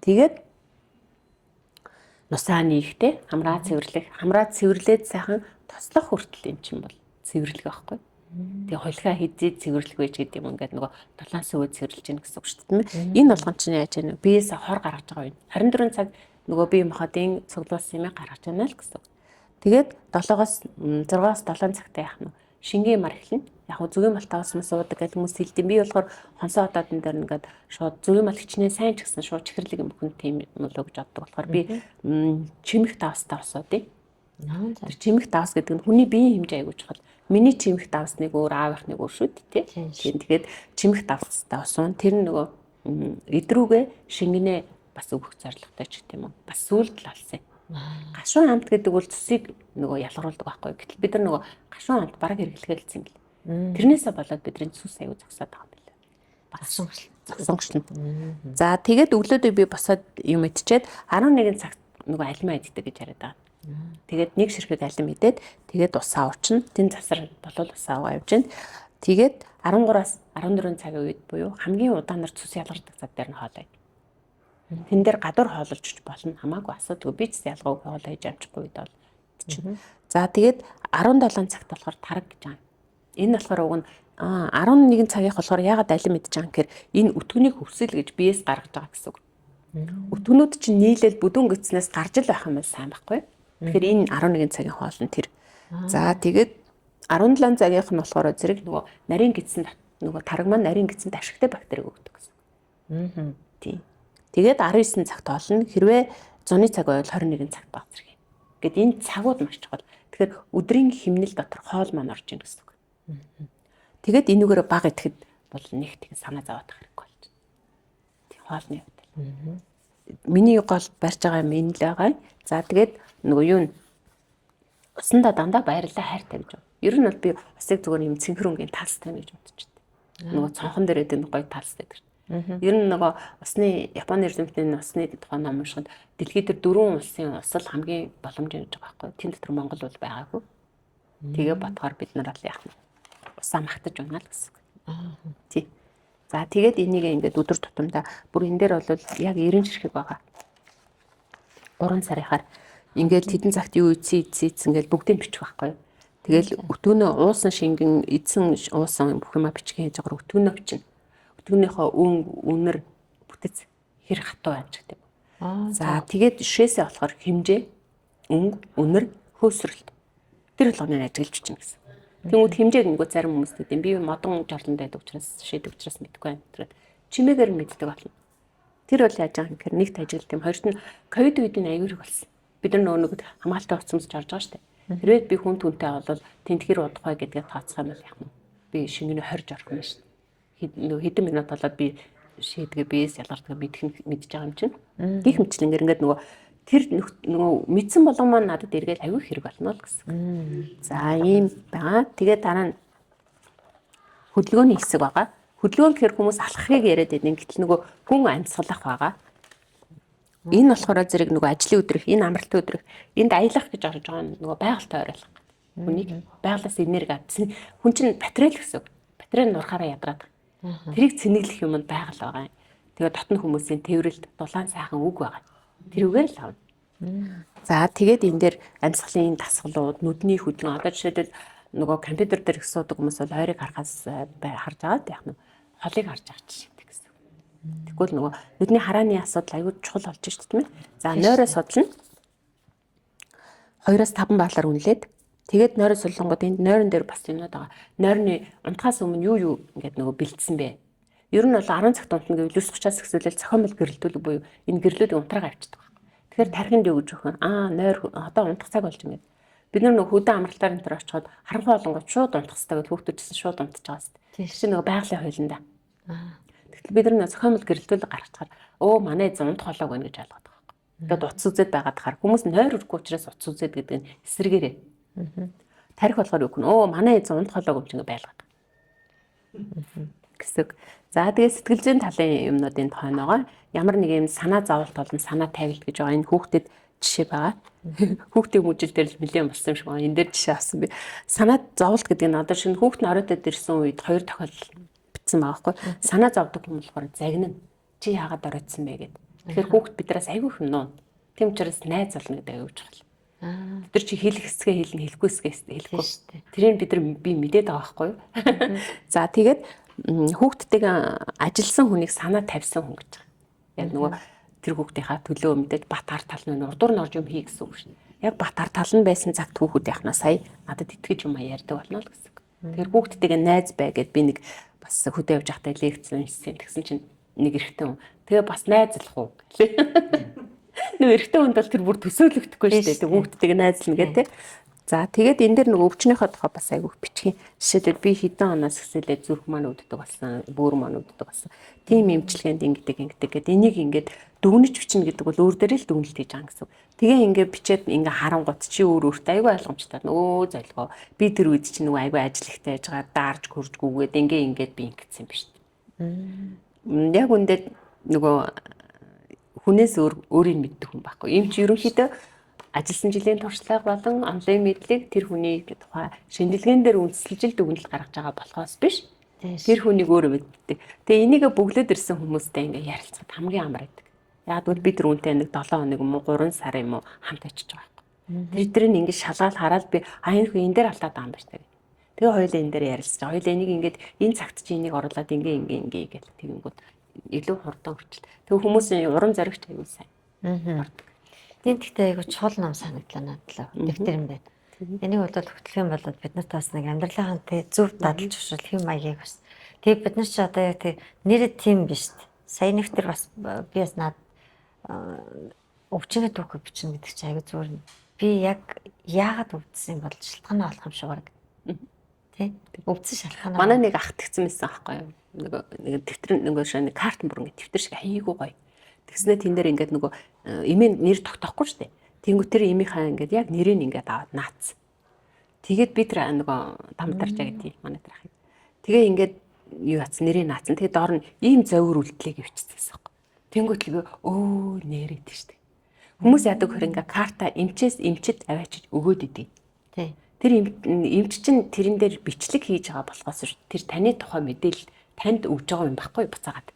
Тэгээд нусаа нийхтэй хамраа цэвэрлэх, хамраа цэвэрлээд сайхан тослох хүртэл юм чинь бол цэвэрлэг байхгүй. Тэгээ холихаа хизээ цэвэрлэх байж гэдэг юм ингээд нөгөө долоон сөвөө цэвэрлж гин гэсэн үг шүү дээ. Энэ болгон чинь яаж яах вэ? Биесээ хор гаргаж байгаа юм. 24 цаг нөгөө бие махбодын цуглуулсан юмыг гаргаж байна л гэсэн үг. Тэгээд 7-оос 6-аас 7 цагтаа яах нь шингийн мар эхэлнэ. Яг хөө зүгийн малтаа ус мас уудаг гэж хүмүүс хэлдэм. Би болохоор хонсоо одоодон дээр ингээд шууд зүгийн мал хичнээн сайн ч гэсэн шууд чихэрлэг юм бүхэн тийм болоо гэж боддог болохоор би чимэх давстай усуудыг. Аа Тэр чимэх давс гэдэг нь хүний биеийн хэмжээ аягүй чухал. Миний чимэх давсныг өөр аавынхныг өөр шүү дээ тий. Тийм Тэгэхээр чимэх давстай усан тэр нь нөгөө идрүүгээ шингэнээ бас өгөх зорилготой ч гэдэм юм. Бас сүулт л олсон юм. Гашуун амт гэдэг бол цусыг нөгөө ялгаруулдаг байхгүй. Гэтэл бид нар нөгөө гашуун амт бараг хэрэглэхээр л юм бэл. Тэрнээсээ болоод бидний цус аюу зогсоод байгаа юм бэл. Зогсон гэрэл. Зогсон гэрэл. За тэгээд өглөөдөө би босоод юм идчихэд 11 цагт нөгөө алимаа иддэг гэж яриад байгаа. Тэгээд нэг ширхэг алим идээд тэгээд усаа уучна. Тэн завсар болол усаа уугаа явж гин. Тэгээд 13-аас 14 цагийн үед буюу хамгийн удаанаар цус ялгардаг цаг дээр нь хоолой. Тэн дээр гадуур хоололж болно. Хамаагүй асуудалгүй. Би ч ялгаагүй хоол хийж амжихгүй үед бол чинь. За тэгээд 17 цагт болохоор тараг гэж байгаа. Энэ болохоор уг нь 11 цагийнх болохоор яагаад алим идэж байгаа юм гэхээр энэ өтгөнийг хөвсөл гэж биес гаргаж байгаа гэсэн үг. Өтгөнүүд чинь нийлээл бүдүүн гидснээс гарч ил байх юм бол сайн байхгүй. Тэгэхээр энэ 11 цагийн хоол нь тэр. За тэгээд 17 цагийнх нь болохоор зэрэг нөгөө нарийн гидсэн нөгөө тараг маань нарийн гидсэнд ашигтай бактерийг өгдөг гэсэн. Тийм. Тэгээд 19 цагт хоолно. Хэрвээ зуны цаг байвал 21 цагт баг зэрэг. Гэт энэ цагууд маш чухал. Тэгэхээр өдрийн химнэл дотор хоол маань орж ийн гэсэн үг. Тэгээд энүүгээр баг идэхэд бол нэг тийм санаа зовоодох хэрэггүй болж байна. Тийм хоолны хувьд. Миний гол барьж байгаа юм энэ л байгаа. За тэгээд нөгөө юу н усандаа дандаа баярлалаа хайртай гэж. Ер нь бол би усыг зүгээр юм цэнхэр өнгийн талстай гэж бодчиход. Нөгөө цонхон дээр байдаг нэг гоё талстай гэдэг. Ер нь нөгөө усны Японы эрдэмтний усны тухай ном уншихад дэлхийд дээр 4 улсын ус л хамгийн боломжтой гэж байгаа байхгүй. Тэн дотор Монгол бол байгаагүй. Тэгээ бодохоор бид нар бол яах вэ? Усаа магтаж байна л гэсэн үг. Тий. За тэгээд энийг ингээд өдөр тутамдаа бүр энэ дээр бол яг 90 ширхэг байгаа. 3 сарынхаар ингээд тэдэн цагт юу идсэн идсэн идсэн гэж бүгдийг бичих байхгүй. Тэгэл өтгөнөө уусан шингэн эдсэн уусан бүх юма бичгийн хийж байгаа өтгөнөө бичнэ. Өтгөнийхөө өнгө, үнэр, бүтэц хэр хатуу байж гэдэг. За тэгээд шээсээ болохоор хэмжээ, өнгө, үнэр, хөөсрөлт. Тэр болгоныг ажиглаж бичнэ гэсэн. Тэнгүүд хэмжээг нөгөө зарим хүмүүс гэдэг. Би модон жорлонд байдаг учраас шийдэг учраас мэдэхгүй байна. Тэр чимээгээр мэддэг болно. Тэр бол яаж байгаа юм гэхээр нэгт ажиглалт юм. Хоёрт нь ковид үед энэ аюул их болсон. Бид нар нөгөө нэг хамгаалалтын хувцас өмсөж орж байгаа шүү дээ. Хэрвээ би хүн түнтэй болвол тэнд хэр удах вэ гэдгээ тооцох юм бол яах юм. Би шингэний хорж орох юм шүү дээ. Нөгөө хэдэн минут болоод би шийдгээ биес ялгардаг мэдэх мэдж байгаа юм чинь. Гэх мэтлэнгээр ингээд нөгөө тэр нөгөө мэдсэн болгон маань надад эргээл аюул хэрэг болно л гэсэн. За ийм байгаа. Тэгээ дараа нь хөдөлгөөний хэсэг байгаа. Хөдөлгөөн гэхэр хүмүүс алхахыг яриад байдаг. Гэтэл нөгөө хүн амьсгалах байгаа. Энэ болохоор зэрэг нөгөө ажлын өдрөх, энэ амралтын өдрөх, энд аялах гэж орж байгаа нь нөгөө байгальтай ойрлох. Хүнийг байгалаас энерги авсан. Хүн чинь батарей л гэсэн үг. Батарей нь нурхаараа ядраад. Тэрийг цэнэглэх юм нь байгаль байгаа юм. Тэгээ дотны хүмүүсийн тэврэлт, дулаан сайхан үг байгаа. Тэрүүгээр л авна. За тэгээд энэ дээр амьсгалын дасгалууд, нүдний хөдөлгөөн. Одоо жишээлбэл нөгөө компьютер дээр их суудаг хүмүүс бол ойрыг харахаас харж байгаа яг нь холыг харж байгаа жишээтэй гэсэн. Тэгвэл нөгөө нүдний харааны асуудал аюул чухал болж шүү дээ, тийм ээ. За нойроо судлана. 2-5 баалаар үнэлээд тэгээд нойроо суллангууд энд нойрон дээр бас юмнууд байгаа. Нойрны унтахаас өмнө юу юу ингээд нөгөө бэлдсэн бэ? Ер нь бол 10 цагт унтна гэвэл 9:30-аас эхлүүлэл зохион бол гэрэлтүүлэг буюу энэ гэрлүүдийг унтраагаа авчдаг байна. Тэгэхээр тархинд юу гэж өгөх вэ? Аа нойр одоо унтах цаг болж ингээд. Бид нар нөгөө хөдөө амралтаар энэ төр очиход харанхуй болонгод шууд унтах хэрэгтэй гэж хүүхдүүдсэн шууд унтаж байгаа хэвээр. Тэр чинь нөгөө байгалийн хуулиндаа. Тэгтэл бид нар зохион бол гэрэлтүүлэг гаргацгаар өө манай эзэн унтах болоог байна гэж ойлгоод байгаа байхгүй. Тэгээд утас үзээд байгаад хаар хүмүүс нойр өрөхгүй учраас утас үзээд гэдэг нь эсрэгээрээ. Тарих болохоор юу гэнэ өө манай эзэн унтах болоог юм чинь ингэ байлгаад. Гэсэн. За тэгээд сэтгэл зүйн талын юмнуудын тухай байгаа. Ямар нэг юм санаа зовлт болон санаа тавилт гэж байгаа. Энэ хүүхдэд жишээ байгаа. Хүүхдийн хүмүүжил дээр л нэлээд болсон юм шиг байна. Энэ дээр жишээ авсан би. Санаа зовлт гэдэг нь одоо шинэ хүүхд нь оройтод ирсэн үед хоёр тохиолдол битсэн байгаа байхгүй. Санаа зовдөг хүн болохоор загнана. Чи яагаад оройтсан бэ гэд. Тэгэхээр хүүхд биднээс айгүй их юм нуун. Тийм учраас найз болно гэдэг аюул чухал. Бид нар чи хэлэх хэсгээ хэлнэ, хэлэхгүй хэсгээ хэлэхгүй. Тэрийг бид нар би мэдээд байгаа байхгүй юу? За тэгээд хүүхдтэйгээ ажилласан хүнийг санаа тавьсан хүн гэж байгаа. Яг нөгөө тэр хүүхдийнхаа төлөө мэдээж бат ар тал нь урдуур нь орж юм хий гэсэн үг шин. Яг бат ар тал нь байсан цагт хүүхэд яхнаа сая надад итгэж юм ярьдаг болно л гэсэн үг. Тэгэхээр хүүхдтэйгээ найз бай гэд би нэг бас хөдөө явж байхдаа лекц уншсан. Тэгсэн чинь нэг эрэгтэй хүн. Тэгээ бас найзлах уу гэлээ. Нөгөө эрэгтэй хүнд бол тэр бүр төсөөлөгдөхгүй шүү дээ. Тэг хүүхдтэйгээ найзлна гэх тээ. За тэгээд энэ дэр нөгөө өвчнийхөө тухай бас айгүйх бичгийн. Жишээлбэл би хэдэн оноос эхлээд зүрх маань өвддөг болсон, бөөр маань өвддөг болсон. Тийм эмчилгээнд ингэдэг ингэдэг гэд энийг ингээд дүгнэж бичнэ гэдэг бол өөр дээрээ л дүгнэлт хийж байгаа гэсэн. Тэгээ ингээд бичээд ингээ харангуут чи өөр өөртөө айгүй ойлгомжтой. Өө золгоо. Би тэр үед чи нөгөө айгүй ажил ихтэй байж байгаа даарж хөрж гүгээд ингээ ингээд би ингэсэн юм биш. Яг үндэ нөгөө хүнээс өөр өөрийг мэддэг хүн байхгүй. Эмч ерөнхийдөө ажилласан жилийн туршлага болон онлайн мэдлэг тэр хүний тухай шинжилгээн дээр үндэслэж л дүгнэлт гаргаж байгаа болохоос биш. Тэр хүнийг өөрөө мэддэг. Тэгээ энийг бөглөөд ирсэн хүмүүстэй ингээ ярилцахад хамгийн амар байдаг. Яг гэвэл би тэр үнтэй нэг 7 хоног юм уу 3 сар юм уу хамт очиж байгаа байхгүй. Тэр нь ингээ шалгаал хараад би а энэ хүн энэ дээр алдаад байгаа юм байна шүү. Тэгээ хоёулаа энэ дээр ярилцж байгаа. Хоёулаа энийг ингээд энэ цагт чи энийг оруулаад ингээ ингээ ингээ гэл тэгэнгүүт илүү хурдан хөрчил. Тэгээ хүмүүсийн урам зоригч аюул сайн. Аа. Тийм гэхдээ айгу чухал ном санагдлаа надлаа. Дэвтэр юм байна. Энийг бол хөтлөх юм бол бид нарт бас нэг амьдралынхаа тэ зөв дадал журшил хэм маягийг бас. Тэгээ бид нар ч одоо яг тэг нэр тийм биш. Сая нэвтэр бас би бас над өвчнөд түүхэ бичнэ гэдэг чинь айгу зүгээр. Би яг яагаад өвдсөн юм бол шалтгаанаа олох юм шиг баг. Тэ? Өвдсөн шалтгаанаа. Манай нэг ах тэгсэн байсан аахгүй юу? Нөгөө нэг дэвтэр нөгөө шаа нэг карт бүр ингэ дэвтэр шиг айгуу гоё. Тэгснэ тэн дээр ингээд нөгөө эмээ нэр тогтоохгүй шүү дээ. Тэнгүү тэр эмийнхаа ингээд яг нэрийг ингээд аваад наац. Тэгээд би тэр нөгөө тамтарчаа гэдэг манай тэр ахыг. Тэгээ ингээд юу атсан нэрийг наацсан. Тэгээ доор нь ийм зовир үлдлээ гэвчсэн гэсэн юм. Тэнгүүт л би өө нэрээд шүү дээ. Хүмүүс яадаг хөр ингээ карта эмчээс эмчэд аваачиж өгөөд идэв. Тий. Тэр эмч чинь тэрэн дээр бичлэг хийж байгаа болохоос тэр таны тухай мэдээлэл танд өгж байгаа юм байхгүй буцаагаад.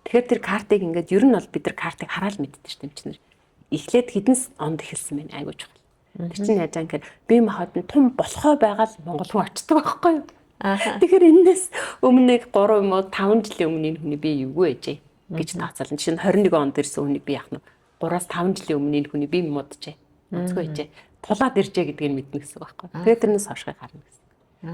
Тэгэхээр тэр картыг ингээд ер нь бол бид нар картыг хараад мэддэг шүү дээ эмчнэр. Эхлээд хэдэн онд эхэлсэн байна айгуу чухал. Тэр чинь яаж юм гэхээр бие махбод нь тум болохоо байгаа л монгол хүн очдог байхгүй юу? Тэгэхээр энэс өмнө нэг 3 юм уу 5 жилийн өмнө энэ хүний бие эвгүй байжээ гэж тооцоолно. Жишээ нь 21 онд ирсэн хүнийг би яах нь 3-5 жилийн өмнө энэ хүний бие муджээ. Онцгой байжээ. Тулаад иржээ гэдгийг мэднэ гэсэн үг байхгүй. Тэгээд тэрнээс хойшхыг харна гэсэн.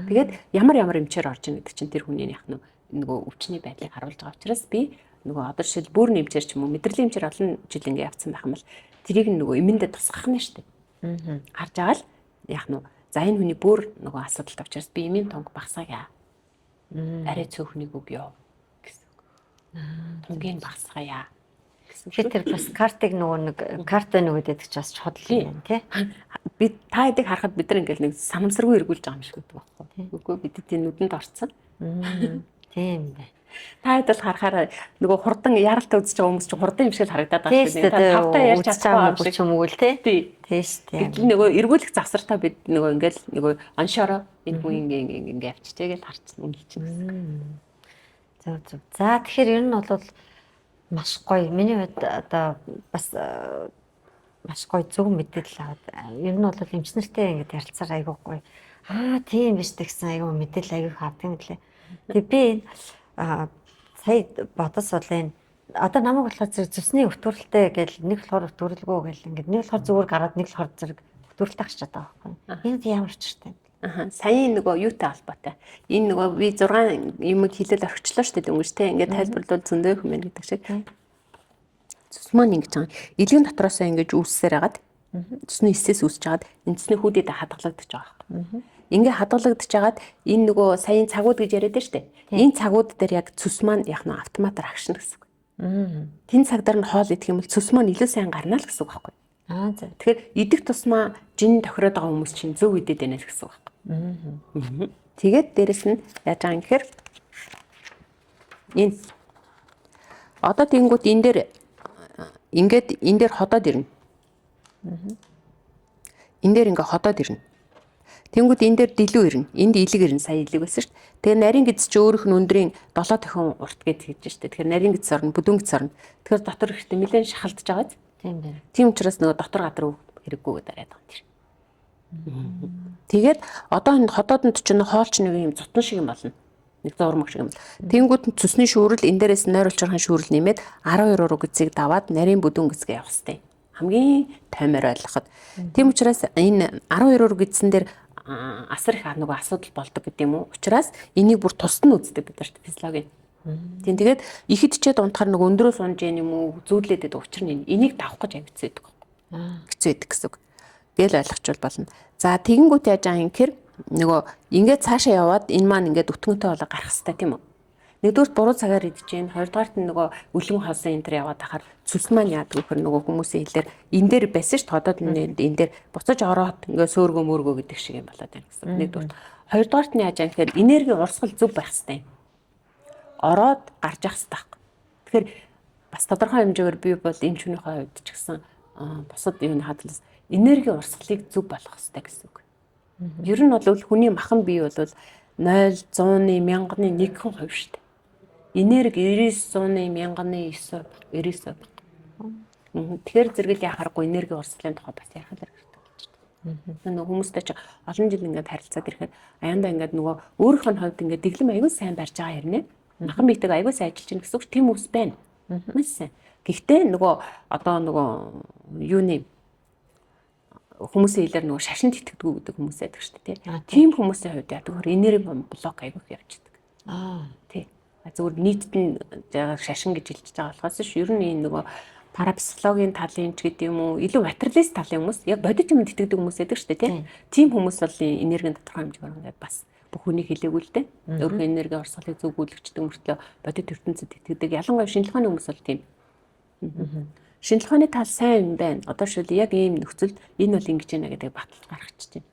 Тэгээд ямар ямар эмчээр орж ийн гэдэг чинь тэр хүний яах нь нөгөө өвчний байдлыг харуулж байгаа учраас би нөгөө одоо жишээл бүр нэмчээр ч юм уу мэдрэлийн эмчээр олон жил ингээ явцсан байх юм бол тэрийг нөгөө эмэндээ тусгах нь шүү дээ. Харж байгаа л яах нь за энэ хүний бүр нөгөө асуудалтай учраас би эмийн тунг багасгая. Арай цөөхнийг өгөө гэсэн үг. Тунгийн багасгая гэсэн. Тэгэхээр тэр бас картыг нөгөө нэг карта нөгөөд байдаг ч бас чухал юм байна тий. Би та хэдийг харахад бид нар ингээл нэг санамсаргүй эргүүлж байгаа юм шиг байдаг байхгүй. Үгүй бид тийм нүдэнд орцсон. Тийм байна. Та хэд бол харахаар нөгөө хурдан яралтай үзэж байгаа хүмүүс чинь хурдан юм шиг л харагдаад байгаа шүү дээ. Та тавтаа ярьж чадахгүй юм шиг юм уу л тий. Тийм шүү дээ. Гэтэл нөгөө эргүүлэх завсартаа бид нөгөө ингээл нөгөө оншоороо энэ хүн ингээ ингээ ингээ авчижээ гэж харчихна үнэлчихнэ гэсэн. Зөв зөв. За тэгэхээр ер нь бол маш гоё. Миний хувьд одоо бас маш гоё зөв мэдээлэл аваад ер нь бол эмчнэртэй ингээд ярилцаар айгүй гоё. Аа тийм биш тэгсэн айгүй мэдээлэл айгүй авдаг юм лээ. Тэгээ би энэ сая бодос бол энэ одоо намайг болохоор зэрэг зүсний өтвөрлөлтэй гэл нэг болохоор өтвөрлөлгүй гэл ингээд нэг болохоор зүгээр гараад нэг болохоор зэрэг өтвөрлөлтэй гарч чадаа байхгүй. Энэ ямар учиртай юм бэ? Аха саяын нөгөө юутай холбоотой. Энэ нөгөө би 6 юмыг хилэл орхичлоо шүү дээ дөнгөж те. Ингээд тайлбарлавал зөндөө юм байна гэдэг шиг. Цус маань ингэж байгаа. Илгэн дотроосоо ингэж үүссээр хагаад цусны эсээс үүсэж хагаад энэ цусны хүүдэд хадгалагдаж байгаа байхгүй. Ингээ хадгалагдаж хагаад энэ нөгөө саяын цагууд гэж яриад байна шүү дээ. Энэ цагууд дээр яг цус маань яг нь автоматар агшна гэсэн үг. Тэн цаг дээр нь хоол идэх юм бол цус маань илүү сайн гарна л гэсэн үг байхгүй. Аа зөв. Тэгэхээр идэх тусмаа жин тохироод байгаа хүмүүс чинь зөв идэд байна л гэсэн үг байхгүй. Тэгээд дээрэс нь яаж байгаа юм гэхээр энэ одоо тэгэнгүүт энэ дээр ингээд энэ дээр ходоод ирнэ. Энэ дээр ингээ ходоод ирнэ. Тэнгүүд энэ дээр дэлүү ирнэ. Энд илэг ирнэ. Сая илэг байсан шүү дээ. Тэгээ нарийн гэдэс чи өөрөх нь өндрийн 7 тохин урт гэд хийж шүү дээ. Тэгэхээр нарийн гэдэс орно, бүдүүн гэдэс орно. Тэгэхээр дотор ихтэй нэлээд шахалдаж байгаа биз? Тийм байна. Тийм учраас нөгөө дотор гадар хэрэггүй гэдэг яриад байгаа юм тэр. Тэгээд одоо энэ ходоодонд чинь хоолч нэг юм зутан шиг юм болно. Нэг зурмаг шиг юм. Тэнгүүд нь цусны шүүрэл энэ дээрээс нойруулчрахын шүүрэл нэмээд 12 уруу гэзийг даваад нарийн бүдүүн гэзгээ явах хэвээр. Хамгийн таймаар ойлгоход. Тийм учраас энэ 12 уруу гэдсэн дээр асар их нөгөө асуудал болдог гэдэг юм уу. Учираас энийг бүр тусад нь үздэг бид нарт физиологи. Тийм тэгээд ихэд чид унтахаар нөгөө өндрөөс унж яах юм уу зүүдлээд байдаг учир нь энийг давах гэж аяг хэцүү байдаг. Хэцүү байдаг гэсэн үг. Гэл ойлгочвол болно. За тэгэнгүүт яаж байгаа юм гэхээр нөгөө ингээд цаашаа яваад энэ маань ингээд өтгөнтэй болоо гарах хэвээр тийм үү? Нэгдүгürt буруу цагаар идэж гин, хоёрдугаарт нь нөгөө үлгэн холсон энэ төр яваад ахаар цүлс маань яадаг вэ гэхээр нөгөө хүмүүсийн хэлээр энэ дээр байсан ш тодод энэ дээр буцаж ороод ингээд сөөргөө мөргөө гэдэг шиг юм болоод байна гэсэн. Нэгдүгürt. Хоёрдугаарт нь яаж байгаа юм гэхээр энергийн урсгал зөв байх хэвээр юм. Ороод гарч явах хэвээр байхгүй. Тэгэхээр бас тодорхой хэмжээгээр би бол энэ чүнийхээ хувьд ч гэсэн бусад юуны хадлаас энергийн урсгалыг зөв болгох хэрэгтэй гэсэн үг. Ер нь бол хүний махан бие бол 0 100-ны мянганы 1% шүү дээ. Энерги 99-ны мянганы 9 99. Тэгэхээр зэрэгэл яхааргүй энерги урсгалын тухай бас ярих хэрэгтэй болж байна. Нөгөө хүмүүстэй чи олон жил ингээд харилцаад ирэхэд аяндаа ингээд нөгөө өөрийнх нь хувьд ингээд дэглэм аягүй сайн барьж байгаа хэрнээ. Махан биетэйг аягүй сайн ажиллаж байна гэсэн үг тийм хүмүүс байна. Маш сайн. Гэхдээ нөгөө одоо нөгөө юуны хүмүүсийн хэлээр нөгөө шашинд итгэдэггүй гэдэг хүмүүс байдаг шүү дээ тий. Тийм хүмүүсийн хувьд яадаг вөхөр энерги блок аягүй их явчихдаг. Тий. Зүгээр нийтэд нь шашин гэж хэлж байгаа болохоос ш ер нь энэ нөгөө парапсихологийн талын ч гэдэг юм уу илүү материалист талын хүмүүс яг бодит юмд итгэдэг хүмүүс байдаг шүү дээ тий. Тийм хүмүүс бол энергийн тодорхой хэмжээгээр ингээд бас бүх хүний хэлээгүй л дээ. Өөрийнхөө энерги урсгалыг зөв гүйлгчдэг мөртлөө бодит ертөнцөд итгэдэг. Ялангуяа шинжлэх ухааны хүмүүс бол тийм. Шинжлэх ухааны тал сайн юм байна. Одоо шил яг ийм нөхцөлд энэ бол ингэж яана гэдэг баталж гаргачих чинь.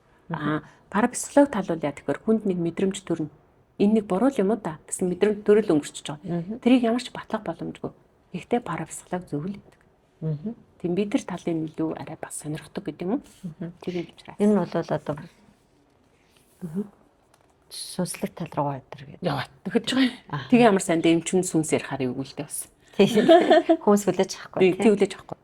Парапсихолог тал бол яа тэгэхээр хүнд нэг мэдрэмж төрнө. Энэ нэг буруу юм уу да гэсэн мэдрэмж төрөл өнгөрчөж байгаа. Тэрийг ямар ч батлах боломжгүй. Гэхдээ парапсихолог зөв л гэдэг. Тийм би тэр талын илүү арай бас сонирхдаг гэдэг юм уу? Тэр юм учраас. Энэ бол одоо сүнслэг тал руу өдр гэдэг. Яваад төхөж байгаа юм. Тэгээ ямар сайн дэмчин сүнс ярихаар эвгүй л дээ бас. Тийм. Хүмүүс хүлээж авахгүй. Тийм хүлээж авахгүй.